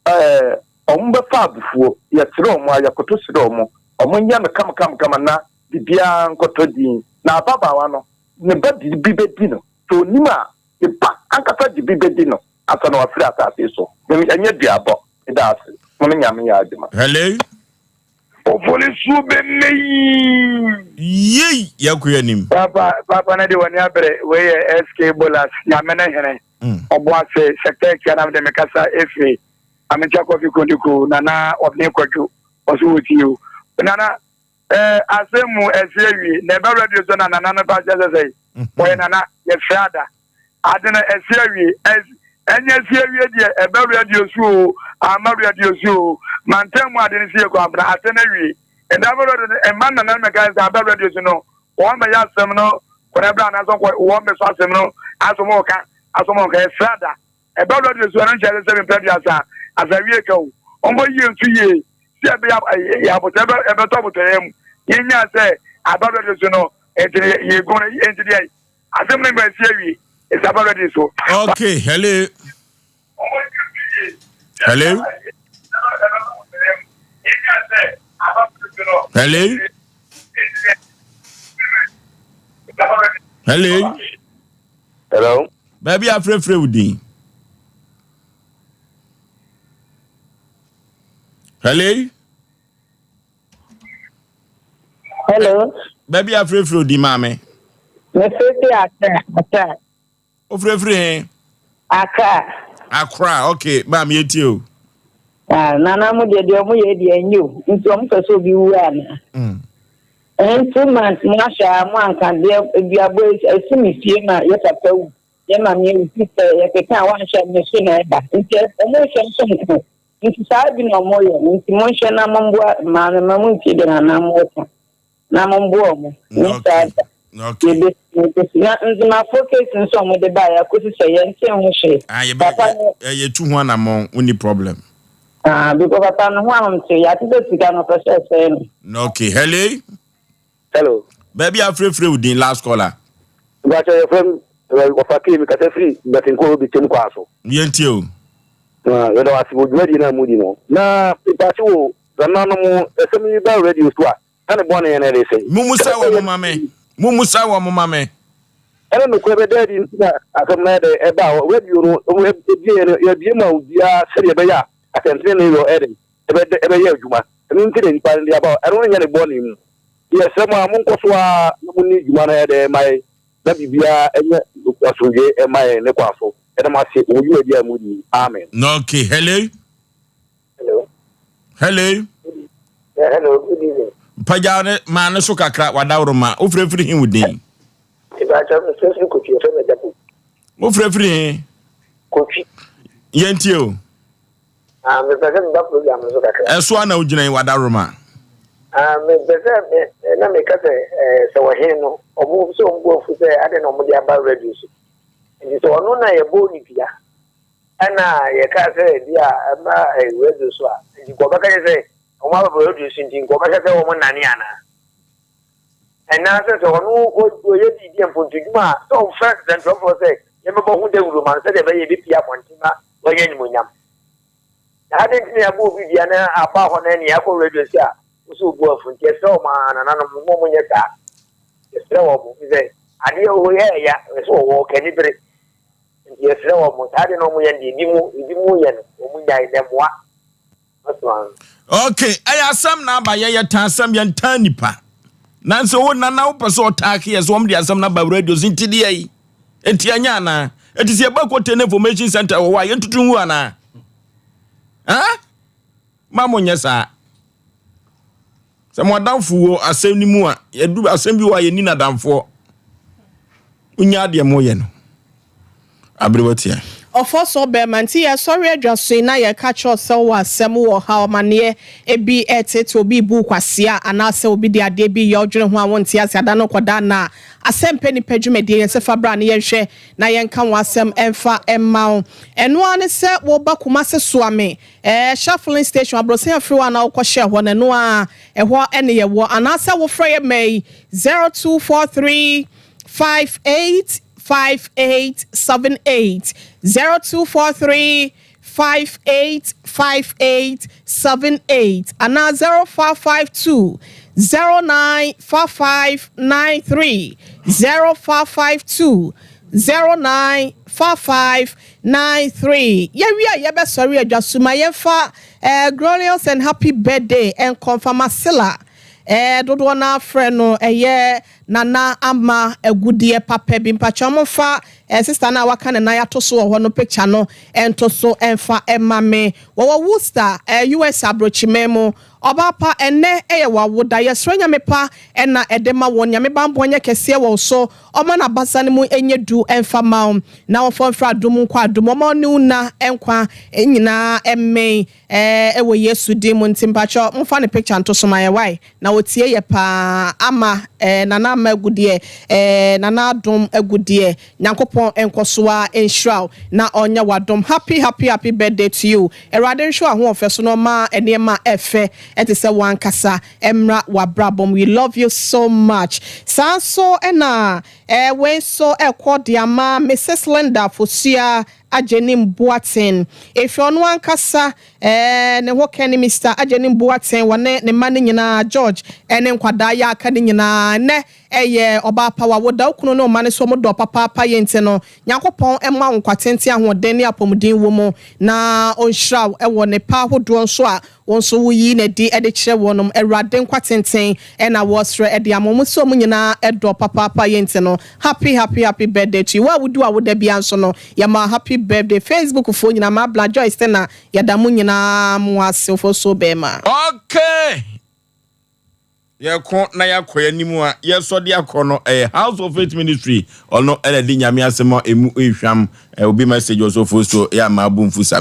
ɛɛ wɔn bɛfa abufuo yɛsrɛ wɔn a yɛkoto srɛ wɔn wɔn nyɛ no kamkamkama na bibiara nkɔtɔ din na ababaawa no ne ba de bi bɛdi no sɛ onim a ne ba ankasa de bi bɛdi no ansa na wafiri asase so. Ɛnyɛ duabɔ. Meda ase. Mo ne Nyame yɛ adwuma. Hello. Ofolisuo bɛmɛ yii. Yei yɛkɔ yɛ anim. Papa papa no de w'ani abere wei yɛ SK Bolas nyame ne hene ɔbo ase sector akia na mede me kasa efiri Ametia Kofi Kondiku nana ɔbene kwadwo ɔso wɔ tie o nana Eh, asɛm mu ɛsi awie na ɛbɛ radio so na nana no ba kyɛ sɛ sɛ wɔyɛ nana yɛfrɛ ada ade no ɛsi awie ɛnyɛ si awie deɛ ɛbɛ radio so o ama radio so o mantam mu ade no si yɛ kɔ abena asɛm awie ɛda bɛ radio no ɛma nana no mɛka sɛ abɛ radio so no wɔn bɛyɛ asɛm no kɔnɛ bra anaasɛ wɔn bɛ so asɛm no asɔm ɔka asɔm ɔka yɛfrɛ ada Ɛba radio so ɛno nkyerɛ sɛ mepɛ aduasa asa wie ka o. Ɔmbɔ yie nso yie sɛ ɛbɛyɛ yɛ abotɛ ɛbɛtɔ abotɔyɛ mu. Yɛnya sɛ aba radio so no nti no yɛ gu no nti deɛ asɛm no mba si awie ɛsɛ aba radio so. Okay, hello. Hello. Hello. Hello. Hello. Baabi a frɛfrɛ wo din. Hello. Hello. Baabi a frɛfrɛ wo din maame. Mefrɛfrɛ Accra. Accra. Wofrɛfrɛ he? Accra. Accra, okay. Maame yɛtie o. Ah, nana mo deɛ deɛ ɔmo yɛ deɛ ɛnyɛ o. Nti ɔmo pɛ sɛ obi wu ana? Mm. Nti ma mo ahwɛ a mo anka deɛ duabɔ esi me fie ma yɛ papa wu yɛ maame awu fi sɛ yɛkeka a wanhwɛ me so na ɛba nti ɔmo nhwɛ nso nko nti saa bi na ɔmo yɛ nti mo nhwɛ na mo mboa mmaa no ma mo ntie deɛ nana mo ka na mo mboa ɔmo ne saa da yɛbɛsi yɛbɛsi na nzemafoɔ case nso ɔmo de baeɛ akosi sɛ yɛnte ho hwee ah, papa no yɛtu ho anammɔn wonni problem Ah, because papa no ho ahomte, yɛate sɛ sika no ɔpɛ sɛ ɔsɛe no. Okay, hello. Hello. Baabi a frɛfrɛ wo din last caller. Mpakyɛ yɛfrɛ m wɔfa kee mi kasa firi Bɛtenkoro bi kyɛm kwaa so. Yɛntie o. Ah, yɛda wo ase wɔ dwumadie no a mudi no. Na mpakyɛ wo nananom ɛsɛm yi ba radio so a na ne bɔne no de sɛn? Mummusa wɔn mma me. Mummusa wɔn mma me. Ɛne nokorɛ bɛda adi nti na asɛm no ayɛ dɛ ɛbaa hɔ. Radio no, wɔbieeɛ no, yɛabie ma obiara sɛdeɛ ɛbɛyɛ a atɛntenenee wɔ ɛyɛ dɛn? Ɛbɛdɛ, ɛbɛyɛ adwuma. Ɛno nti na nnipa no de aba hɔ. Ɛno nyɛ ne bɔne mu. Yɛsrɛ mo ara, monkɔ so ara na monni dwuma no ɛyɛ dɛn mma yɛn, na biribiara nyɛ asomdwoeɛ mma yɛn ne kwan so. Yɛda mo ase wɔ mo dwumadie a modi yi. Amen. Okay, hello. Hello. Hello. Yeah, hello, good evening. Pagya ne maa ne so kakra wadaworo ma wofirafiri he wo din? Ìbáṣọ mefirafiri Kotwi yɛfrɛ me Agya Wofirafiri he? Kotwi. Yɛntie o. Ah, mepɛ sɛ meba program no so kakra. Ɛso a na wogyina yi wadaworo ma? Ah, mepɛ sɛ me na meka sɛ eh, sɛ ɔhen no ɔmo sɛ ɔmo bu afu sɛ adɛn na ɔmo de aba radio so. Nti sɛ ɔno na yɛbɔɔ ne dua Ɛna yɛkaa sɛ bi a ɛma radio so a, nti nka ɔbɛka kyerɛ sɛ wɔn aba radio so nti nka ɔbɛhyɛ sɛ wɔn nane anaa? Ɛnaa sɛ sɛ ɔno ɔyɛ biribi a mpontodwuma a sɛ ɔmfrɛ nsɛntwerɛfoɔ sɛ yɛmmɛbɔ ho dawuro ma no sɛdeɛ ɛbɛyɛ yɛbɛpie abɔnten ma wanya animuonyam. Na adɛn nti na yɛabɔ obi dua na aba hɔ na ɛne yɛakɔ radio so a wo sɛ ɔbu afu nti ɛsrɛ wɔn a nananom mo mo nyɛ saa. Yɛsrɛ wɔn fi sɛ adeɛ wɔ hɔ yi ɛyɛ ɛsɛ wɔwɔ kani bere. Nti yɛsrɛ wɔn saa adeɛ na wɔn yɛ no deɛ ebi mu ebi mu yɛ no wɔn nyae na ɛmoa. Okay, ɛyɛ asɛm na aba yɛyɛ tan asɛm yɛn tan nipa. Nanso wo nana wopɛ sɛ ɔtaake yɛ sɛ wɔn de asɛm no aba radio so nti deɛ yi nti ɛnyɛ anaa? Ɛti sɛ yɛba kɔtɛ ne information center wɔ hɔ a yɛntutu ngu anaa? Ha? Ma mo nyɛ saa. Sɛ mo adamfo wɔ asɛm no mu a, yɛdu asɛm bi wɔ a yɛnni n'adamfoɔ. Wonya adeɛ moyɛ no. Aberewa tia. Ɔfɔ sɔ bɛɛma nti yɛsɔre adwa so yi na yɛka kyerɛ wo sɛ wowɔ asɛm wowɔ ɔhaw amaneɛ bi ɛɛteetee obi rebu wo kwasea anaasɛ obi de adeɛ bi reyɛ wo dwene ho a wonte ase ada no kɔda anaa asɛm pɛ nipa dwumadie yɛn sɛ fa bra ne yɛnhwɛ na yɛnka wo asɛm ɛmfa mma wo ɛno ara ne sɛ woba Kumase Soame ɛɛ Shell filling station abrɔsan afiri hɔ anaa wokɔ hyɛ hɔ no ɛno ara ɛhɔ ɛne yɛwɔ anaasɛ wofrɛ yɛ mma yi 0243 58 58 78 0243 58 58 78 anaa 0552 09 55 93 0552 09 55 93 Yɛwie a yɛbɛsɔre adwa so ma yɛmfa eh, glorious and happy birthday nkɔ mfa ma Sila eh, dodoɔ no ara frɛ no ɛyɛ Nana ama agudeɛ papa bi mpakyɛw mo nfa eh sister no a waka ne nan ato so wɔ hɔ no picture no nto so nfa mma me. Wɔwɔ Worcester eh US abrokyiman mu. Ɔbaa pa ɛnnɛ yɛ w'awoda yɛsrɛ Nyame pa na ɛde ma wo Nyame banbɔ nyɛ kɛseɛ wɔ wo so ɔma n'abasa no mu nyɛ du mfa ma wo na ɔmfa mfiri adom nkɔ adom ɔma ɔne wo nna nkwa nyinaa mmɛn eh wɔ Yesu din mu nti mpakyɛw momfa ne picture nto so ma yɛn wai. Na otie yɛ paa ama eh Nana Ama Agudeɛ eh Nana Adom Agudeɛ Nyankopɔn nkɔso ara nhyira wo na ɔnyɛ w'adom Happy happy happy birthday to you Awurade nhwɛ w'ahoɔfɛ so na ɔma nneɛma a ɛfɛ ɛte sɛ w'ankasa mmra w'abrabɔ mu We love you so much Saa nso na eh wei nso ɛkɔ de ama Mrs Linda Fosuah Agyenim Boateng. Efi ɔno ankasa ne ho kɛne Mister Agyenim Boateng, wɔne ne mma no nyinaa, George ne nkwadaa yi a aka no nyinaa. Nnɛ ɛyɛ ɔbaa pa, wawoda wo kunu ne wo mma no so, wɔdɔ wo papaapa yei nti no, Nyankopɔn mma wo nkwa tenten, ahoɔden ne apɔmuden wɔ mu, na ɔnhyira wo wɔ ne pɛ ahodoɔ nso a Wo nso wo yi no adi de kyerɛ wɔnom. Awurade nkwa tenten na wɔsrɛ de ama wɔn sɛ wɔn nyinaa dɔ papaapa yɛ nti no happy happy happy birthday to you. Wo a wodi w'awoda biara nso no yɛma wo happy birthday. Facebook foɔ nyinaa Mabla Joyce Tena yɛda mo nyinaa mo ase Ofosuo Bɛɛma. Okay! Yɛko na yɛakɔ yɛn anim a yɛsɔ de akɔ no ɛyɛ House of Faith Ministry ɔno ɛna ɛde Nyame asɛm a emu ehwam obi message ɔsɔfo so yɛ ama abu mfu saa.